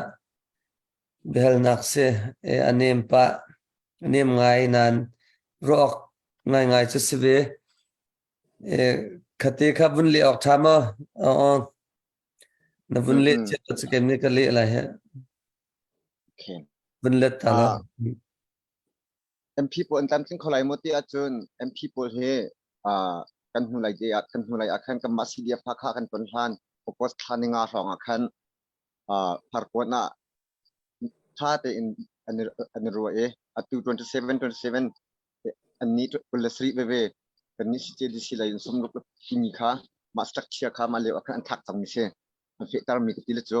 biahalnak si e a nem pah a nem ngai nain ruah awk ngaingai cu si ve e khate kha vun leh awk ṭha maw aw na vun leh cia cu kem nih ka leh lai he Okay. Vun let ta la. MP pawl an tlamtling kho lai maw ti ahcun MP pawl hi kan hnu lai te ah kan hnu lai ah khan kanmah CDF Hakha kan ton hlan August thla ni nga hrawng ah khan Farkawn ah tha tein an an i ruah i atu 27 27 anni 27 veve kannih CJDC lei in sawmruk timi kha mah structure kha mah lio ah khan an thlak cangmi si an fehtermi ka ti le cu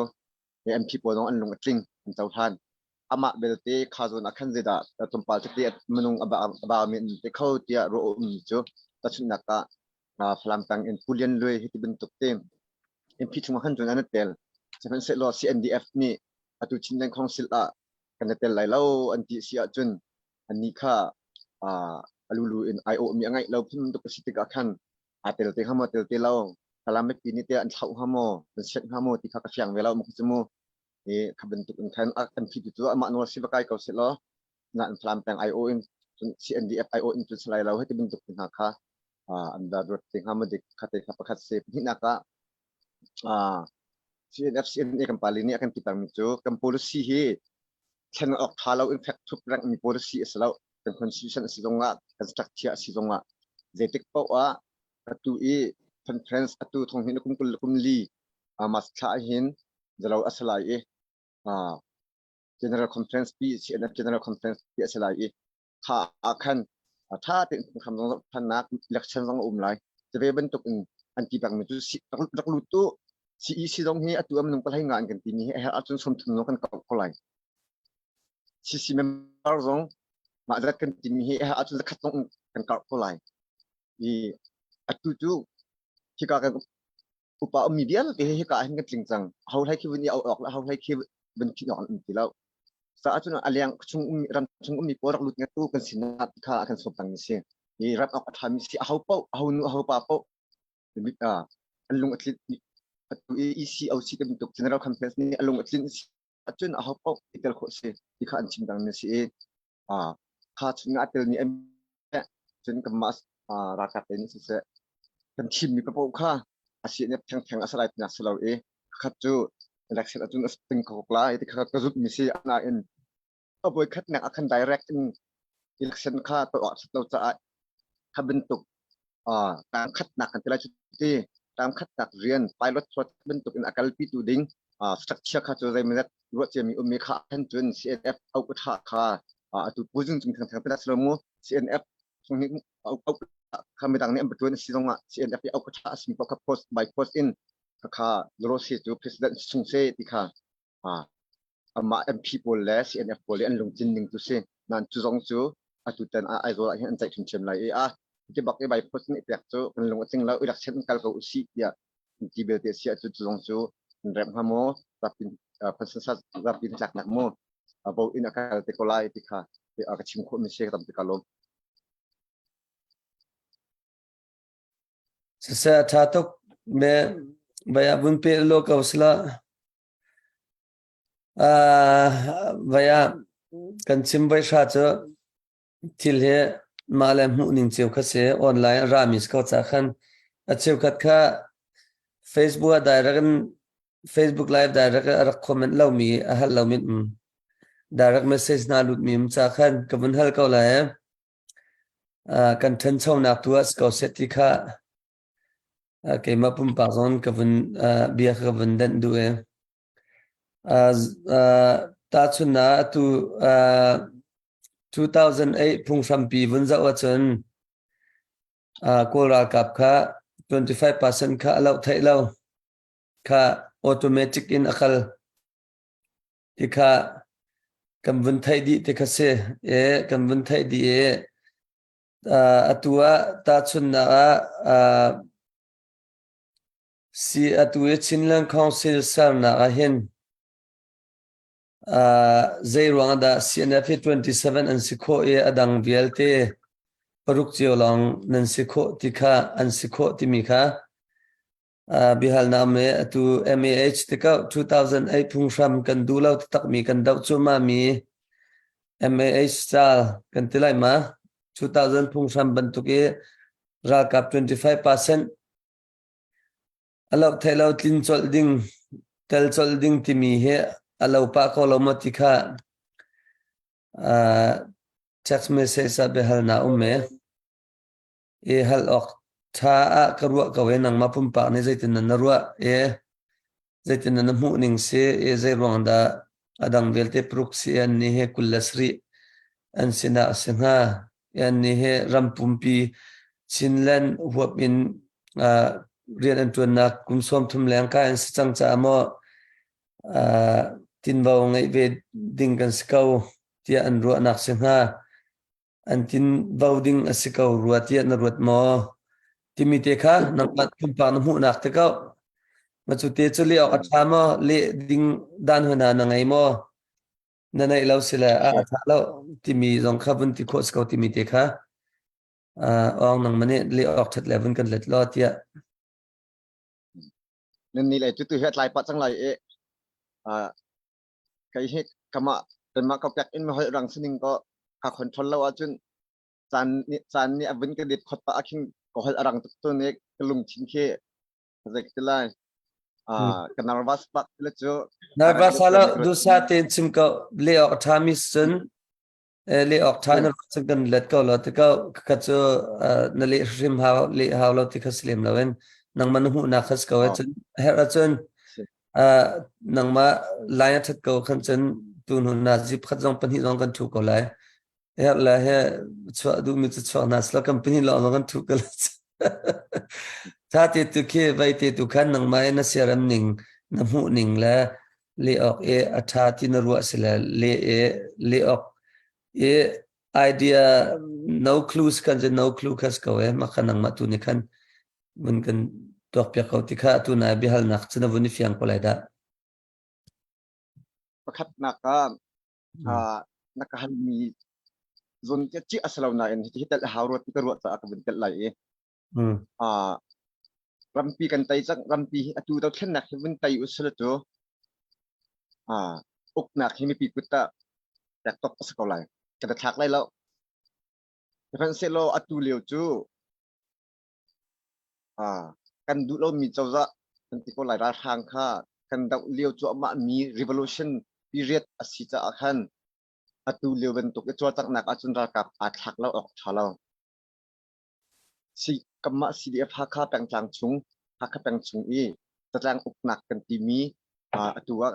MP pawl zong an lung a tling an cohlan amah belte kha zawn ah khan zeidah tlawmpal tete minung a baumi an te kho tiah ruah a ummi cu tahchunhnak ah Falam tang in Pu Lian Luai hi ti bantuk te MP chung ah khan cun an i tel sihmanhsehlaw CNDF nih atu Chinland Council ah kan i tel lai lo an ti si ahcun annih kha a lulu in aiawhmi a ngeih lo phun bantuk a si tikah khan aa tel te hnga maw tel te lo Falam mipi nih teh an thlauh hnga maw an sianh hnga maw ti kha ka fiang ve lo mu cu mu i kha bantuk in khan an phi tu amah nawl si va kai ko seh law na an Falam peng IO in cun CNDF IO in cun salai lo heti bantuk hna kha an da ruat te hnga maw dik kha te kha pakhat se pahnihnak ah CNF CNA kan pali nih a kan ti pengmi cu kan policy hi thlen awk tha lo in fek thup reng mi policy a si lo kan constitution a si zongah kan structure a si zongah zeitik paoh ah atu i conference atu thong hin kum kul kum li mas thla hin zalo a si lai i general conference pi CNF general conference pi a si lai i kha ah khan tha tein phunghram zong thannak election zong a um lai ve bantuk in an ti bang mi cu rak lut tu CEC zong hi atu am nung palai nga an kan ti mi hi a herh ahcun 30 zong kan kau ko lai CC member zong mah zat kan ti mi hi a herh ahcun zakhat zong kan karh ko lai i atu cu hika kan upa ummi vialte hi hika ah hin kan tling cang ho hlei khi vun i au awk le ho hlei khi vun thin awk an um ti lo sa ahcun a leng chung ummi ram chung ummi pawl rak lut ngatu kan sinah kha a kan sawm cang mi si i ram awk a ṭhami si aho paoh aho nu aho pa paoh an lung a tlin atu i ECOC te bantuk General Conference nih a lung a tlin ahcun aho paoh i tel khawh si ti kha an chim cang mi si i kha chung ah tel mi an cun kanmah ralkap lei nih siseh kan thimmi paoh kha a si nih thengtheng a si lai tinak si lo i khat cu election ahcun a ting kho lai ti kha ka zumh mi si nain a voi khatnak ah khan direct in election kha tuah a lo caah kha bantuk term khatnak kan ti lai cu ti term khatnak rian pilot project bantuk in a kalpi tu ding structure kha cu zeimawzat ruah ciami ummi kha khan cun CNF auh tha kha atu puzing cung thengtheng te si mu CNF chung nih auh kha midang nih an patuan si zongah CNF i auh tha a simi kha post by post in kha Rossi cu president chung se ti kha amah MP pawl le CNF pawl i an lungtlin ning tu si nan cu zong cu atu tan ah Aizawl ah hin an ceih ṭhiamṭhiam lai i a ti bak i by post nih pek cu kan lung a tling lo election kal ko usih tiah ti belte si ahcun cu zong cu an remh hnga maw zapi consensus zapi tlaknak maw vote in a kal te ko lai ti kha ka chim khawh mi si ka tam ti ka lawm. Siseh a ṭha tuk me vai ah vun pe lo ko sila. Vai ah kan chim vai hra cu thil hi mah le hmuh ning cio kha si online a rami si ko ca khan a cheukhat kha Facebook ah direct in Facebook live direct a rak comment lomi a hal lomi um direct message na lutmi um ca khan ka vun hal ko lai. Kan ṭhanchonak tu ah si ko seh ti kha keimah pumpak zong ka vun bia ka vun denh duh i tahchunhnak atu 2008 phunghrampi vun zoh ahcun Kawl ralkap kha 25% kha a loh theih lo kha automatic in a kal. Ti kha kan vun theih dih ti kha si i kan vun theih dih i atu ah tahchunhnak ah si atu i Chinland Council sernak ah hin zei ruang dah CNF hi 27 an si khawh i a dang vialte paruk cio lawng nan si khawh ti kha an si khawh timi kha Biahalnak me atu MAH tikah 2008 phunghram kan duh lo takmi kan doh cuahmah mi MAH style kan ti lai ma? 2000 phunghram bantuk i ralkap 25% a loh thai lo tlin colh ding tel colh ding timi hi a lo pah ko lo maw ti kha text message ah biahalnak um me. I hal awk ṭha ah ka ruah ko i nangmah pumpak nih zeitin na ruah i zeitin na hmuh ning si i zei ruang dah a dang vialte paruk si an nih hi 27 an sinah a si hnga i an nih hi ram pumpi Chinland huap in rian an ṭuannak kum 30 leng kai an si cang caah maw tinvo ngeih ve ding kan si ko tiah an ruahnak si hnga. An tin vo ding a si ko rua tiah na ruat maw? Timi te kha nangmah pumpak na hmuhnak te ko. Ma cu te cu leh awk a ṭha maw? Leh ding dan hna na ngei maw? Na neih lo si le a ṭha lo timi zong kha vun ti khawh si ko timi te kha awng nangmah nih leh awk ṭhat le vun kan let law tiah. Nan ni le cu tu hi a tlai pah cang lai i Kei hi kamah kanmah kokek in holh rang sining ko ka control lo ahcun caan nih caan nih a vun ka det khot pah ahkhin ka holh a rang tuk tu nih ka lungthin khi ka zeik ti lai. Ka nervous bak ti le cu. Nervous halo dusa tein chim ko le awk a ṭhami cun le awk ṭha in cun kan let ko lo ti ko ka cu na leh hrim hau leh hau lo ti kha si lem lo in nangmah na hmuhnak kha si ko cun herh ahcun nangmah lai a ṭhat ko khan cun tu hnu na zip khat zong pahnih zong kan ṭhu ko lai herh le he chuah duhmi cu chuak hna sila kan pahnih lawng zong kan ṭhu ko lai Tha te tu khi vai te tu khan nangmah in na siaram ning na hmuh ning le le awk i a ṭha ti na ruah si le le i le awk i idea no clues kan je no clue khas ko e ma kha nangmah tu ni khan vun kan tuak piak ko ti kha tu na biahalnak cu na vun i fiang ko lai dah. Pakhatnak ah na ka halmi zon ci a si lo nain hi tel hau ruat ka ruah caah ka vun tel lai i Rampi kan tei cang. Rampi hi atu dothlennak hi vun tei usila cu uknak hi mipi kut ah pek tok a si ko lai. Kan i thlak lai lo. Sihmanhsehlaw atu lio cu kan duh lomi cozah kan ti ko lai ralhrang kha kan doh lio cuahmah mi revolution period a si caah khan atu lio bantuk i cawlcanghnak ahcun ralkap aa thlak lo awk ṭha lo. Kanmah CDF Hakha pengtlang chung, Hakha peng chung i zatlang uknak kan timi atu ah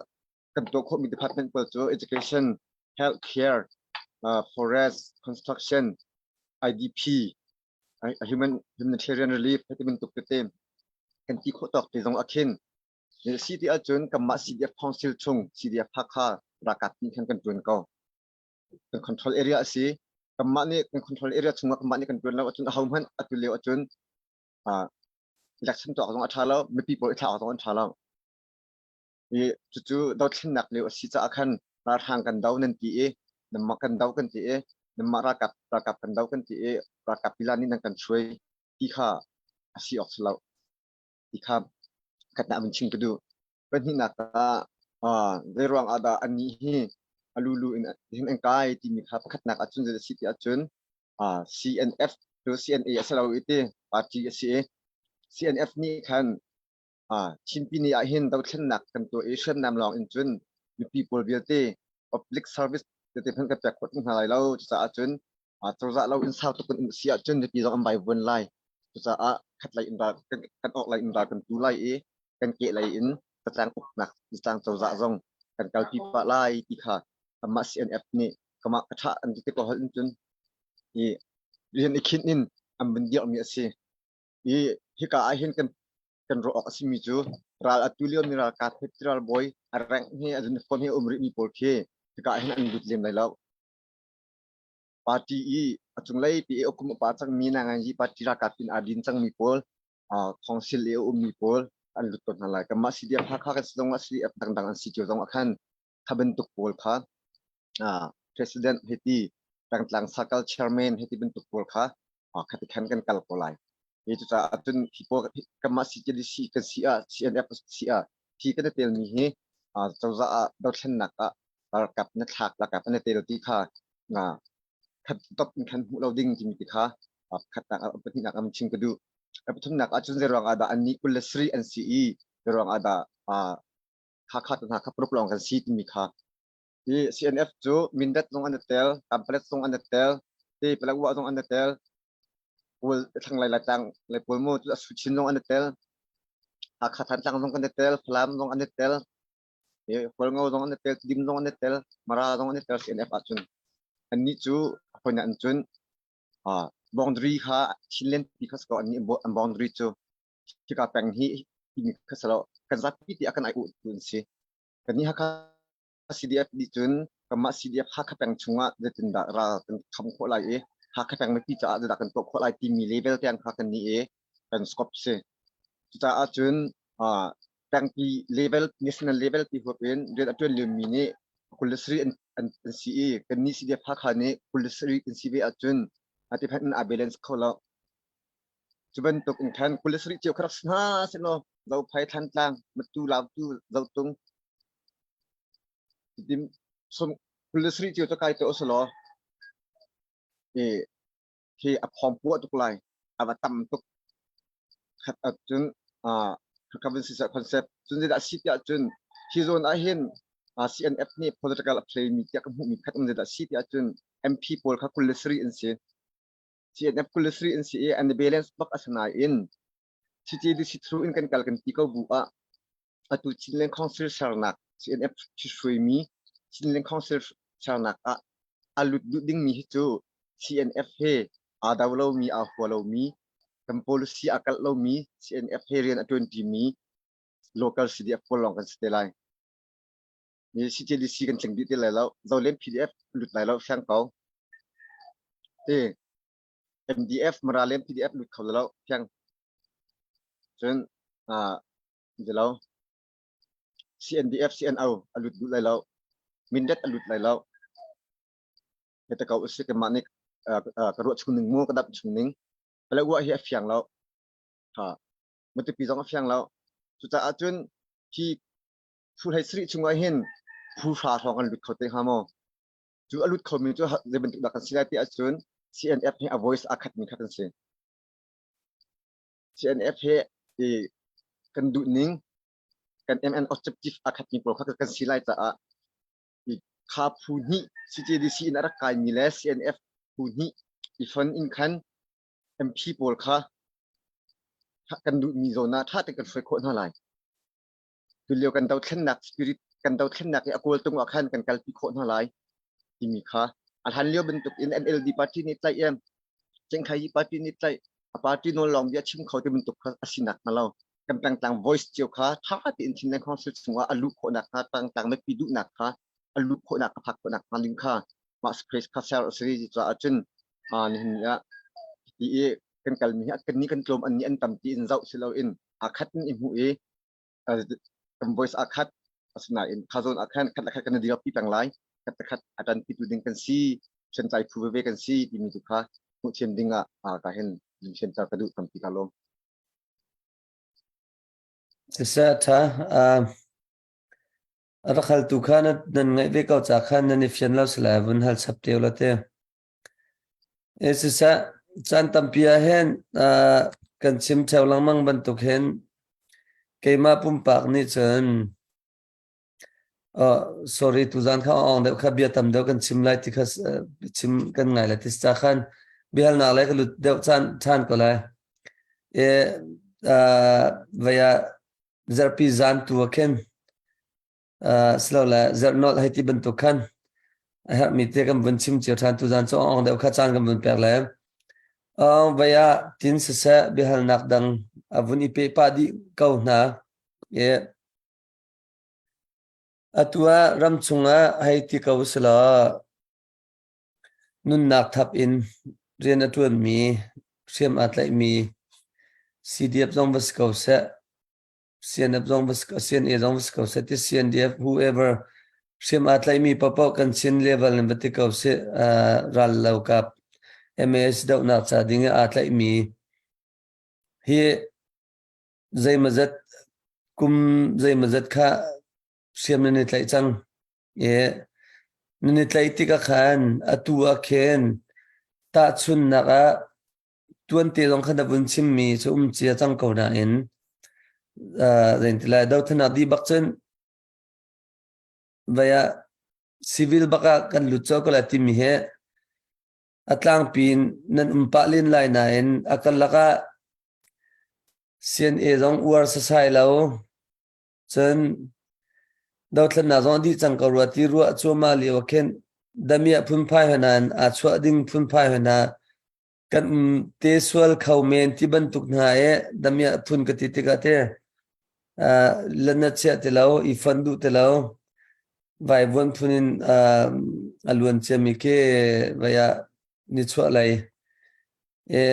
kan tuah khawhmi department pawl cu education, healthcare, forest, construction, IDP, human humanitarian relief hei ti bantuk tete kan ti khawh tawk te zong ah khin si ti ahcun kanmah CDF Council chung CDF Hakha ralkap nih khan kan tuan ko. Kan control area a si. Kanmah nih kan control area chungah kanmah nih kan tuan lo ahcun ahohmanh atu lio ahcun election tuah zong a ṭha lo, mipi pawl i thlak zong an ṭha lo. I cucu dothlennak lio a si caah khan ralhrang kan do nan ti i nanmah kan do kan ti i nanmah ralkap ralkap kan do kan ti i ralkap pila nih nan kan hruai ti kha a si awk si lo ti kha khatnak vun chim ka duh. Pahnihnak ah zeiruang ah dah annih hi a lulu in hin an kai timi kha pakhatnak ahcun zei a si ti ahcun CNF cu CNA a si lo i ti party a si i CNF nih khan Chinpi ni ah hin dothlennak kan tuah i hriamnam lawng in cun mipi pawl vialte public service tete hmanh kan pek khawh hna lai lo. Cucaah cun cozah lo in sau tuk kan um si ahcun mipi zong an vaivuan lai. Cucaah khat lei in ral kan awk lei in ral kan tu lai i kan keh lei in zatlang uknak zatlang cozah zong kan kalpi pah lai ti kha amah CNF nih kamah ka ṭha an ti te ko hol in cun i rian i khinh in an vun dirhmi a si. I hika ah hin kan kan ruah awk a simi cu ral atu lio mi ralkap he ralbawi a rank he a uniform he um rihmi pawl khi hika ah hin an lut lem lai lo. Party i a cunglei pi i kum upa cangmi nanganyi party ralkap in aa din cangmi pawl council i a ummi pawl an lut tawn hna lai. Kanmah CDF Hakha kan si zong ah CDF dangdang an si cio zong ah khan kha bantuk pawl kha president heti pengtlang circle chairman heti bantuk pawl kha khati khan kan kal ko lai. Hi cucaah cun hi pawl kanmah CTDC kan si ah CNF si ah hi kan i telmi hi cozah ah dothlennak ah ralkap na thlak ralkap an i tel ti kha na khat top in khan hmuh lo ding timi ti kha khatnak ah pahnihnak ah chim ka duh. Pathumnak ah cun zeiruang ah dah annih 27 an si i zeiruang ah dah Hakha te hna kha paruk lawng kan si timi kha hi CNF cu Mindat zong an i tel, Kampalet zong an i tel, ti Paletwa zong an i tel, Kawl thlanglei Laitlang lei pawl mu cu Asuchin zong an i tel, Hakha Thantlang zong kan i tel, Falam zong an i tel, Hualngo zong an i tel, Tidim zong an i tel, Mara zong an i tel CNF ahcun. Annih cu hawi an cun boundary kha Chinland ti kha si ko annih an boundary cu hika peng hi timi kha si lo kan zapi ti a kan ai uh tu an si. Kannih Hakha CDF nih cun kanmah CDF Hakha peng chungah zeitindah ral kan kham khawh lai i Hakha peng mipi caah zeidah kan tuah khawh lai timi level tiang kha kan nih i kan scope si. Cucaah cun pengpi level national level ti huap in rian a ṭuan liomi nih 27 an, an, an si i kannih CDF Hakha nih 27 kan si ve ahcun ati phan in aa balance kho lo. Cu bantuk in khan 27 cio kha rak si hna sehlaw Zophei Thantlang Matu Lautu Zotung Tidim sum 27 cio cu kai te usulaw i khi a phawng puah tuk lai a va tam tuk khat ahcun ka vun siseh concept cun zeidah a si tiah cun hi zawn ah hin CNF nih political a play mi tiah ka hmuhmi khat um zeidah a si tiah cun MP pawl kha 27 an si CNF 27 an si i an i balance bak a si nain CTDC through in kan kal kan ti ko bu ah atu Chinland Council sernak CNF hruaimi Chinland Council sernak ah a lut duh dingmi hi cu CNF he aa do lomi aa hua lomi kan policy aa kalh lomi CNF he rian a ṭuanṭimi local CDF pawl lawng kan si te lai. Ni CTDC kan tling dih te lai lo. Zolen PDF lut lai lo fiang ko. Ti MDF Maralem PDF lut kho lo fiang. Cun lo CNDF CNO a lut duh lai lo Mindat a lut lai lo heta ko usi kanmah nih ka ruah chung ning mu ka dap chung ning Paletwa hi a fiang lo ha Matupi zong a fiang lo cucaah cun hi phu hlei sarih chungah hin phu hra hrawng an lut kho te hnga maw cu a lut khomi cu zei bantuk dah kan si lai ti ahcun CNF hi a voice aa khatmi kha kan si CNF he i kan duh ning kan MN objective a khatmi pawl kha kan si lai caah i kha phu hnih CJDC in a rak kaimi le CNF phu hnih i fon in khan MP pawl kha kan duhmi zawn ah ṭha tein kan hruai khawh hna lai. Tulio kan dothlennak spirit kan dothlennak i a kawltung ah khan kan kalpi khawh hna lai timi kha a hlan lio bantuk in NLD party nih tlaih em Cengkhai party nih tlaih a party nawl lawng bia chim kho ti bantuk kha a si nak hnga lo kan pengtlang voice cio kha tha tein Chinland Council chungah a luh khawhnak hnga pengtlang mipi duhnak kha a luh khawhnak a phak khawhnak hnga ding kha mah space kha ser a si caah cun nihin ni ah ti i kan kalmi hi kan ni kan tlawm an ni an tam ti in zoh si loin aa khat in i hmuh i kan voice aa khat asinain kha zawn ah khan khat le khat kan i dirpi peng lai khat le khat a ṭanpi tu ding kan si hriamtlai phu veve kan si timi tu kha hmuh thiam ding ah ka hin thiamter ka duh tampi ka lawm. Siseh ṭha. A rak haltu kha nan ngaih ve ko ca khan nan i fian lo si lai vun hal chap te la te. E siseh caan tampi ah hin kan chim theo lengmang bantuk hin keimah pumpak nih cun sorry tuzan kha ong deuh kha bia tam deuh kan chim lai ti kha chim kan ngai lai ti ca khan biahalnak lai ka lut deuh caan ṭhan ko lai. E vaya zarhpi zan tu ah khin silole zarhnolh hei ti bantuk khan a herhmi te kan vun chim cio ṭhan tuzan cu ong deuh kha caan kan vun pek le vei ah tin siseh biahalnak dang a vun i peh pah dih ko hna i atu ah ram chungah hei ti ko silaw Nunnak thap in rian a ṭuanmi, hriam aa tlaihmi, CDF zong va si ko seh, CNF zong va si CNA zong va si ko seh, ti CNDF whoever hriam aa tlaihmi paohpaoh kan Chin level in va ti ko seh, ral lo kap MAS dohnak ca ding i aa tlaihmi hi zeimawzat kum zeimawzat kha hriam nan i tlaih cang. I nan i tlaih tikah khan atu ah khin tahchunhnak ah tuante zong khan na vun chimmi cu um cia cang ko nain zeitin lai dothlennak dih bak cun vai ah civil bak ah kan lut colh ko lai timi hi a tlangpi in nan um pah len lai nain a karlak ah CNA zong uar sasai lo. Cun dothlennak zong a dih cang ko rua ti ruah cuahmah lio ah khin damiah phunphai hna in aa chuah ding phunphai hna kan um te sual kho men ti bantuk hna i damiah phun ka ti tikah te lana chiah ti lo i fonh duh ti lo vaivuan phun in a luan ciami khi vai ah nichuah lei i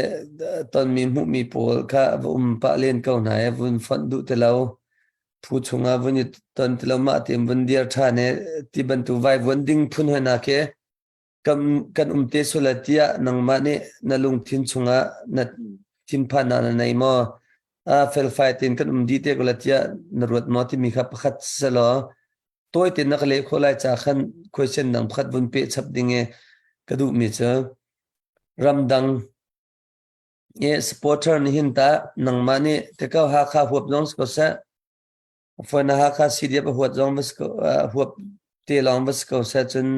tonmi hmuhmi pawl kha va um pah len ko hna i vun fonh duh ti lo phu chungah vun i ton ti lo mah tein vun dir ṭhan i ti bantuk vaivuan ding phun hoi hna khi kan kan um te sual tiah nangmah nih na lungthin chungah na thinphannak na nei maw a felfai tein kan um dih te ko la tiah na ruat maw timi kha pakhat selaw tawi tein na ka leh khawh lai ca khan question dang pakhat vun peh chap ding i ka duhmi cu ramdang i supporter nih hin tah nangmah nih te ko Hakha huap zong si ko seh fawn Hakha CDF a huat zong va si ko huap te lawng va si ko seh cun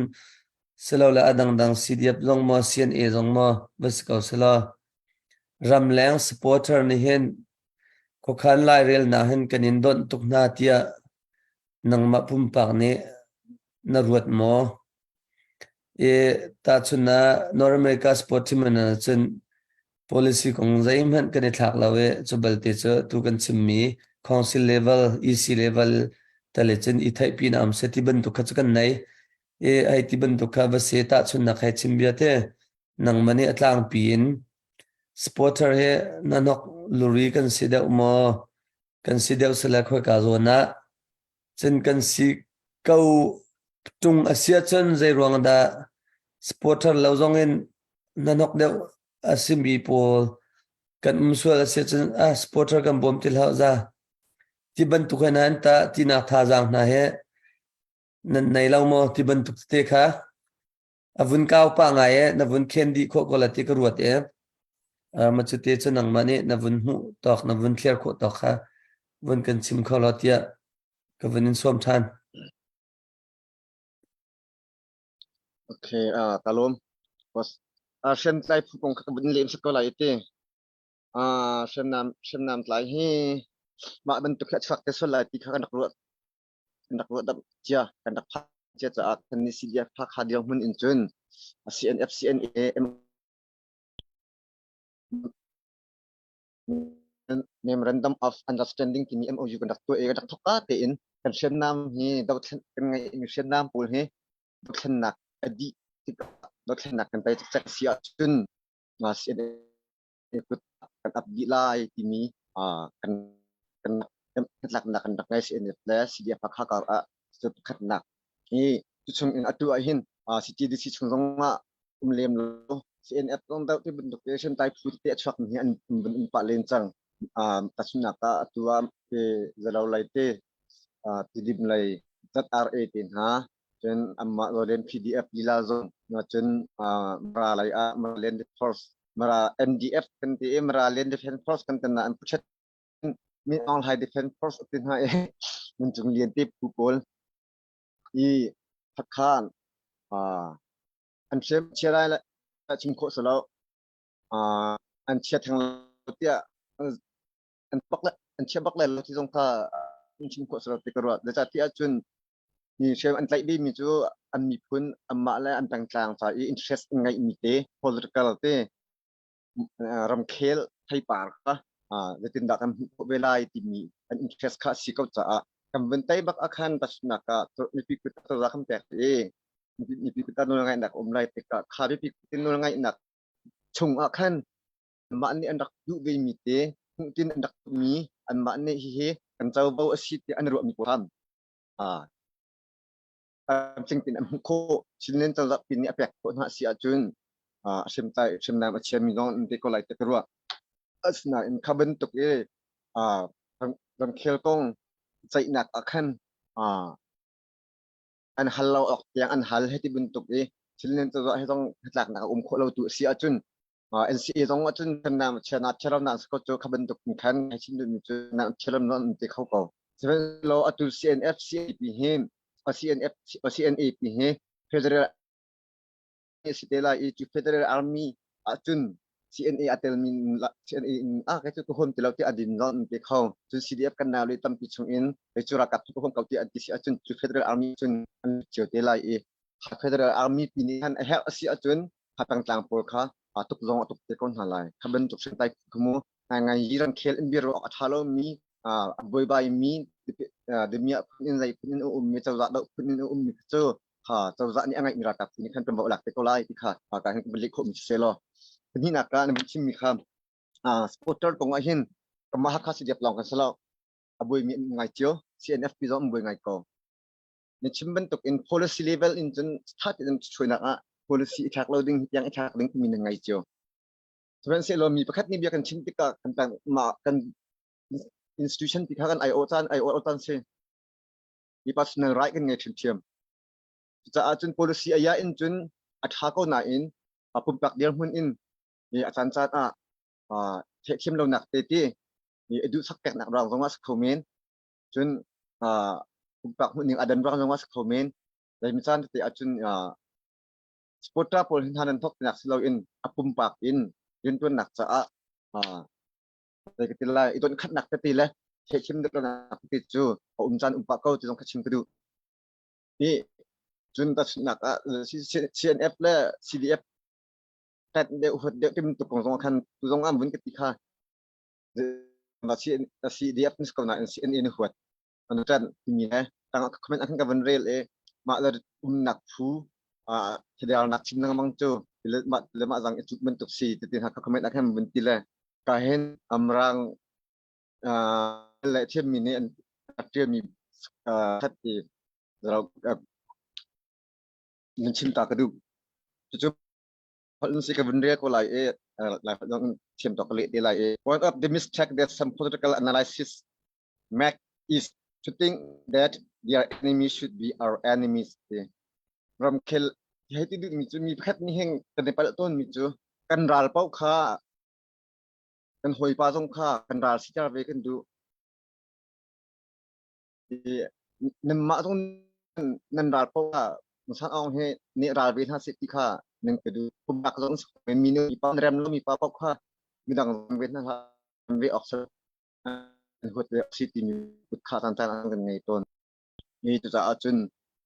silole a dangdang CDF zong maw CNA zong maw va si ko selaw ramleng supporter nih hin khuakhan lairelnak hin kan in donh tuk hna tiah Nangmah pumpak nih na ruat maw? I tahchun ah North America sport team ah cun policy kong zeihmanh kan i thlak lo i cu balte cu tu kan chimmi council level, EC level tale cun i theihpi na um se ti bantuk kha cu kan nei. I hei ti bantuk kha va se tahchunnak hei chim bia te nangmah nih a tlangpi in supporter hi na nok luri kan si deuh maw? Kan si deuh sile khoika zawn ah cun kan si ko ṭung a si ahcun zeiruang dah supporter lo zong in hnahnok deuh a simi pawl kan um sual a si ahcun ah supporter kan bawm ti hlah za ti bantuk he nan tah tinak thazaang hna he nan nei lo maw ti bantuk tete kha a vun kau pah ngai e na vun khen dih khawh ko la ti ka ruat e ma cu te cu nangmah nih na vun hmuh tawk na vun thliar khawh tawk kha vun kan chim kho lo tiah ka vun in sawm ṭhan. Okay, ka lawm. Boss. Hriamtlai phu kong kha ka vun lem sak ko lai ti. Hriamnam hriamnam tlai hi mah bantuk hi a chuak te sual lai ti kha kan rak ruah kan rak ruah dap cia kan rak phak cia caah kan ni CDF Hakha dirhmun in cun CNF CNA Memorandum of Understanding timi MOU kan rak tuah i kan rak thawk ka tein kan hriamnam hi dothlen kan ngeihmi hriamnam pawl hi dothlennak a dih tikah dothlennak kan tei cikcek si ahcun CNA kut kan ap dih lai timi kan kan hnatlaknak kan rak ngei CNF le CDF Hakha kar ah cu pakhatnak hi cu chung in atu ah hin CTDC chung zong ah um lem lo CNF zong deuh ti bantuk te hriamtlai phu tete a chuak mi hi an um pah len cang. Tahchunhnak ah atu ah zalo lei te, Tidim lei ZRA te hna, cun anmah Lawlen PDF lila zong, cun Mara lei ah Mara Land Force, Mara MDF kan ti i Mara Land Defense Force kan ti nain Puchet Min Aung Hlaing Defense Force ti hna i Min Cung Lian te phu pawl i Hakha an hrem chia lai chim khawh si lo. An chia theng lo tiah an bak le an chia bak lai lo ti zong kha an chim khawh si lo ti ka ruah. Zeicahtiah cun mi hrem an tlaih bimi cu an miphun anmah le an pengtlang ca i interest an ngeihmi te political te ramkhel theipar kha zeitindah kan hmuh khawh ve lai timi an interest kha a si ko caah kan vun tei bak ah khan tahchunhnak ah mipi kut cozah kan pek i mipi kut ah nawlngaihnak um lai tikah kha mipi kut in nawlngaihnak chung ah khan anmah nih an rak duh ve mi te hmuhtin an rak mi anmah nih hihi kan covo a si tiah an ruahmi pawl tling tein an hmuh khawh. Chinland cozah pi nih a pek khawh hna a si ahcun a hriamtlai hriamnam a chiami zong an te ko lai ti ka ruah. Asinain kha bantuk i ramkhel kong ceihnak ah khan an hal lo awk tiang an hal hei ti bantuk i Chinland cozah hi zong hnatlaknak a um khawh lo tu a si ahcun NCA zong ahcun hriamnam chiana chiaramnak si ko cu kha bantuk in khan hei chim duhmi cu chiaram an ti kho ko. Sihmanhsehlaw atu CNF CAP hi CNF CNAP hi federal si te lai i cu federal army ahcun CNA a telmi CNA in ah kei cu ka huam ti lo ti a din zong an ti kho. Cun CDF kan nau le tampi chung in kei cu ralkap cu ka huam ko ti an ti si ahcun cu federal army cun an cio te lai i federal army pi nih khan a herh a si ahcun kha pengtlang pawl kha tuk zong a tuk te ko hna lai. Kha bantuk hriamtlai kha mu ngai ngai ramkhel in bia ruah awk a ṭha lomi a buaibai mi damiah phun in zei phun in a ummi cozah doh phun in a ummi cu kha cozah nih a ngeihmi ralkap nih khan ṭuanvo a lak te ko lai ti kha ka hin kan leh khawhmi si seh law pahnihnak ah na vun chimmi kha supporter kong ah hin kanmah Hakha CDF lawng kan si lo a buaimi an um ngai cio CNFP zong an buai ngai ko na chim bantuk in policy level in cun ṭha tein chuainak ah policy i thlak lo ding tiang i thlak ding timi na ngai cio sihmanhsehlaw mi pakhat nih bia kan chim tikah kan mah kan institution ti kha kan ai awh caan ai awh caan si mi personal right kan ngei ṭhiamṭhiam cucaah cun policy aya in cun a ṭha ko nain a pumpak dirhmun in a caan caan ah theihthiam lonak te ti i duhsak peknak ruang zong ah si kho men cun pumpak hmuhning a dan ruang zong ah si kho men zeimi caan tete ahcun supporter pawl hi hna nan thawk tinak si loin a pumpak in rianṭuannak caah zei ka ti lai i don khatnak tete le theihthiam deuhnak tete cu a um caan um pah ko ti zong kha chim ka duh. Hi cun tahchunhnak ah CNF le CDF tat deuh huat deuh ti bantuk kong zong khan tu zong ah vun ka ti kha CDF nis ko nain CNA na huat an ṭan timi he tang comment ah khan ka vun rel i mah le umnak phu thadiarnak chim lengmang cu mah le mah zang i cut bantuk si ti hna ka comment ah khan vun ti le ka hin amrang le thiammi nih an ṭialmi khat ti nan chim ta ka duh cucu holh si ka vun rel ko lai i lai holh thiam tawk ka leh te lai i one of the mistake that some political analysis make is to think that their enemy should be our enemies ti ramkhel hei ti duhmi cu mi pakhat nih hin kan i palh tawnmi cu kan ral paoh kha kan hawipa zong kha kan ral siter ve kan duh nanmah zong nan ral paoh kha San Aung hi nih ral ve hna seh ti kha nan ka duh pumpak zong mi nu pa rem lo mi pa paoh kha midang zong ve hna hlah ve awk an huat ve si timi kut kha caan caan an kan ngei tawn. Mi cucaah cun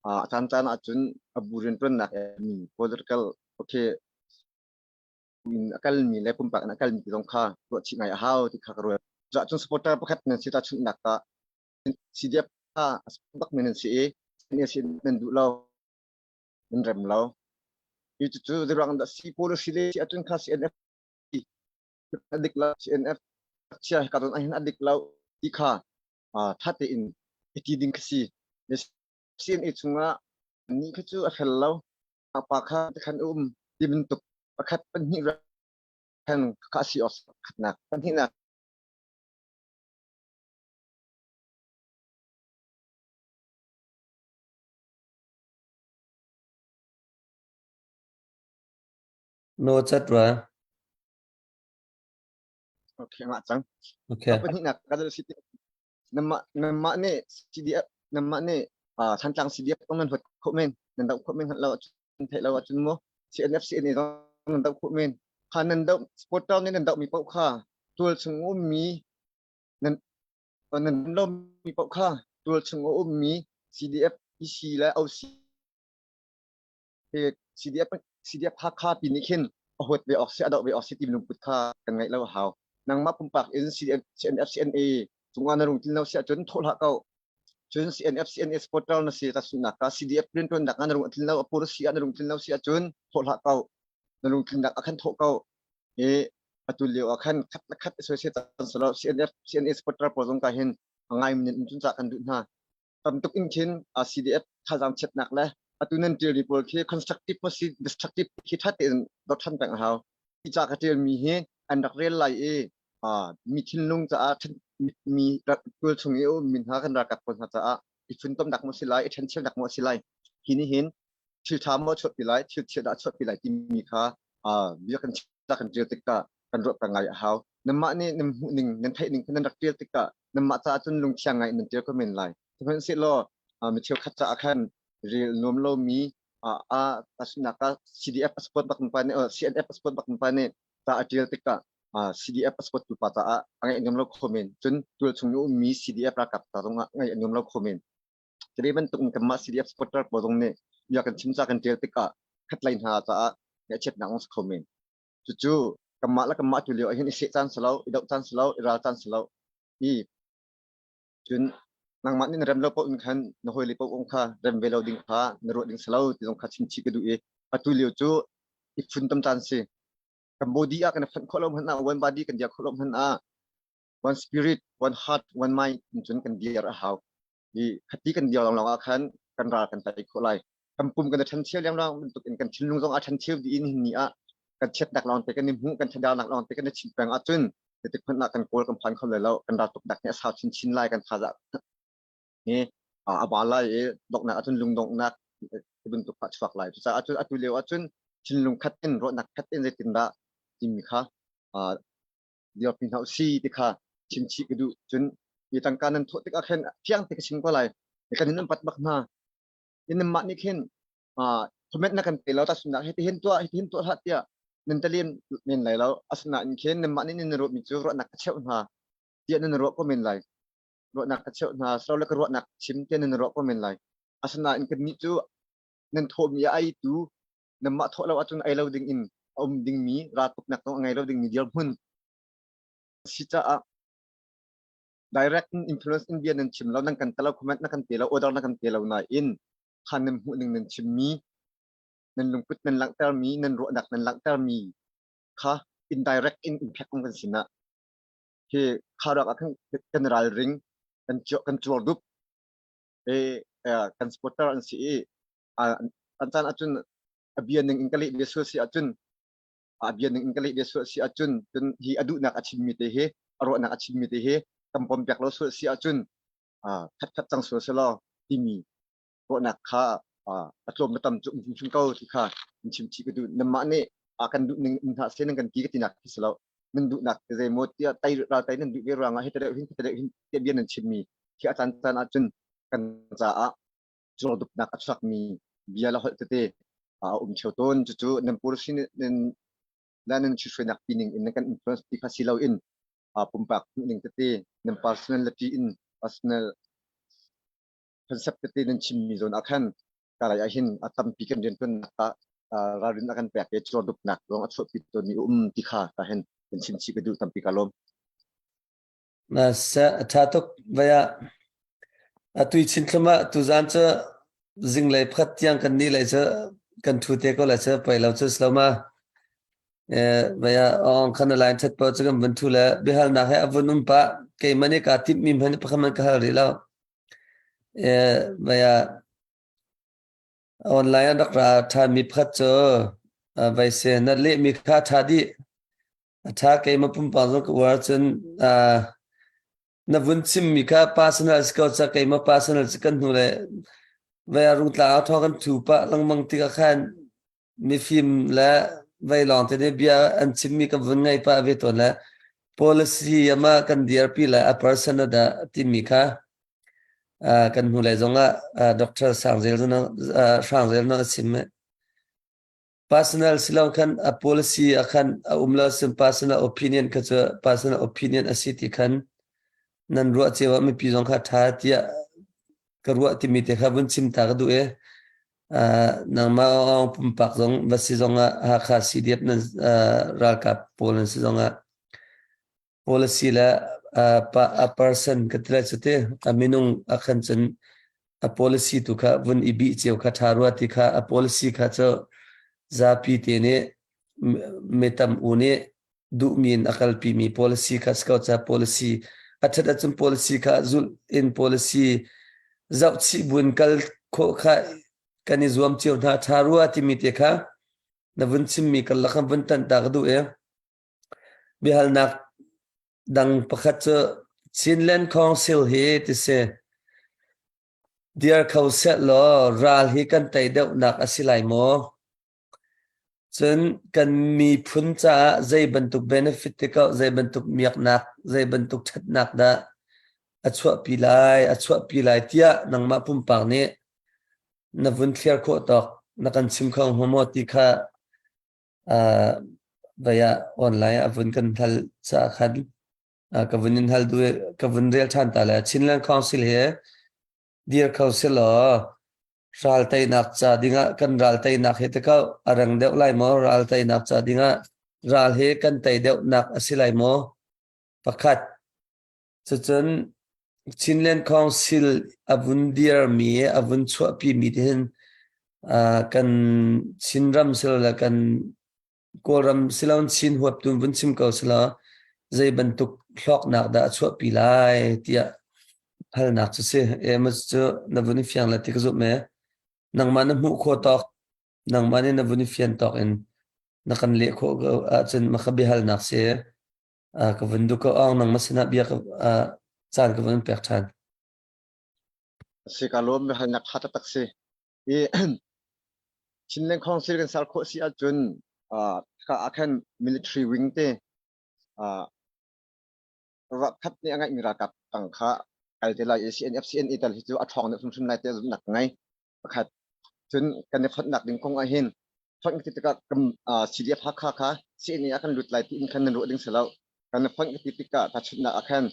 a caan caan ahcun a bu rianṭuannak mi political okay in a kalmi le pumpak in a kalmi ti zong kha ruah chih ngai a hau ti kha ka ruat. Cucaah cun supporter pakhat nan si ta chunhnak ah CDF kha a bak mi nan si i NLC nan duh lo nan rem lo. Hi cucu zeiruang dah si policy le si ahcun kha CNF a dik lo CNF chia ka ton ahhin a dik lo ti kha ṭha tein i ti ding kha si. CNA chungah ni kha cu a fel lo pa kha khan um ti bantuk pakhat pahnih khan kha si awk khatnak pahnihnak. No chat rua. Okay, ngah cang. Okay. Pahnihnak ka si namah namah nih CDF namah nih Thantlang CDF tong nan huat khawh men nan doh khawh men lo ahcun theih lo ahcun mu CNF CNA zong nan doh khawh men kha nan doh supporter nih nan doh mi paoh kha tual chung ummi nan nan lo mi paoh kha tual chung ummi CDF EC le OC CDF CDF Hakha pi nih khin a huat ve awk si a doh ve awk si ti lungput kha kan ngaih lo a hau. Nangmah pumpak in CDF CNF CNA cungah na lungtlin lo si ahcun thawh hlah ko. Cun CNF CNA supporter na si ta sunak ka CDF riantuannak ah na lung a tlin lo a pur si ah na lungtlin lo si ahcun thawh hlah ko. Na lungtlinnak ah khan thawh ko. I atu lio ah khan khat le khat i soisel cang selaw CNF CNA supporter pawl zong ka hin a ngai min in cun ca kan duh hna. Tam tuk in khin CDF thazaang chiatnak le atu nan ṭialmi pawl khi constructive maw si destructive khi ṭha tein dot ṭhan peng a hau. Hi ca ka ṭialmi hi an rak rel lai i mi thinlung caah mi tual chung i ummi hna kan ralkap pawl hna caah i funtomnak maw si lai, i ṭhencheunak maw si lai. Hi nih hin thil ṭha maw chuahpi lai, thil chia dah chuahpi lai timi kha bia kan ca kan ṭial tikah kan ruah peng ngai a hau. Nanmah nih nan hmuh ning, nan theih ning kha nan rak ṭial tikah nanmah caah cun lungthiang ngai in nan ṭial ko men lai. Sihmanhsehlaw mi cheukhat caah khan rel nuam lomi a tahchunhnak ah CDF a support bak pa nih CNF a support bak pa nih ca a ṭial tikah CDF a support tu pa caah a ngaih nuam lo kho men. Cun tual chung i ummi CDF ralkap ca zong ah ngaih a nuam lo kho men. Cuve bantuk in kanmah CDF supporter pawl zong nih bia kan chim ca kan ṭial tikah khatlei hna caah ngaihchiatnak zong si kho men. Cucu kanmah le kanmah tu lio ah hin i seh caan si lo, i doh caan si lo, i ral caan si lo. I cun nangmah nih na rem lo paoh in khan na hawile paoh kong kha rem ve lo ding kha na ruah ding si lo ti zong kha chim chih ka duh i atu lio cu i funtom caan si. Kan body ah kan i fonh khawh lo hmanh ah, one body kan dir khawh lo hmanh ah, one spirit, one heart, one mind in cun kan dir a hau. I khati kan dir lawnglawng ah khan kan ral kan tei khawh lai. Kan pum kan i ṭhencheu lengluang bantuk in kan thinlung zong a ṭhencheu dih in hin ni ah kan chiatnak lawng te kan i hmuh, kan thadaunak lawng te kan i chim peng ahcun zeitik hmanh ah kan kawl kan phan kho lai lo. Kan ral tuknak hi a sau chinchin lai, kan thazaang hi a ba lai i donghnak ahcun lungdonghnak ti bantuk kha a chuak lai. Cucaah cun atu lio ahcun thinlung khat in ruahnak khat in zeitindah timi kha dirpi hna usih ti kha chimchih ka duh. Cun hi tangka nan thawh tikah khin fiang te ka chim ko lai. Kan in pat bak hna. In mah nih khin comment na kan pe lo tahchunhnak hitihin tuah hitihin tuah hlah tiah nan talem men lai lo. Asinain khin nanmah nih nan ruahmi cu ruahnak ka cheuh hna tiah nan ruah ko men lai. Ruahnak ka cheuh hna silo le ka ruahnak chim tiah nan ruah ko men lai. Asinain kannih cu nan thawhmi a ei tu nanmah thawh lo ahcun ei lo ding in a um dingmi raltuknak zong a ngei lo dingmi dirhmun si caah direct in influence in bia nan chim lo nan kan talo comment na kan pe lo order na kan pe lo nain khan nan hmuh ning nan chimmi nan lungput nan langhtermi nan ruahnak nan langhtermi kha indirect in impact um kan sinah hi kha rak ah khan kan ralring kan kan cuar dup e kan supporter an si i an caan ahcun a bia ning in ka leh bia sual si ahcun a bia ning in ka leh bia sual si ahcun cun hi a duhnak a chimmi te hi a ruahnak a chimmi te hi kan pom piak lo sual si ahcun khat khat cang sual selaw timi ruahnak kha a tlawm na tam cu um hrimhrim ko ti kha in chim chih ka duh nanmah nih a kan duh ning in hna se nan kan ti ka tinak khi si lo nan duhnak te zeimaw tiah tai ral tai nan duh ve ruangah hi te deuh hin te deuh hin tiah bia nan chimmi khi a caan caan ahcun kan caah cawduknak a chuakmi bia le holh tete a um theo tawn. Cucu nan policy nan nan ṭhithruainak pi ning in nan kan influence ti kha si loin pumpak hmuhning tete nan personality in personal concept tete nan chimmi zawn ah khan kalai ah hin a tampi kan rianṭuannak ah ralrin a kan pek i cawduknak zong a chuahpi tawnmi a um ti kha ka hin kan chim chih ka duh tampi ka lawm. Na a ṭha tuk vai ah atu chin thlum ah tuzaan cu zinglei pakhat tiang kan nih lei cu kan ṭhu te ko lai cu pei lo cu si lo ma. Vai ah ong khan a line ṭhat paoh cu kan vun ṭhu le biahalnak he a vun um pah keimah nih kaa timhmi hmanh pakhat hmanh ka hal rih lo. Vai ah Online an rak ra ṭhanmi pakhat cu vai si na lehmi kha a ṭha dih. A ṭha keimah pumpak zong ka uar cun na vun chimmi kha personal si ko ca keimah personal si kan hnu le vai ah rungtlang ah thaw kan thu pah lengmang tikah khan mifim le Vai lawng te nih bia an chimmi ka vun ngai pah ve tawn le policy ama kan dirpi le a person dah timi kha kan hnulei zongah Dr. Sangzel Hrangzel no a chim. Personal silo khan a policy a khan a um lo sin personal opinion kha cu personal opinion a si ti khan nan ruah cio ah mipi zong kha tha tiah ka ruah timi te kha vun chim ta ka duh i nangmah ong pumpak zong va si zongah Hakha CDF nan ralkap pawl nan si zongah policy le a person ka ti lai cu ti a minung a khan cun a policy tu kha vun i bih cio kha tha rua ti kha a policy kha cu zapi te nih mi tam u nih duhmi in a kalpi mi policy kha si ko ca policy a that ahcun policy kha zulh in policy zohchih buin kal khawh kha kan i zuam cio hna tha rua timi te kha na vun chimmi kal lakhan vun tan ta ka duh i Biahalnak dang pakhat cu Chinland Council hi ti si. Dir kho sehlaw ral hi kan tei deuhnak a si lai maw? Cun kan miphun caah zei bantuk benefit ti ko, zei bantuk miaknak, zei bantuk ṭhatnak dah a chuahpi lai, a chuahpi lai tiah nangmah pumpak nih na vun thliar khawh tawk na kan chim kho hnga maw ti kha Vai ah online ah a vun kan hal caah khan ka vun in hal duh i ka vun rel ṭhan ta le Chinland Council hi dir kho selaw ral teinak ca dingah kan ral teinak hi te ko a rang deuh lai maw ral teinak ca dingah ral hi kan tei deuhnak a si lai maw pakhat Cucun Chinland Council a vun dirmi a vun chuahpimi ti hin kan Chinram silole kan Kawlram siloin Chin huap tu vun chim ko selaw zei bantuk hlawknak dah a chuahpi lai tiah halnak cu si. Amos cu na vun i fiang le ti ka zumh e. Nangmah na hmuh khawh tawk, nangmah nih na vun i fian tawk in na kan leh khawh ko ahcun maka biahalnak si. Ka vun duh ko awng nangmah sinah bia ka caan ka vun pek ṭhan. Si ka lawm biahalnak ṭha taktak si. I Chinland Council kan ser khawh si ahcun ka ah khan military wing te khat nih a ngeihmi ralkap tang kha kal te lai i CNF CNA tal hi cu a ṭhawng deuh hrimhrim lai ti zumhnak ka ngei. Pakhat. Cun kan i fonhnak ding kong ahhin fonh ka ti tikah kan CDF Hakha kha CNA ah kan lut lai tiin khan nan ruah ding si lo. Kan i fonh ka ti tikah tahchunhnak ah khan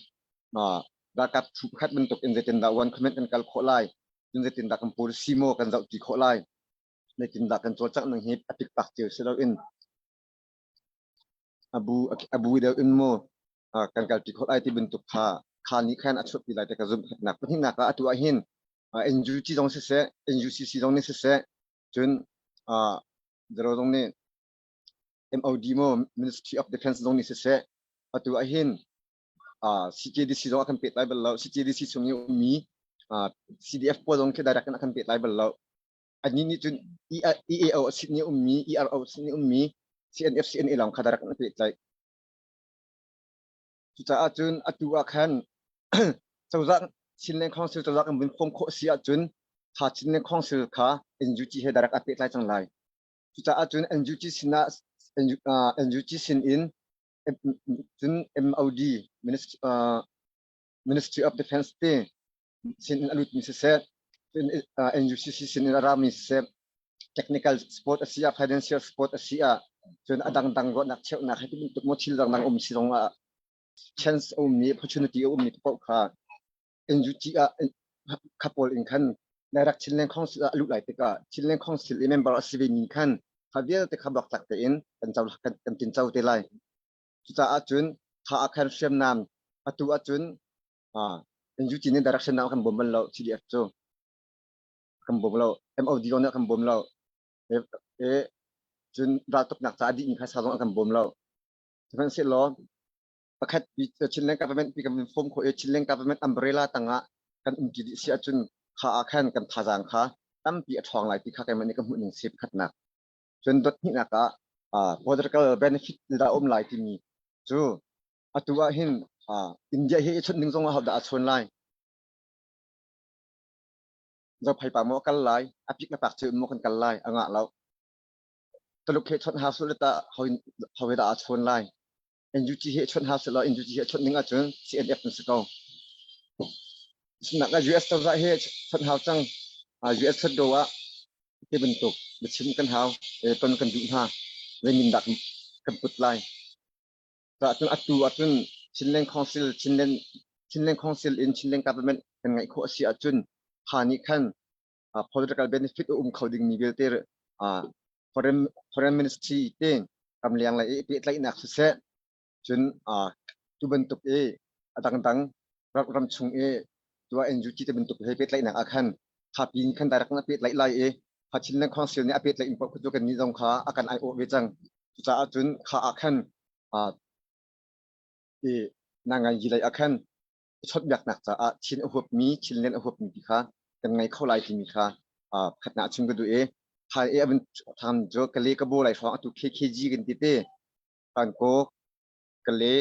ralkap phu pakhat bantuk in zeitindah one comment kan kal khawh lai, cun zeitindah kan policy maw kan zohti khawh lai, zeitindah kan cawlcangh ning hi a pikpak cio si loin a bu a bu deuh in maw kan kalpi khawh lai ti bantuk kha kha nih khan a chuahpi lai ti ka zumh. Nak pahnihnak ah atu ah hin NUG zong siseh, NUCC zong nih siseh, cun zero zong nih MOD maw Ministry of Defense zong nih siseh, atu ah hin CJDC zong a kan pehtlai bal lo. CJDC chung i ummi CDF pawl zong khi direct in a kan pehtlai bal lo. Annih nih cun EAO a sin i ummi, ERO a sin i ummi, CNF, CNA lawng kha direct in a pehtlaih. Cucaah cun atu ah khan cozah Chinland Council cozah kan vun form khawh si ahcun kha Chinland Council kha NUG he direct a pehtlai cang lai. Cucaah cun NUG sinah NUG sin in cun MOD Ministry, uh, Ministry of Defense te sin in a lutmi siseh cun NUCC sin in a rami siseh technical support a si ah financial support a si ah cun a dangdang ruahnak cheuhnak he ti bantuk maw thil dangdang um si zong ah chance a ummi opportunity a ummi paoh kha NUG ah kha pawl in khan direct Chinland Council ah a luh lai tikah Chinland Council i member a si ve mi khan kha vialte kha blok tlak tein kan co kan, kan tinco te lai. Cucaah cun kha ah khan hriamnam atu ahcun NUG nih direct hriamnam kan bawm bal lo CDF cu kan bawm lo MOD zong nih kan bawm lo e cun raltuknak ca a dihmi phaisa zong a kan bawm lo sihmanhsehlaw pakhat Chinland government pi kan form khawh i Chinland government umbrella tangah kan umpi dih si ahcun kha ah khan kan thazaang kha tampi a ṭhawng lai ti kha keimah nih ka hmuh ning si pakhatnak cun dot hnihnak ah political benefit dah um lai timi cu atu ah hin India hi i chawnh ding zong ah dah a chawn lai Zophei pa maw a kal lai a pik na pak cu maw kan kal lai a ngah lo. Taluk he chawnh hau seh ta hawi dah aa chawn lai. NUG he chawnh hau seh law NUG he chawnh ning ahcun CNF an si ko. Sinak ah US cozah he chawnh hau cang. US do ah ti bantuk biachim kan hau, ton kan duh hna. Zei min dah kan put lai. Cun atu ahcun Chinland Council, Chinland, Chinland Council in Chinland Government kan ngeih khawh a si ahcun kha nih khan political benefit a um kho dingmi vialte foreign, foreign ministry te ramleng lei i pehtlaihnak siseh cun tu bantuk i a dangdang ram chung i tuah NUG te bantuk he pehtlaihnak ah khan kha pin khan direct na pehtlaih lai i kha Chinland Council nih a pehtlaih in paoh cu kan nih zong kha a kan aiawh ve cang. Cucaah cun kha ah khan i nangai lei ah khan chawnhbiaknak caah Chin a huapmi Chinland a huapmi ti kha kan ngei kho lai timi kha pakhatnak chim ka duh i kha i a vun thang cu Kale Kabo lai hrawng atu KKG kan ti te Kankaw Kale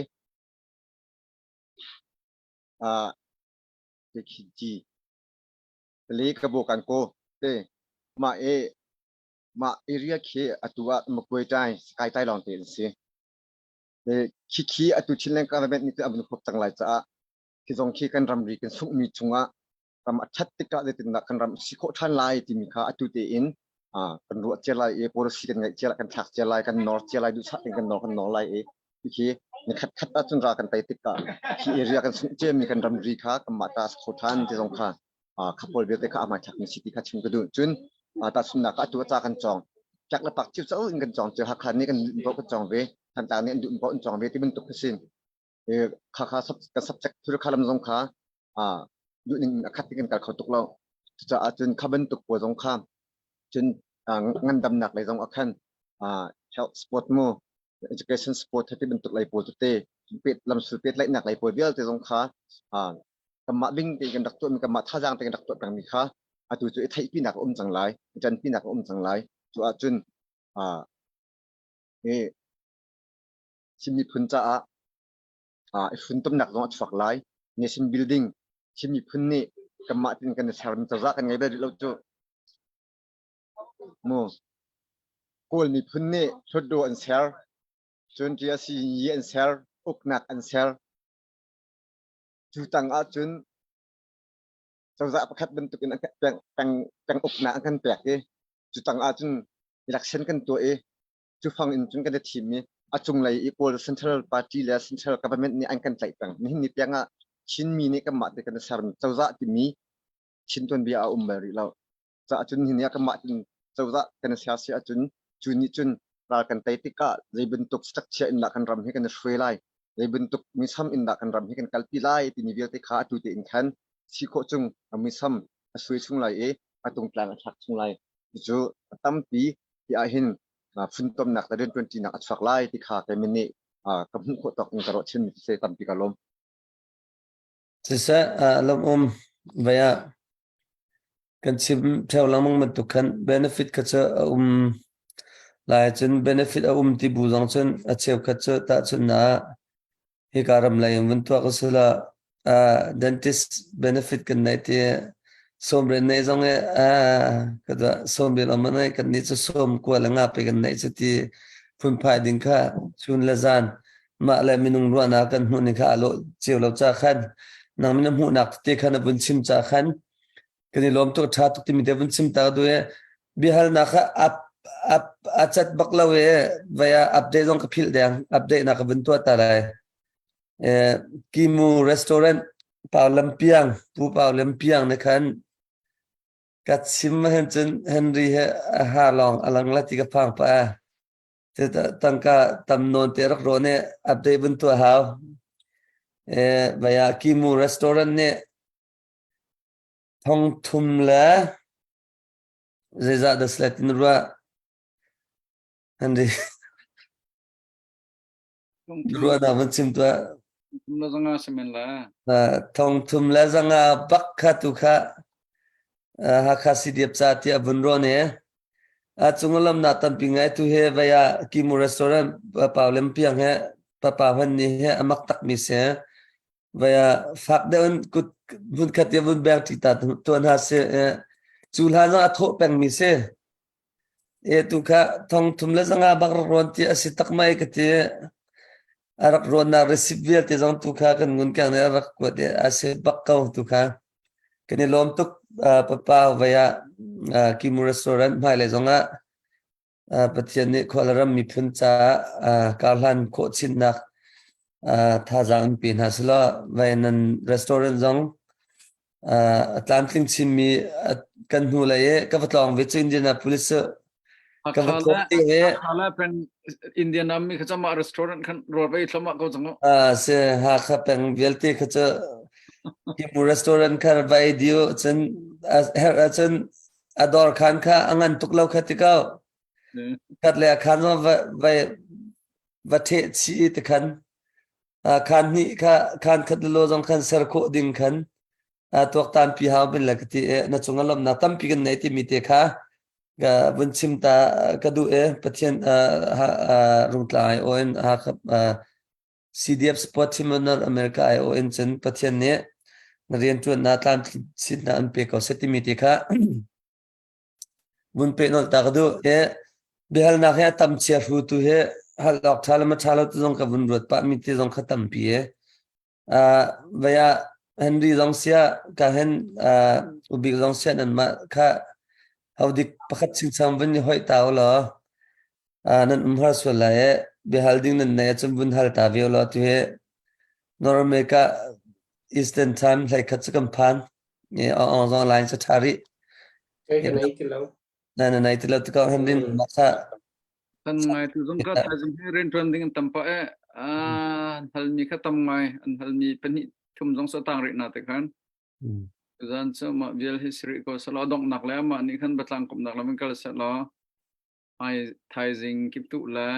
KKG Kale Kabo Kankaw te mah i mah area khi atu ah Makuai Tai Sky Tai lawng te an si. Khi khi atu Chinland government nih a vun huap cang lai caah khi zong khi kan ramri kan sunghmi chungah ram a ṭhat tikah zeitindah kan ram si khawh ṭhan lai timi kha atu tein kan ruah cia lai i policy kan ngeih cia lai kan thlak cia lai kan nor cia lai duhsah tein kan nor kan nor lai i khi nikhat khat ahcun ra kan tei tikah khi area kan sungh ciami kan ramri kha kanmah ta si kho ṭhan ti zong kha kha pawl vialte kha a hmaithlak mi si ti kha chim ka duh. Cun tahchunhnak ah atu ca kan cawng. Tlak le pak cio cio in kan cawng cio. Hakha nih kan duh paoh kan cawng ve. Thantlang nih an duh paoh an cawng ve ti bantuk kha si. Kha kha kan subject thil kha lam zong kha duh ning a khat kan kal kho tuk lo. Cucaah cun kha bantuk pawl zong kha cun ngandamnak lei zong ah khan health sport mu education sport ti bantuk lei pawl tete pet lamsul pehtlaihnak lei pawl vialte zong kha kanmah ding tein kan rak tuahmi kanmah thazaang tein kan rak tuah pengmi kha atu cu i theihpinak a um cang lai i ṭanpinak a um cang lai cu ahcun hi Chin miphun caah i funtomnak zong a chuak lai nation building Chin miphun nih kanmah tin kan i sermi cozah kan ngei bal rih lo cu mu Kawl miphun nih Hlutdaw an ser cun TSC an ser uknak an ser Cu tang ahcun cozah pakhat bantukin peng, peng, peng uknak an kan pek i cu tang ahcun election kan tuah i cu fang in cun kan i thim i a cunglei i Kawl Central Party le Central Government nih an kan tlaih peng. Nihin ni tiang ah Chinmi nih kanmah te kan i sermi cozah timi Chin tuanbia a um bal rih lo. Caah cun nihin ni ah kanmah tin cozah kan i ser si ahcun cu nih cun ral kan tei tikah zei bantuk structure in dah kan ram hi kan i hruai lai zei bantuk muisam in dah kan ram hi kan kalpi lai timi vialte kha atu tein khan si khawh chung a muisam a suai chung lai i a tungtlang a thlak chung lai cucu a tampi ti ahhin funtomnak le rianṭuanṭinak a chuak lai ti kha kei nih ka hmuh khawh tawk in ka ruah chinmi si tampi ka lawm. Siseh, lawm um vai ah Kan chim ṭheo lengmang bantuk khan benefit kha cu a um lai cun benefit a um ti bu zong cun a cheukhat cu tahchunhnak ah hika ram lei in vun tuak usila uh, dentist benefit kan nei ti sawmrian nei zong i uh, ka sawmrian om nei kan nih cu sawm kua le nga pe kan nei cu ti phunphai ding kha chun le zan mah le minung ruahnak kan hmuh ning kha a lawh cio lo ca khan nang min hmuhnak te khan a vun chim ca khan kan i lawm tuk tha tuk timi te vun chim ta du e biahalnak kha up up a chat bak lo e vaya update zong ka philh deng update na ka vun tuah ta lai e kimu restaurant pau lampiang pu pau lampiang ne khan ka chim hen cun Henry he a ha long alang la ti ka phang pa tangka tam nawn te rak rawn i update vun tuah hau. E, vaya Kimu restaurant nih thong thum le zeizah dah slet in ruah Henry ruah na vun chim tuah Thum le zanga simen la. Thong thum le zanga bak kha tu kha Hakha CDF ca tiah vun rawn i a cung lam na tampi ngai tu he vaya Kimu restaurant pau lem piang he papa hwan ni he amak tak mi se vaya fak deuh in kut vun khat ya vun beng ti ta tuan ha se cu hlan zong a thawh peng mi se. E tu kha thong thum le zanga bak rak rawn ti a si tak mai ka ti. A rak rawnnak receipt vialte zong tu kha kan ngun keng nih a rak kuat i a si bak ko tu kha. Kan i lawm tuk papa vei ah Kimu restaurant hmailei zongah Pathian nih khualram miphun caah karhlan khawh chinnak thazaang in pe hna selaw vai nan restaurant zong a tlamtling chinmi kan hnu lei i ka va tlawng ve cu Indianapolis cu ka va tlawng te he Hakha peng Indiana mi kha chama restaurant khan rawl vai thlama ko chang se Hakha peng vialte kha cu Kimu restaurant kha vai dio cun her cun a dawr khan kha a ngan tuk lo kha ti ko kat le a khan zong va va va ṭheh chih ti khan khan hnih kha khan khat lo zong khan ser khawh ding khan tuaktan pi hau bin le ka ti na cung a lawmnak tampi kan nei timi te kha ka vun chim ta ka duh e Pathian rungtla ai o in CDF Sport Team of North America aiawh in cun Pathian nih na rianṭuannak tlamtlinnak an pe ko seh timi ti kha vun peh nolh ta ka duh. Hi biahalnak hi a tam chia hru tu hi hal awk ṭha le ma ṭha lo tu zong ka vun ruat pah mi ti zong kha tampi e. Vei ah Henry zong sia ka hen ubik zong sia nan mah kha hodik pakhat chingchang vun i hoih ta u law Nan um har sual lai ee. Biahal ding nan nei ahcun vun hal ta ve law tu hi North America Eastern Time hlei khat cu kan phan. I ong zong line cu ṭha rih. Kei ka nei ti lo. Na na nei ti lo tikah hen din ma kha. Kan ngai tu zong ka thaizing hi rianṭuan ding an tam pah ee. An halmi kha tam ngai. An halmi pahnih thum zong sa tang rih na te khan. Zan cu mah vial hi siri ko selaw donghnak le amah nih khan batlang komnak lam in kal selaw thaizing kiptuh le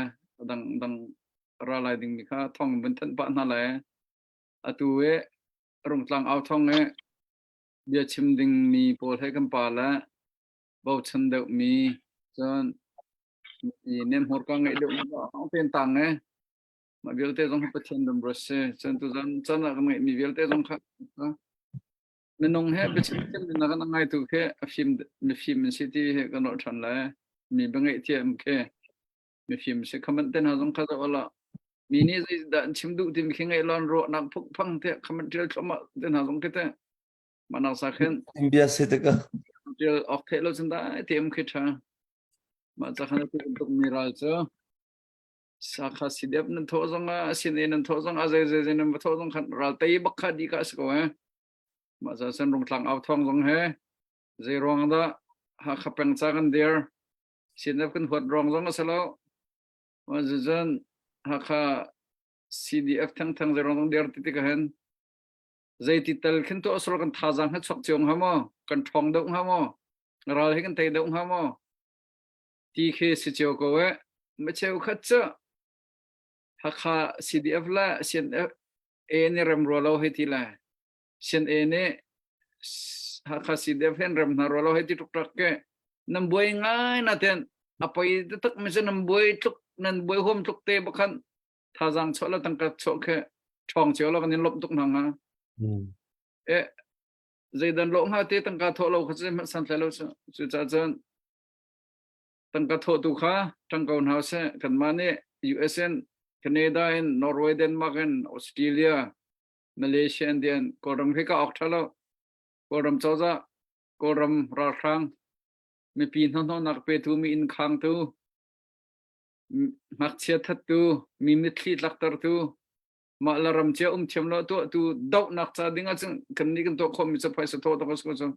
a dangdang ra lai dingmi kha thawng vun thanh pah hna lai. Atu i Rungtlang au thawng i bia chim dingmi pawl he kan pa le bochan deuhmi cun mi nem hmurka ngeih deuhmi zong ten tang e mah vialte zong hi Pathian dam ruat si. Cun tuzan chan ah kan ngeihmi vialte zong kha Minung he biachim thiam ding kan ngai tu khi a fim mifim an si ti he kan ruah ṭhan lai. Mi biangeih thiam khi mifim si comment te hna zong kha zoh la mi nih zeidah an chim duh timi khi ngaih lon ruahnak phung te comment ṭial thluahmah te hna zong khi te mah nak sa khin bia si tikah ṭial awk theih lo cun dai te um khi ṭha mah ca khan tu bantuk mi ral cu sakha CDF nan thawh zong ah CNA nan thawh zong ah zei zei zei nan va thawh zong khan ral tei bak kha di ka si ko eh Mah ca cun Rungtlang au thawng zong he zei ruang dah Hakha peng ca kan dir CNF kan huat ruang zong a si lo. Mah cun Hakha CDF thengtheng zei ruang zong dir ti tikah hin zeiti tal khin tuah sor kan thazaang he chuak cio hnga maw kan ṭhawng deuh hnga maw ral he kan tei deuh hnga maw ti khi si cio ko eh ma cheukhat cu Hakha CDF le CNF A nih rem rua lo hei ti le CNA nih Hakha CDF hen rem hna rua lo hei ti tuk ke nan buai ngai na ten a poi tak mi cu nan buai tluk nan buai huam tluk te bakhan thazang chuah la tangka chuah khe ṭhawng cio lo kan in lawmh tuk hna nga e zeidan lo hnga te tangka thawh lo kha cu hmanh san hlai lo cu cu ca cun Tangka thawhtu kha ṭang ko hna usih. Kanmah nih US in, Canada in, Norway, Denmark in, Australia, Malaysia in tian Kawlram hi ka awk ṭha lo. Kawlram cozah, Kawlram ralhrang, mipi hnahnawhnak petu, mi inn khangtu, ngakchia thattu, mi mitthli tlaktertu, mah le ram cia um thiam lo tuahtu dohnak ca ding ahcun kan nih kan tuah khawhmi cu phaisa thawh tak a si ko cu.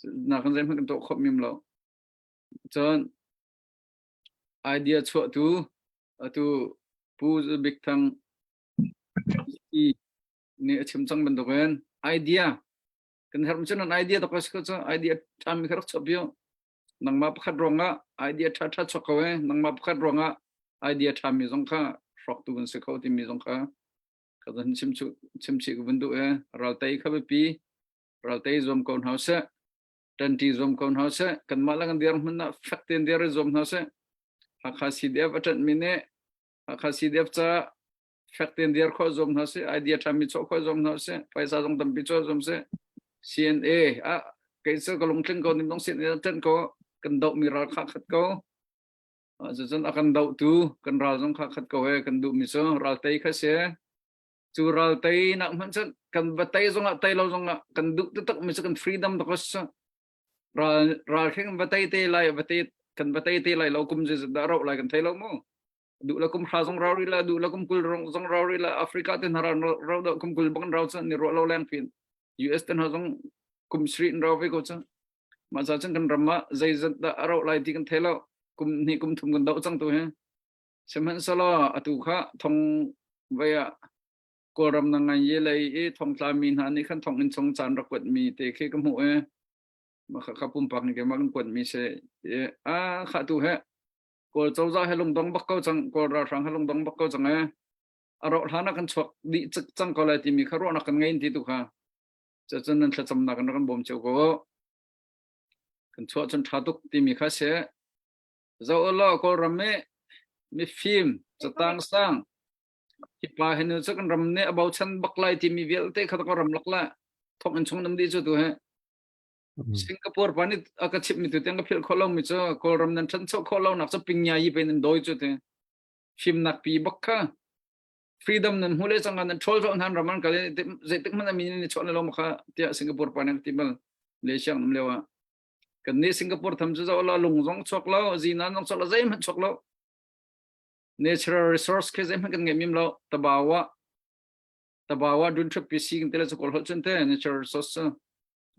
Na kan zeihmanh kan tuah khawh mim lo. Cun idea chuahtu atu Pu Bik Thang nih a chim cang bantukin idea kan herh cun an idea tak si ko cu idea ṭhami kha rak chuah pio nangmah pakhat ruangah idea ṭha ṭha chuak ko eh nangmah pakhat ruangah idea ṭhami zong kha hrawktu kan si kho timi zong kha ka zan chim chim chih ka vun duh eh raltei kha biapi raltei zuam ko hna seh ṭanṭi zuam ko hna seh kanmah le kan dirhmun ah fek tein dir i zuam hna seh Hakha CDF a ṭanhmi nih Hakha CDF ca fek tein dir khawh zuam hna seh idea ṭhami chuah khawh zuam hna seh phaisa zong tampi chuah zuam seh CNA ah kei cu ka lungtling ko nim dong CNA ṭanh ko kan dohmi ral kha khat ko. Cucun a kan dohtu kan ral zong kha khat ko he kan duhmi cu ral tei kha si. Cu ral tei nak hmanh cun kan va tei zongah tei lo zongah kan duh taktak mi cu kan freedom tak si. Ral ral khi kan va tei te lai va tei kan va tei te lai lo kum zeizat dah rauh lai kan thei lo mu. Duh la kum hra zong rau rih la duh la kum 20 zong rau rih la Africa te hna ral rau dah kum 20 bang rau cun ni ruah lo leng pin. US te hna zong kum sri in rau ve ko cun. Mah ca cun kan ram ah zeizat dah a rauh lai ti kan thei lo. Kum hnih kum thum kan doh cang tu hi. Sihmanhsehlaw atu kha thong vei ah Kawlram na ngai ye lei i thongtla mi hna nih khan thonginn chung caan rak kuat mi te khi ka hmuh i mah kha pumpak nih keimah kan kuat mi si i a kha tu he Kawl cozah he lungdong bak ko cang Kawl ralhrang he lungdong bak ko cang e a roh hlan ah kan chuak dih cang ko lai timi kha ruahnak kan ngei ti tu kha cucun nan thlacamnak in rak kan bawm cio ko kan chuah cun ṭha tuk timi kha si Zo law Kawlram i mifim catang sang hi pa hi nu cu kan ram nih a bochan bak lai timi vialte kha ka ram lak la thok in chung nam di cu tu he Singapore pa nih a ka chimh mi tu tiang ka philh khawh lo mi cu Kawlram nan ṭhancho khawh lo nak cu pingya yi pe nan dawi cu te fimnak pi bak kha freedom nan hmu le cang nan ṭhawl ṭhawl hnan ram an kal zeitik hmanh a min in i chawh le lo ma kha tiah Singapore pa nih a ti bal Malaysia nam lio ah Kan nih Singapore tham cu zoh la lung zong chuak lo, zinan zong chuak lo, zeihmanh chuak lo. Natural resource khi zeihmanh kan ngei mim lo. Tabawa tabawa dun trip PC kan tele cu kawl holh cun te natural resource cu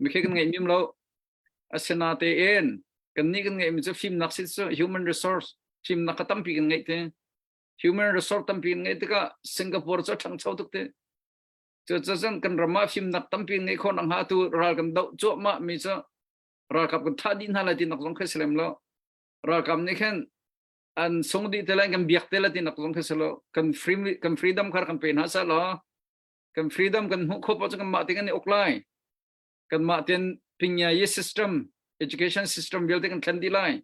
mi khi kan ngei mim lo. Asina te in kan nih kan ngeih mi cu fimnak si cu human resource fimnak ka tampi kan ngeih te. Human resource tampi kan ngeih tikah Singapore cu a ṭhangcho tuk te. Cucun kan ram ah fimnak tampi ngeih khawh nakhnga tu ral kan doh cuahmah mi cu ralkap kan thah dih hna lai ti nak zong khi si lem lo. Ralkap nih khin an sung dih te lai kan biak te lai ti nak zong khi si lo. Kan free kan freedom kha kan pe hna seh law kan freedom kan hmuh khawh paoh cu kanmah te kan i uk lai. Kanmah ten pingyayi system education system vialte kan thlen dih lai.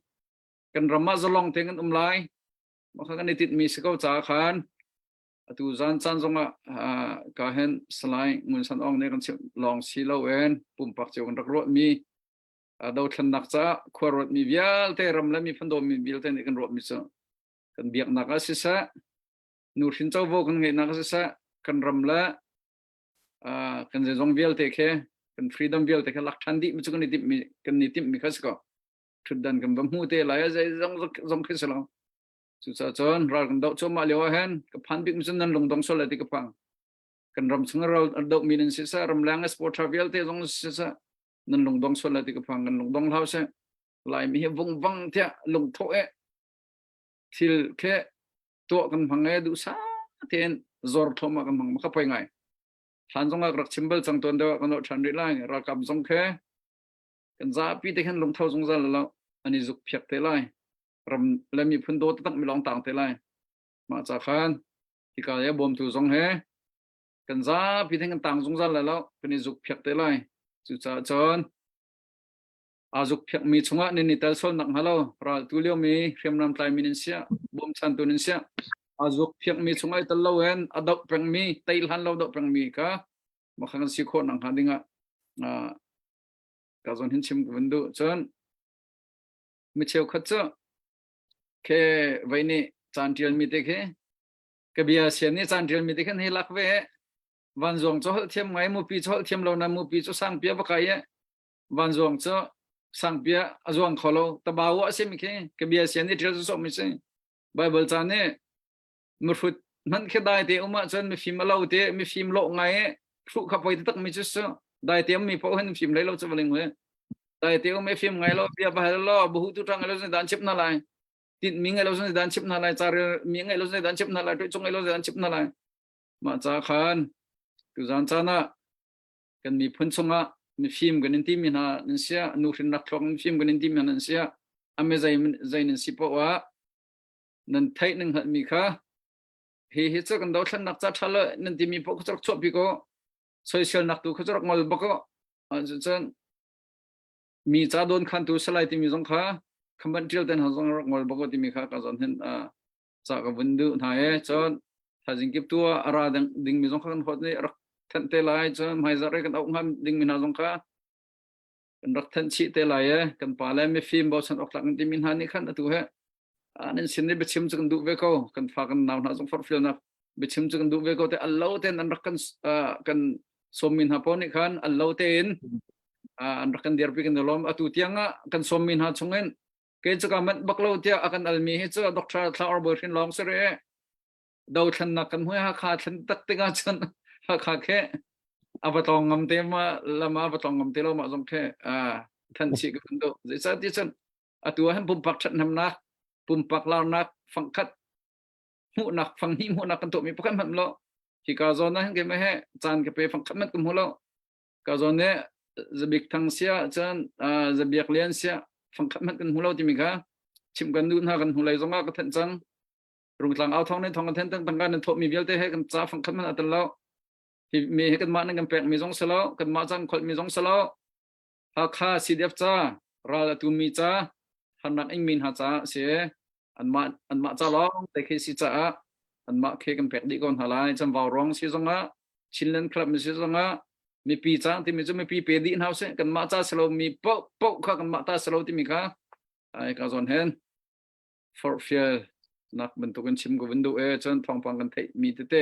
Kan ram ah zalong te kan um lai. Mah kha kan i tinhmi si ko caah khan Atu zan caan zongah ka hen Salai Ngun San Aung nih kan chimh lawng si loin pumpak cio kan rak ruahmi dothlennak caah khua ruatmi vialte ram le miphun dawmi vialte nih kan ruahmi cu kan biaknak ah siseh nuhrin covo kan ngeihnak ah siseh kan ram le kan zeizong vialte khi kan freedom vialte khi lak ṭhan dih mi cu kan i timhmi kan i timhmi kha si ko ṭhutdan kan va hmu te lai zeizong zong khi si lo Cucaah cun ral kan doh cuahmah lio ah hin ka phan bik mi cu nan lungdong sual lai ti ka phang. Kan ram chung ral doh mi nan si seh, ramleng supporter vialte zong si seh, nan lungdong sual lai ti ka phang. Kan lungdong hlau seh. Laimi hi vungvang tiah lungthawh e thil khe tuah kan hmang e duhsah tein zor thluahmah kan hmang ma kha poi ngai. Hlan zong ah rak chim bal cang tuan deuh ah kan holh ṭhan rih lai. Ralkap zong khe kan zapi te khan lungtho zungzal lo an i zuk phiak te lai. Ram le miphun daw taktak mi lawng tang te lai. Mah ca khan hika le bawmtu zong he kan zapi te kan tang zungzal lai lo kan i zuk phiak te lai. Cucaah cun aa zuk phiak mi chungah nan i tel sual nak hnga lo ral tu lio mi hriamnam tlai mi nan siah bawmchantu nan siah aa zuk phiak mi chungah i tel lo in a doh peng mi tei hlan lo doh peng mi kha mah kha kan si khawh nak hnga dingah ka zawn hin chim ka vun duh. Cun mi cheukhat cu khe vei nih caan ṭialmi te khi ka bia sian nih caan ṭialmi te khan hei lak ve vanzuang cu holh thiam ngai mupi cu holh thiam lo na mupi cu sangpia va kai e vanzuang cu sangpia a zuang kho lo tabawa a simi khi ka bia sian nih ṭial cu sawm mi si Bible ca nih Mihrut hmanh khi dai te um ahcun mifim a lo te mifim lawh ngai i hruh kha poi taktak mi cu su dai te um mi paoh hin fim hlei lo cu valing hui dai te um i fim ngai lo bia va hal lo buhu tu tang lo dan chip na lai tinh mi ngai lo dan chip na lai carel mi ngai lo dan chip na lai tuih chung ngai lo dan chip na lai mah ca khan tuzan caan ah kan miphun chungah mifim kan in ti mi hna nan sia nu hrin rak thluak mifim kan in ti mi hna nan sia ame zai zai nan si poah ah Nan theih nan hngalhmi kha hi hi cu kan dothlennak ca ṭha lo nan timi paoh kha cu rak chuahpi ko soiselnak tu kha cu rak ngol bak ko cun mi ca dawn khantu salai timi zong kha khamban ṭial ten zong rak ngol bak ko timi kha ka zawn hin ca ka vun duh hna e cun thaizing kip tu ah a ra ding mi zong kha kan hot nih rak thanh te lai cun hmaizarh i kan auh hnga ding mi hna zong kha kan rak thanh chih te lai e kan pa le mifim bochan awk tlak timi hna nih khan atu he. Nan sin i biachim cu kan duh ve ko. Kan fa kan nau hna zong forhfialnak biachim cu kan duh ve ko te al lo tein an rak kan kan sawmmi hna pawl nih khan al lo tein an rak kan dirpi kan i lawm. Atu tiang ah kan sawmmi hna chungin kei cu ka manh bak lo tiah a kan almi hi cu Dr. Thla Or Bawi Hrin lawng si rih. Dothlennak kan hmuh Hakha thlen tak tikah cun Hakha khe a va tlawng ngam te ma lama va tlawng ngam te lo ma zong khe than chi ka kan do zeicah ti cun atu ah hin pumpak ṭhathnemnak pumpak larnak fangkhat hmuhnak fanghnih hmuhnak kan tuahmi pakhat hmanh lo hika zawn ah hin keimah he caan ka pe fangkhat hmanh ka hmu lo ka zawn ne zabik thang sia cun zabiak lian sia fangkhat hmanh kan hmu lo timi kha chim kan duh hna kan hnu lei zongah ka thanh cang rungtlang au thong ne thong kan then tang tangka nan thawhmi vialte he kan ca fangkhat hmanh a tel lo hi mi he kanmah nan kan pekmi zong si lo kanmah caan kholhmi zong si lo Hakha CDF ca ral a tumi ca harnak ingmi hna ca si anmah anmah ca lawng te khi si caah anmah khi kan pek dih ko hna lai chan vau rong si zongah Chinland Club si zongah mipi ca timi cu mipi pe dih hna usih kanmah ca si lo mi poh poh kha kanmah ta si lo timi kha ai ka zawn hen forhfial nak bantukin chim ka vun duh e cun thawngpang kan theih mi tete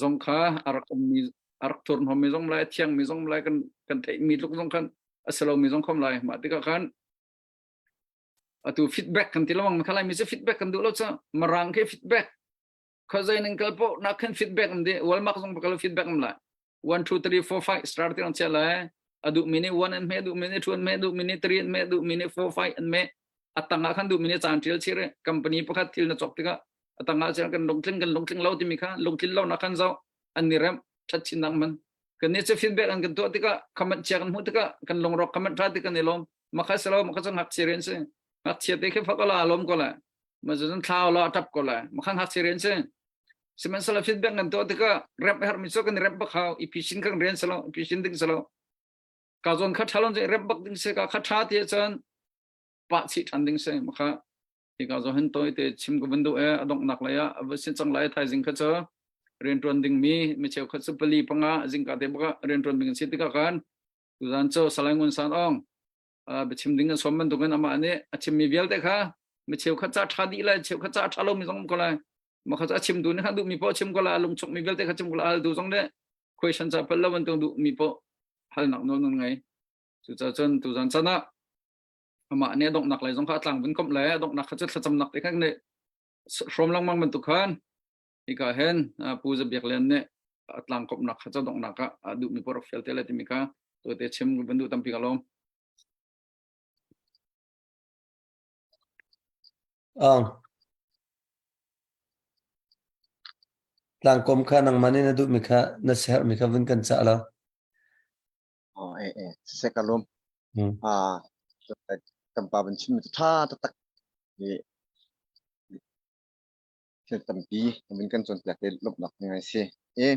zong kha a rak ummi a rak thurhnawm mi zong lai a thiang mi zong lai kan kan theih mi tluk zong khan a si lo mi zong khom lai mah tikah khan atu feedback kan ti lawang kha lai mi cu feedback kan duh lo cha marang ke feedback khazai ning kal po na khan feedback am de walmark zong kal feedback am lai 1 2 3 4 5 start ti chia lai adu mini 1 an me du mini 2 an me du mini 3 an me du mini 4 5 an me atanga khan du mini chan tial chire company pakhat thil na chok tikah atanga chan kan lungtling kan lungtling lo timi kha lungtlin lo na khan zo an ni rem that chin nang man kan ni che feedback an kan tuah tikah comment chia kan hmuh tikah kan lungrok comment tha tik kan i lom makha selo makha chang hak chiren se hak chia te khe fakala lom ko la ma zun thlau la tap ko la makha hak chiren se sihmanhsehlaw feedback kan tuah tikah rep herh mi cu kan rep bak hau i phishin kan rian selo phishin ding selo ka zon kha thalon je rep bak ding se ka kha tha ti cun pa chi than ding se makha hika zo hin toi te chim ko van du e adongnak lai ah va sin chang lai thaizing kha chu rian tuan ding mi mi cheu khat su pali panga zingka te baka rian tuan ding si tikah khan tuzan cho salai ngun san ong biachim ding an som bantukin amah nih a chimmi vialte kha mi cheu khat ca ṭha dih lai cheu khat ca ṭha lomi zong um ko lai ma kha a chim tu nih kha duhmi poh chim ko lai lungchuk mi vialte kha chim ko lai hal tu zong le question ca pel lo bantuk duhmi poh halnak nawl nan ngei cucaah cun tuzan chan ah amah nih a donghnak lei zong kha a tlang vun komh le a donghnak kha cu thlacamnak te khan nih hrawm lengmang bantuk khan hika hin Pu Za Biak Lian nih a tlang komhnak kha cu donghnak ah a duhmi poh rak fial te lai timi kha tute chim van duh tampi ka lawm. Ang. Tlangkom kha nangmah nih na duhmi kha na siaherhmi kha vun kan cah la. Oh, eh, eh, siseh ka lawm. Ah, kan pa van chim cu ṭha taktak i thil tampi vun kan cawnpiak i lawmhnak ngai si. I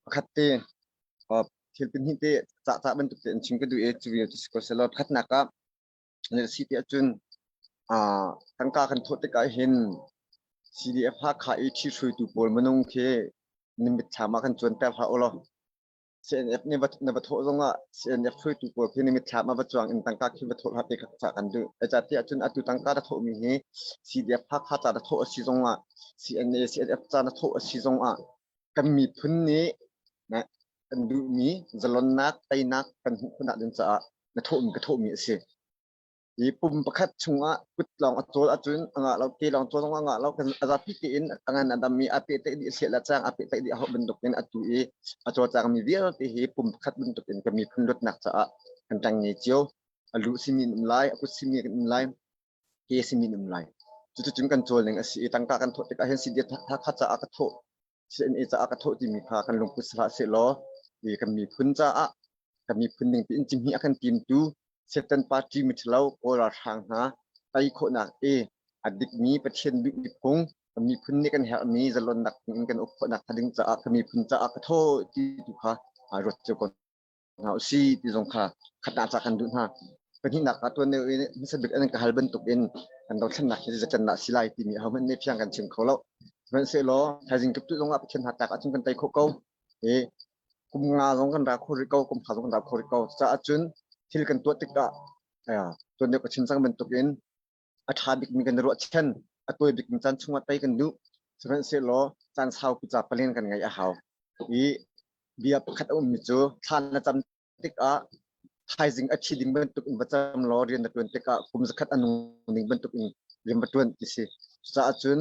pakhat te thil pahnih te cah cah bantuk te in chim ka duh i cu vial cu si ko selaw pakhatnak ah na si ti ahcun ah tangka kan thawh tikah hin CDF Hakha i ṭhihruaitu pawl minung khi na mitthlam ah kan cuanter hlah u law CNF nih na va thawh zongah CNF hruaitu pawl khi na mitthlam ah va cuang in tangka khi va thawh hlah ti kha cah kan duh. Zeicahtiah cun atu tangka na thawhmi hi CDF Hakha ca na thawh a si zongah CNA CNF ca na thawh a si zongah kan miphun nih kan duhmi zalonnak teinak kan hmuh khawhnak ding caah na thawhmi ka thawhmi a si. Hi pum pakhat chungah kut lawng a cawl ahcun a ngah lo, ke lawng cawl zong a ngah lo. Kan a zapi tein a ngan a dam i a pehtlaih dih a siah le cang a pehtlaih dih a hauh bantukin atu i a cawlcangmi vialte hi pum pakhat bantukin kan miphun luatnak caah kan ṭang ngei cio. A lu simi an um lai, a kut simi kan um lai, ke simi an um lai. Cuticun kan cawl ning a si i tangka kan thawh tikah hin CDF Hakha caah ka thawh, CNA caah ka thawh timi kha kan lungput si hlah sehlaw kan miphun caah kan miphun ning piin cihmih a kan timtu Satan party miṭhalo Kawl ralhrang hna tei khawhnak i a dikmi Pathian duhmi phung kan miphun nih kan herhmi zalonnak phung in kan uk khawhnak hnga ding caah kan miphun caah ka thaw ti tu kha ruat cio ko hna usih ti zong kha khatnak ca kan duh hna. Pahnihnak ah tuan deuh i hmasa bik an ka hal bantuk in kan dothlennak hi zeican dah si lai timi ahohmanh nih fiang kan chim kho lo. Sihmanhsehlaw thaizing kiptuh zongah Pathian hnatlak ahcun kan tei khawh ko. I kum nga zong kan ra kho rih ko, kum kha zong kan ra kho rih ko. Cucaah cun thil kan tuah tikah tuan deuh ka chim cang bantukin. A ṭha bikmi kan i ruahchan. A tawi bikmi caan chungah tei kan duh. Sihmanhsehlaw caan saupi ca palen kan ngeih a hau. I bia pakhat a ummi cu thla na cam tikah thaizing a thi ding bantuk in va cam law rian na ṭuan tikah kum zakhat a nung ding bantuk in rian va ṭuan ti si. Cucaah cun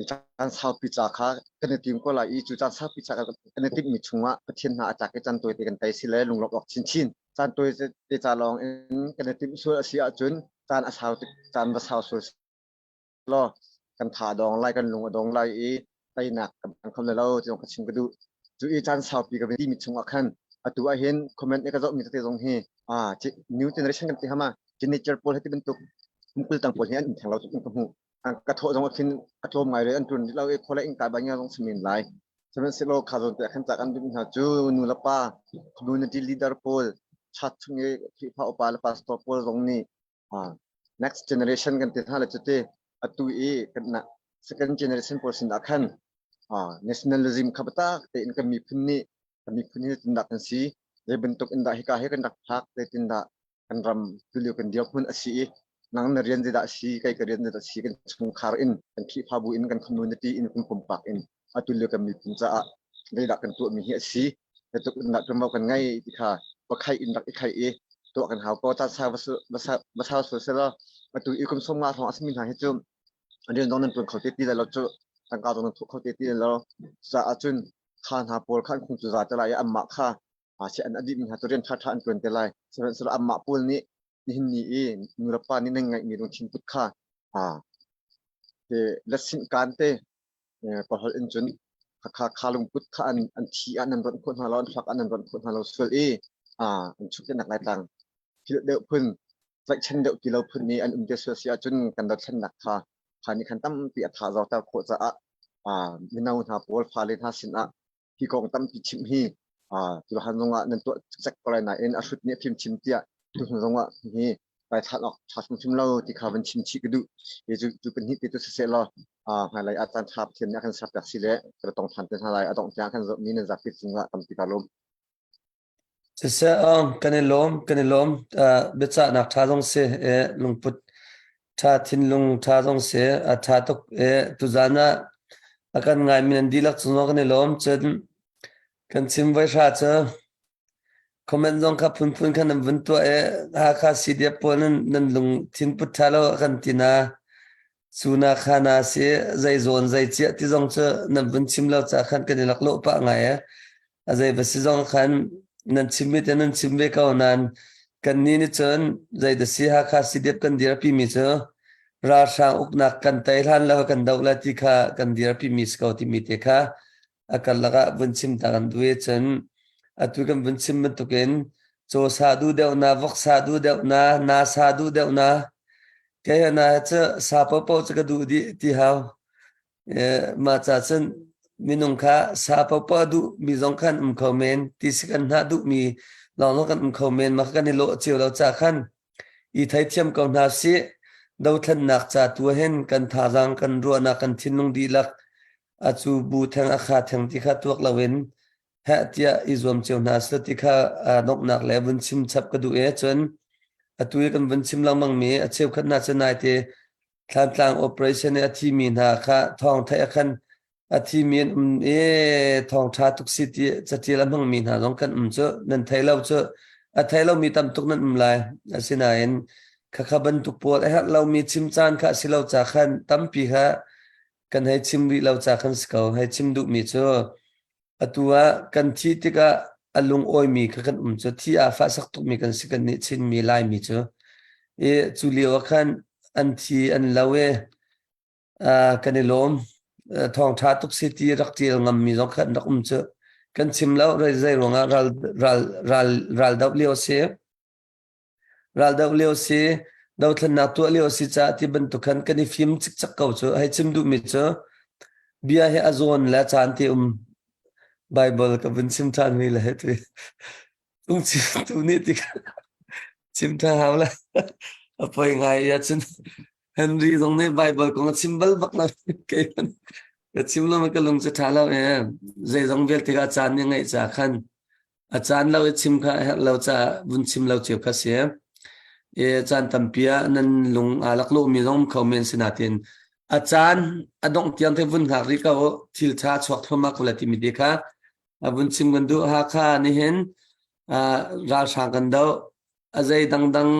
caan saupi ca kha kan i tim ko lai i cu caan saupi ca kan i timhmi chungah Pathian hna a tlak i caan tawite kan tei si le lunglawmh awk chinchin. Caan tawi te ca lawng in kan i timh sual a si ahcun caan a sau tik caan va sau sual law kan tha a dong lai kan lung a dong lai i teinak kan phan kho lo ti zong ka chim ka duh. Cu i caan saupi ka timi chungah khan atu ah hin comment i ka zohmi tete zong hi ah new generation kan ti hama teenager pawl hi ti bantuk kum 20 tang pawl hi an um theng lo tuk in ka hmuh. Ka thawh zong ah khin a tlawm ngai le an ṭun rih lo i khua le innka bang zong si men lai. Sihmanhsehlaw kha zawn te ah khan ca kan duh hna cu nu le pa community leader pawl chat chung i Khrihfa upa le pastor pawl zong nih next generation kan ti hna le cuti atu i kan second generation pawl sin ah khan nationalism kha biatak tein kan miphun nih kan miphun hi zeitindah kan si zei bantuk in dah hika hi kan rak phak zeitindah kan ram tulio kan dirhmun a si i nang na rian zeidah a si kei ka rian zeidah a si kan chungkhar in kan Khrihfabu in kan community in kan pumpak in atu lio kan miphun caah zeidah kan tuahmi hi a si zeitluk in dah ṭuanvo kan ngei ti kha va in rak i khaih i tuah kan hau ko caan sau va sau sual selaw atu i kum 50 hrawng a simi hna hi cu rian zong nan ṭuan kho te ti lai lo cu tangka zong nan thawh kho te ti lai lo cucaah cun kha hna pawl kha an khung cu za te lai i anmah kha si an a dihmi hna cu rian ṭhaṭha an ṭuan te lai. Sihmanhsehlaw anmah pawl nih nihin ni i nulepa nih nan ngeihmi lungthin put kha te lasinh kaan te paholh in cun kha kha lungput kha an an thi ah nan ronh khawh hna lo an thluak ah nan ronh khawh hna lo sual i an chuknak lai tlang philh deuh phun tlaihchan deuh ti lo phun nih an um te sual si ahcun kan dothlennak kha kha nih khan tampi a tha zorter khawh caah mino hna pawl fale hna sinah hi kong tampi chimh hi tuhan zongah nan tuah cikcek ko lai nain a hrut nih a fim chim tiah tuhnu zongah hi kai thlan awk ṭha hrimhrim lo ti kha van chim chih ka duh. Hi cu cu pahnih te cu siseh law hmailei ah caan ṭha Pathian nih a kan serpiak si le ka tong ṭhan te hna lai a dongh tiang kan zohmi nan zapi cungah tampi ka lawm. Siseh kan i lawm kan i lawm biacahnak ṭha zong si lungput ṭha thinlung ṭha zong si a ṭha tuk i tuzaan ah a kan ngaimi nan dihlak cungah kan i lawm cun kan chim voi hra cu comment zong kha phunphun khan nan vun tuah i Hakha CDF pawl nan nan lungthin put ṭha lo a kan ti na cu na kha na si zei zawn zei ciah ti zong cu nan vun chim lo ca khan kan i laklawh pah ngai e A zei va si zong khan nan chimmi te nan chim ve ko nain kannih nih cun zeidah si Hakha CDF kan dirpi mi cu ralhrang uknak kan tei hlan lo kan doh lai ti kha kan dirpi mi si ko timi te kha a karlak ah vun chim ta kan duh i cun atu kan vun chim bantukin caw sa duh deuh na vok sa duh deuh na na sa duh deuh na kei na cu sa paohpaoh cu ka duh dih ti hau Mah ca cun minung kha sa paohpaoh a duhmi zong khan um kho men, ti si kan hnah duhmi lawnglawng kan um kho men, mah kha kan i lawh cio lo ca khan i theithiam ko hna sih. Dothlennak ca tu ah hin kan thazaang, kan ruahnak, kan thinlung dihlak a cu bu theng a kha theng ti kha tuak loin heh tiah i zuam cio hna seh ti kha donghnak le vun chim chap ka duh i cun atu i kan vun chim lengmangmi a cheukhat hna cu naite Thlantlang operation i a thimi hna kha thawng theih ah khan a thimi an um i thawng ṭha tuk si ti catial a hmangmi hna zong kan um cu nan thei lo cu a thei lomi tam tuk nan um lai asinain khakha bantuk pawl a herh lomi chim caan kha a si lo ca khan tampi kha kan hei chim rih lo ca khan si ko hei chim duhmi cu Atu ah kan thih tikah a lungawimi kha kan um cu thi aa fahsak tukmi kan si kan nih Chinmi Laimi cu. I cu lio ah khan an thi an lo i kan i lawm. Thawngṭha tuk si ti rak ṭial ngammi zong khan rak um cu. Kan chim lo zei ruangah ral ral ral ral doh lio a si. Raldoh lio si, dothlennak tuah lio si caah ti bantuk khan kan i fim cikcek ko cu. Hei chim duhmi cu bia hi a zawn le a caan ti um Bible ka vun chim ṭhan mi le tu tung tu nih ti chim ṭha hau le a poi ngai ya cun Henry zong nih Bible kong a chim bal bak lo kei ka chim lo ka lung cu ṭha lo e zeizong vialte ka caan nih ngaih ca khan A caan lo i chim kha a herh lo caah vun chim lo cio kha si. E caan tampi ah nan lung aa laklawh mi zong kho men si natin a caan a dongh tiang te vun hngak rih ko thil tha chuak thluahmah ko la timi te kha a vun chim kan duh. Hakha nihin ralhrang kan doh a zei dangdang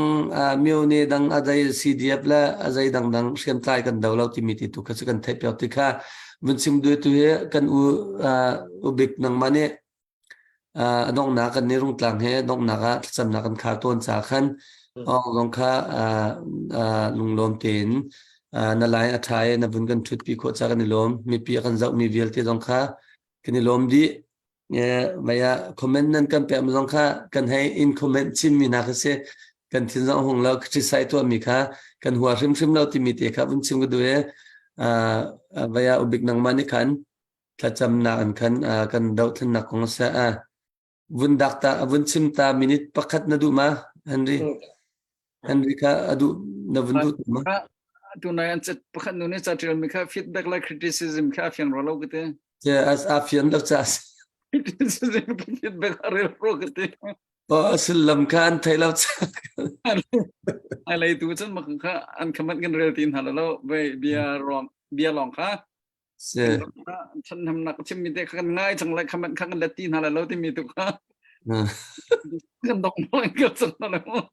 myone dang a zei CDF le a zei dangdang hriamtlai kan do lo timi ti tu kha cu kan theih piak ti kha vun chim duh tu hi kan u ubik nangmah nih a donghnak kan ni rungtlang he donghnak ah thlacamnak kan khar tawn ca khan ong zong kha lunglawm tein na lai a ṭha i na vun kan ṭhutpi khawh ca kan i lawm. Mipi a kan zohmi vialte zong kha kan i lawm dih. Mei ah comment nan kan pek mi zong kha kan hei in comment chimmi hna kha si. Kan thin zong hung lo criticize tuahmi kha kan hua hrimhrim lo timi te kha vun chim ka duh i vei ah ubik nangmah nih khan thlacamnak an khan kan dohthlennak kong a si. Vun dak ta vun chim ta minute pakhat na duh ma Henry? Henry kha a duh na vun duh ma? Tunai an chat pakhat nu nih ca tial mi kha feedback le criticism kha a fiang ro lo kate. As a fian lo cha. Criticism feedback a rel ro kate. Oh sullam kha an thei lo cha. Ai lei tu cun mak kha an khamat kan rel tin hna lo ve bia rong bia long kha Si. Ṭhatnemnak chimmi te kha kan ngai cang lai kha kha kan let ti hna lai lo timi tu kha kan dok mo in ka cang hna lo.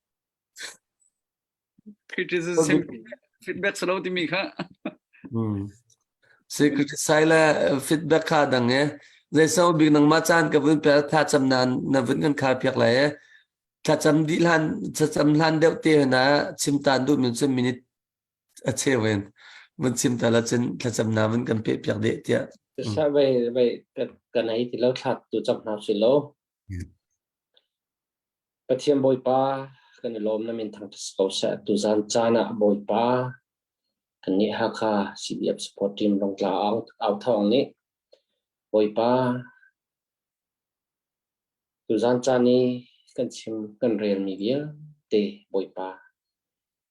Criticism feedback salo timi kha. Si criticize le feedback kha dang e. Zei so bik nangmah caan ka vun pe tha cham na na vun kan khar piak lai e. Thlacam dih hlan thlacam hlan deuh te na chim tan duh min cun minute a cheu in vun chim ta la cun thlacamnak vun kan peh piak deh tiah. Sa vai vai kan ei ti lo thlat tu cham hna si lo. Pathian Bawipa kan i lawm na min thang ko seh tu zan caan ah Bawipa kan nih Hakha CDF support team Rongtla au thawng nih Bawipa tuzan caan i kan chim kan relmi vialte Bawipa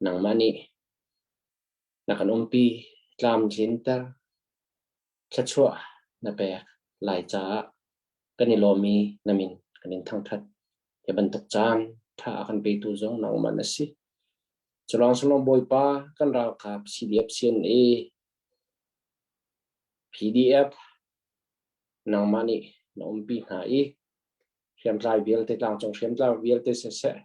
Nangmah nih na kan umpi tlamtlinter, thluachuah na pek lai caah kan i lawm i na min kan in thangṭhat. Hi bantuk caan ṭha a kan petu zong nangmah na si. Culawng sulawng Bawipa kan ralkap CDF CNA PDF nangmah nih na umpi hna i hriamtlai vialte tlangcung hriamtlai vialte siseh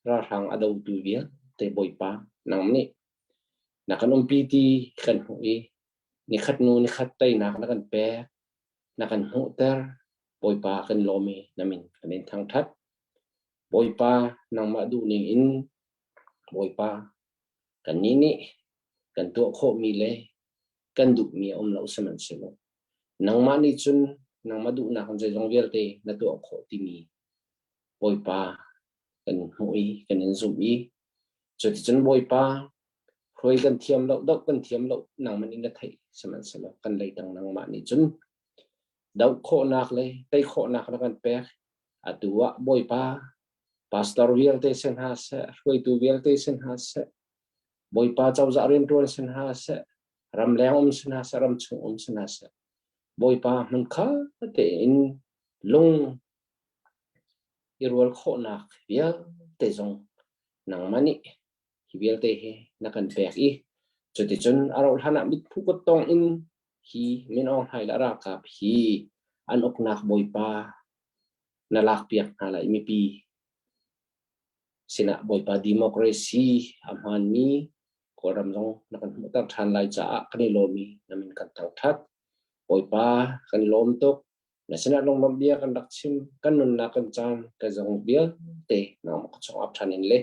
ralhrang a dotu vialte Bawipa nang nih na kan umpi ti kan hmuh i nikhat hnu nikhat teinak na kan pek na kan hmuhter Bawipa kan lawm i na min kan in thangṭhat Bawipa nangmah duhning in Bawipa kannih nih kan tuah khawhmi le kan duhmi a um lo sihmanhsehlaw nangmah nih cun nangmah duhnak in zeizong vialte na tuah khawh timi Bawipa kan hmuh i kan in zumh i cuticun Bawipa hruai kan thiam lo doh kan thiam lo nangmah nih na theih sihmanhsehlaw kan leitang nangmah nih cun doh khawhnak le tei khawhnak na kan pek atu ah Bawipa pastor vialte si hna seh hruaitu vialte si hna seh Bawipa cozah rianṭuan si hna seh ramleng um si hna seh ramchung um si hna seh Bawipa hmunkhat tein lung i rual khawhnak vialte zong nangmah nih hi vialte hi na kan pek i cuticun a rauh hlan ah mitphu kuttong in hi Min Aung Hlaing le a ralkap hi an uknak bawipa na lakpiak hna lai mipi sinah bawipa democracy a hmaanmi Kawlram zong na kan hmuhter ṭhan lai caah kan i lawm i na min kan thangṭhat. Bawipa kan i lawm tuk. Na sinah lunglawmh bia kan rak chim, kan nunnak kan caan, kan zong vialte nangmah ka chung ap ṭhan in le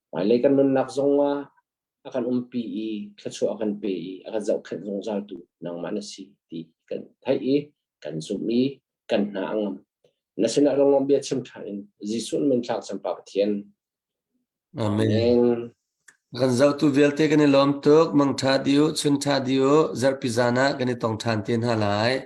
hmailei kan nunnak zong ah a kan umpi i thluachuah a kan pe i a kan zohkhenh zungzaltu nangmah na si ti kan theih i kan zumh i kan hna a ngam. Na sinah lunglawmh bia chim ṭhan in Jesuh min thlak cam Pa Pathian. Amen. Amen. Kan zohtu vialte kan i lawm tuk. Mangṭha dih u, chun ṭha dih u, zarhpi zan ah kan i tong ṭhan te hna lai.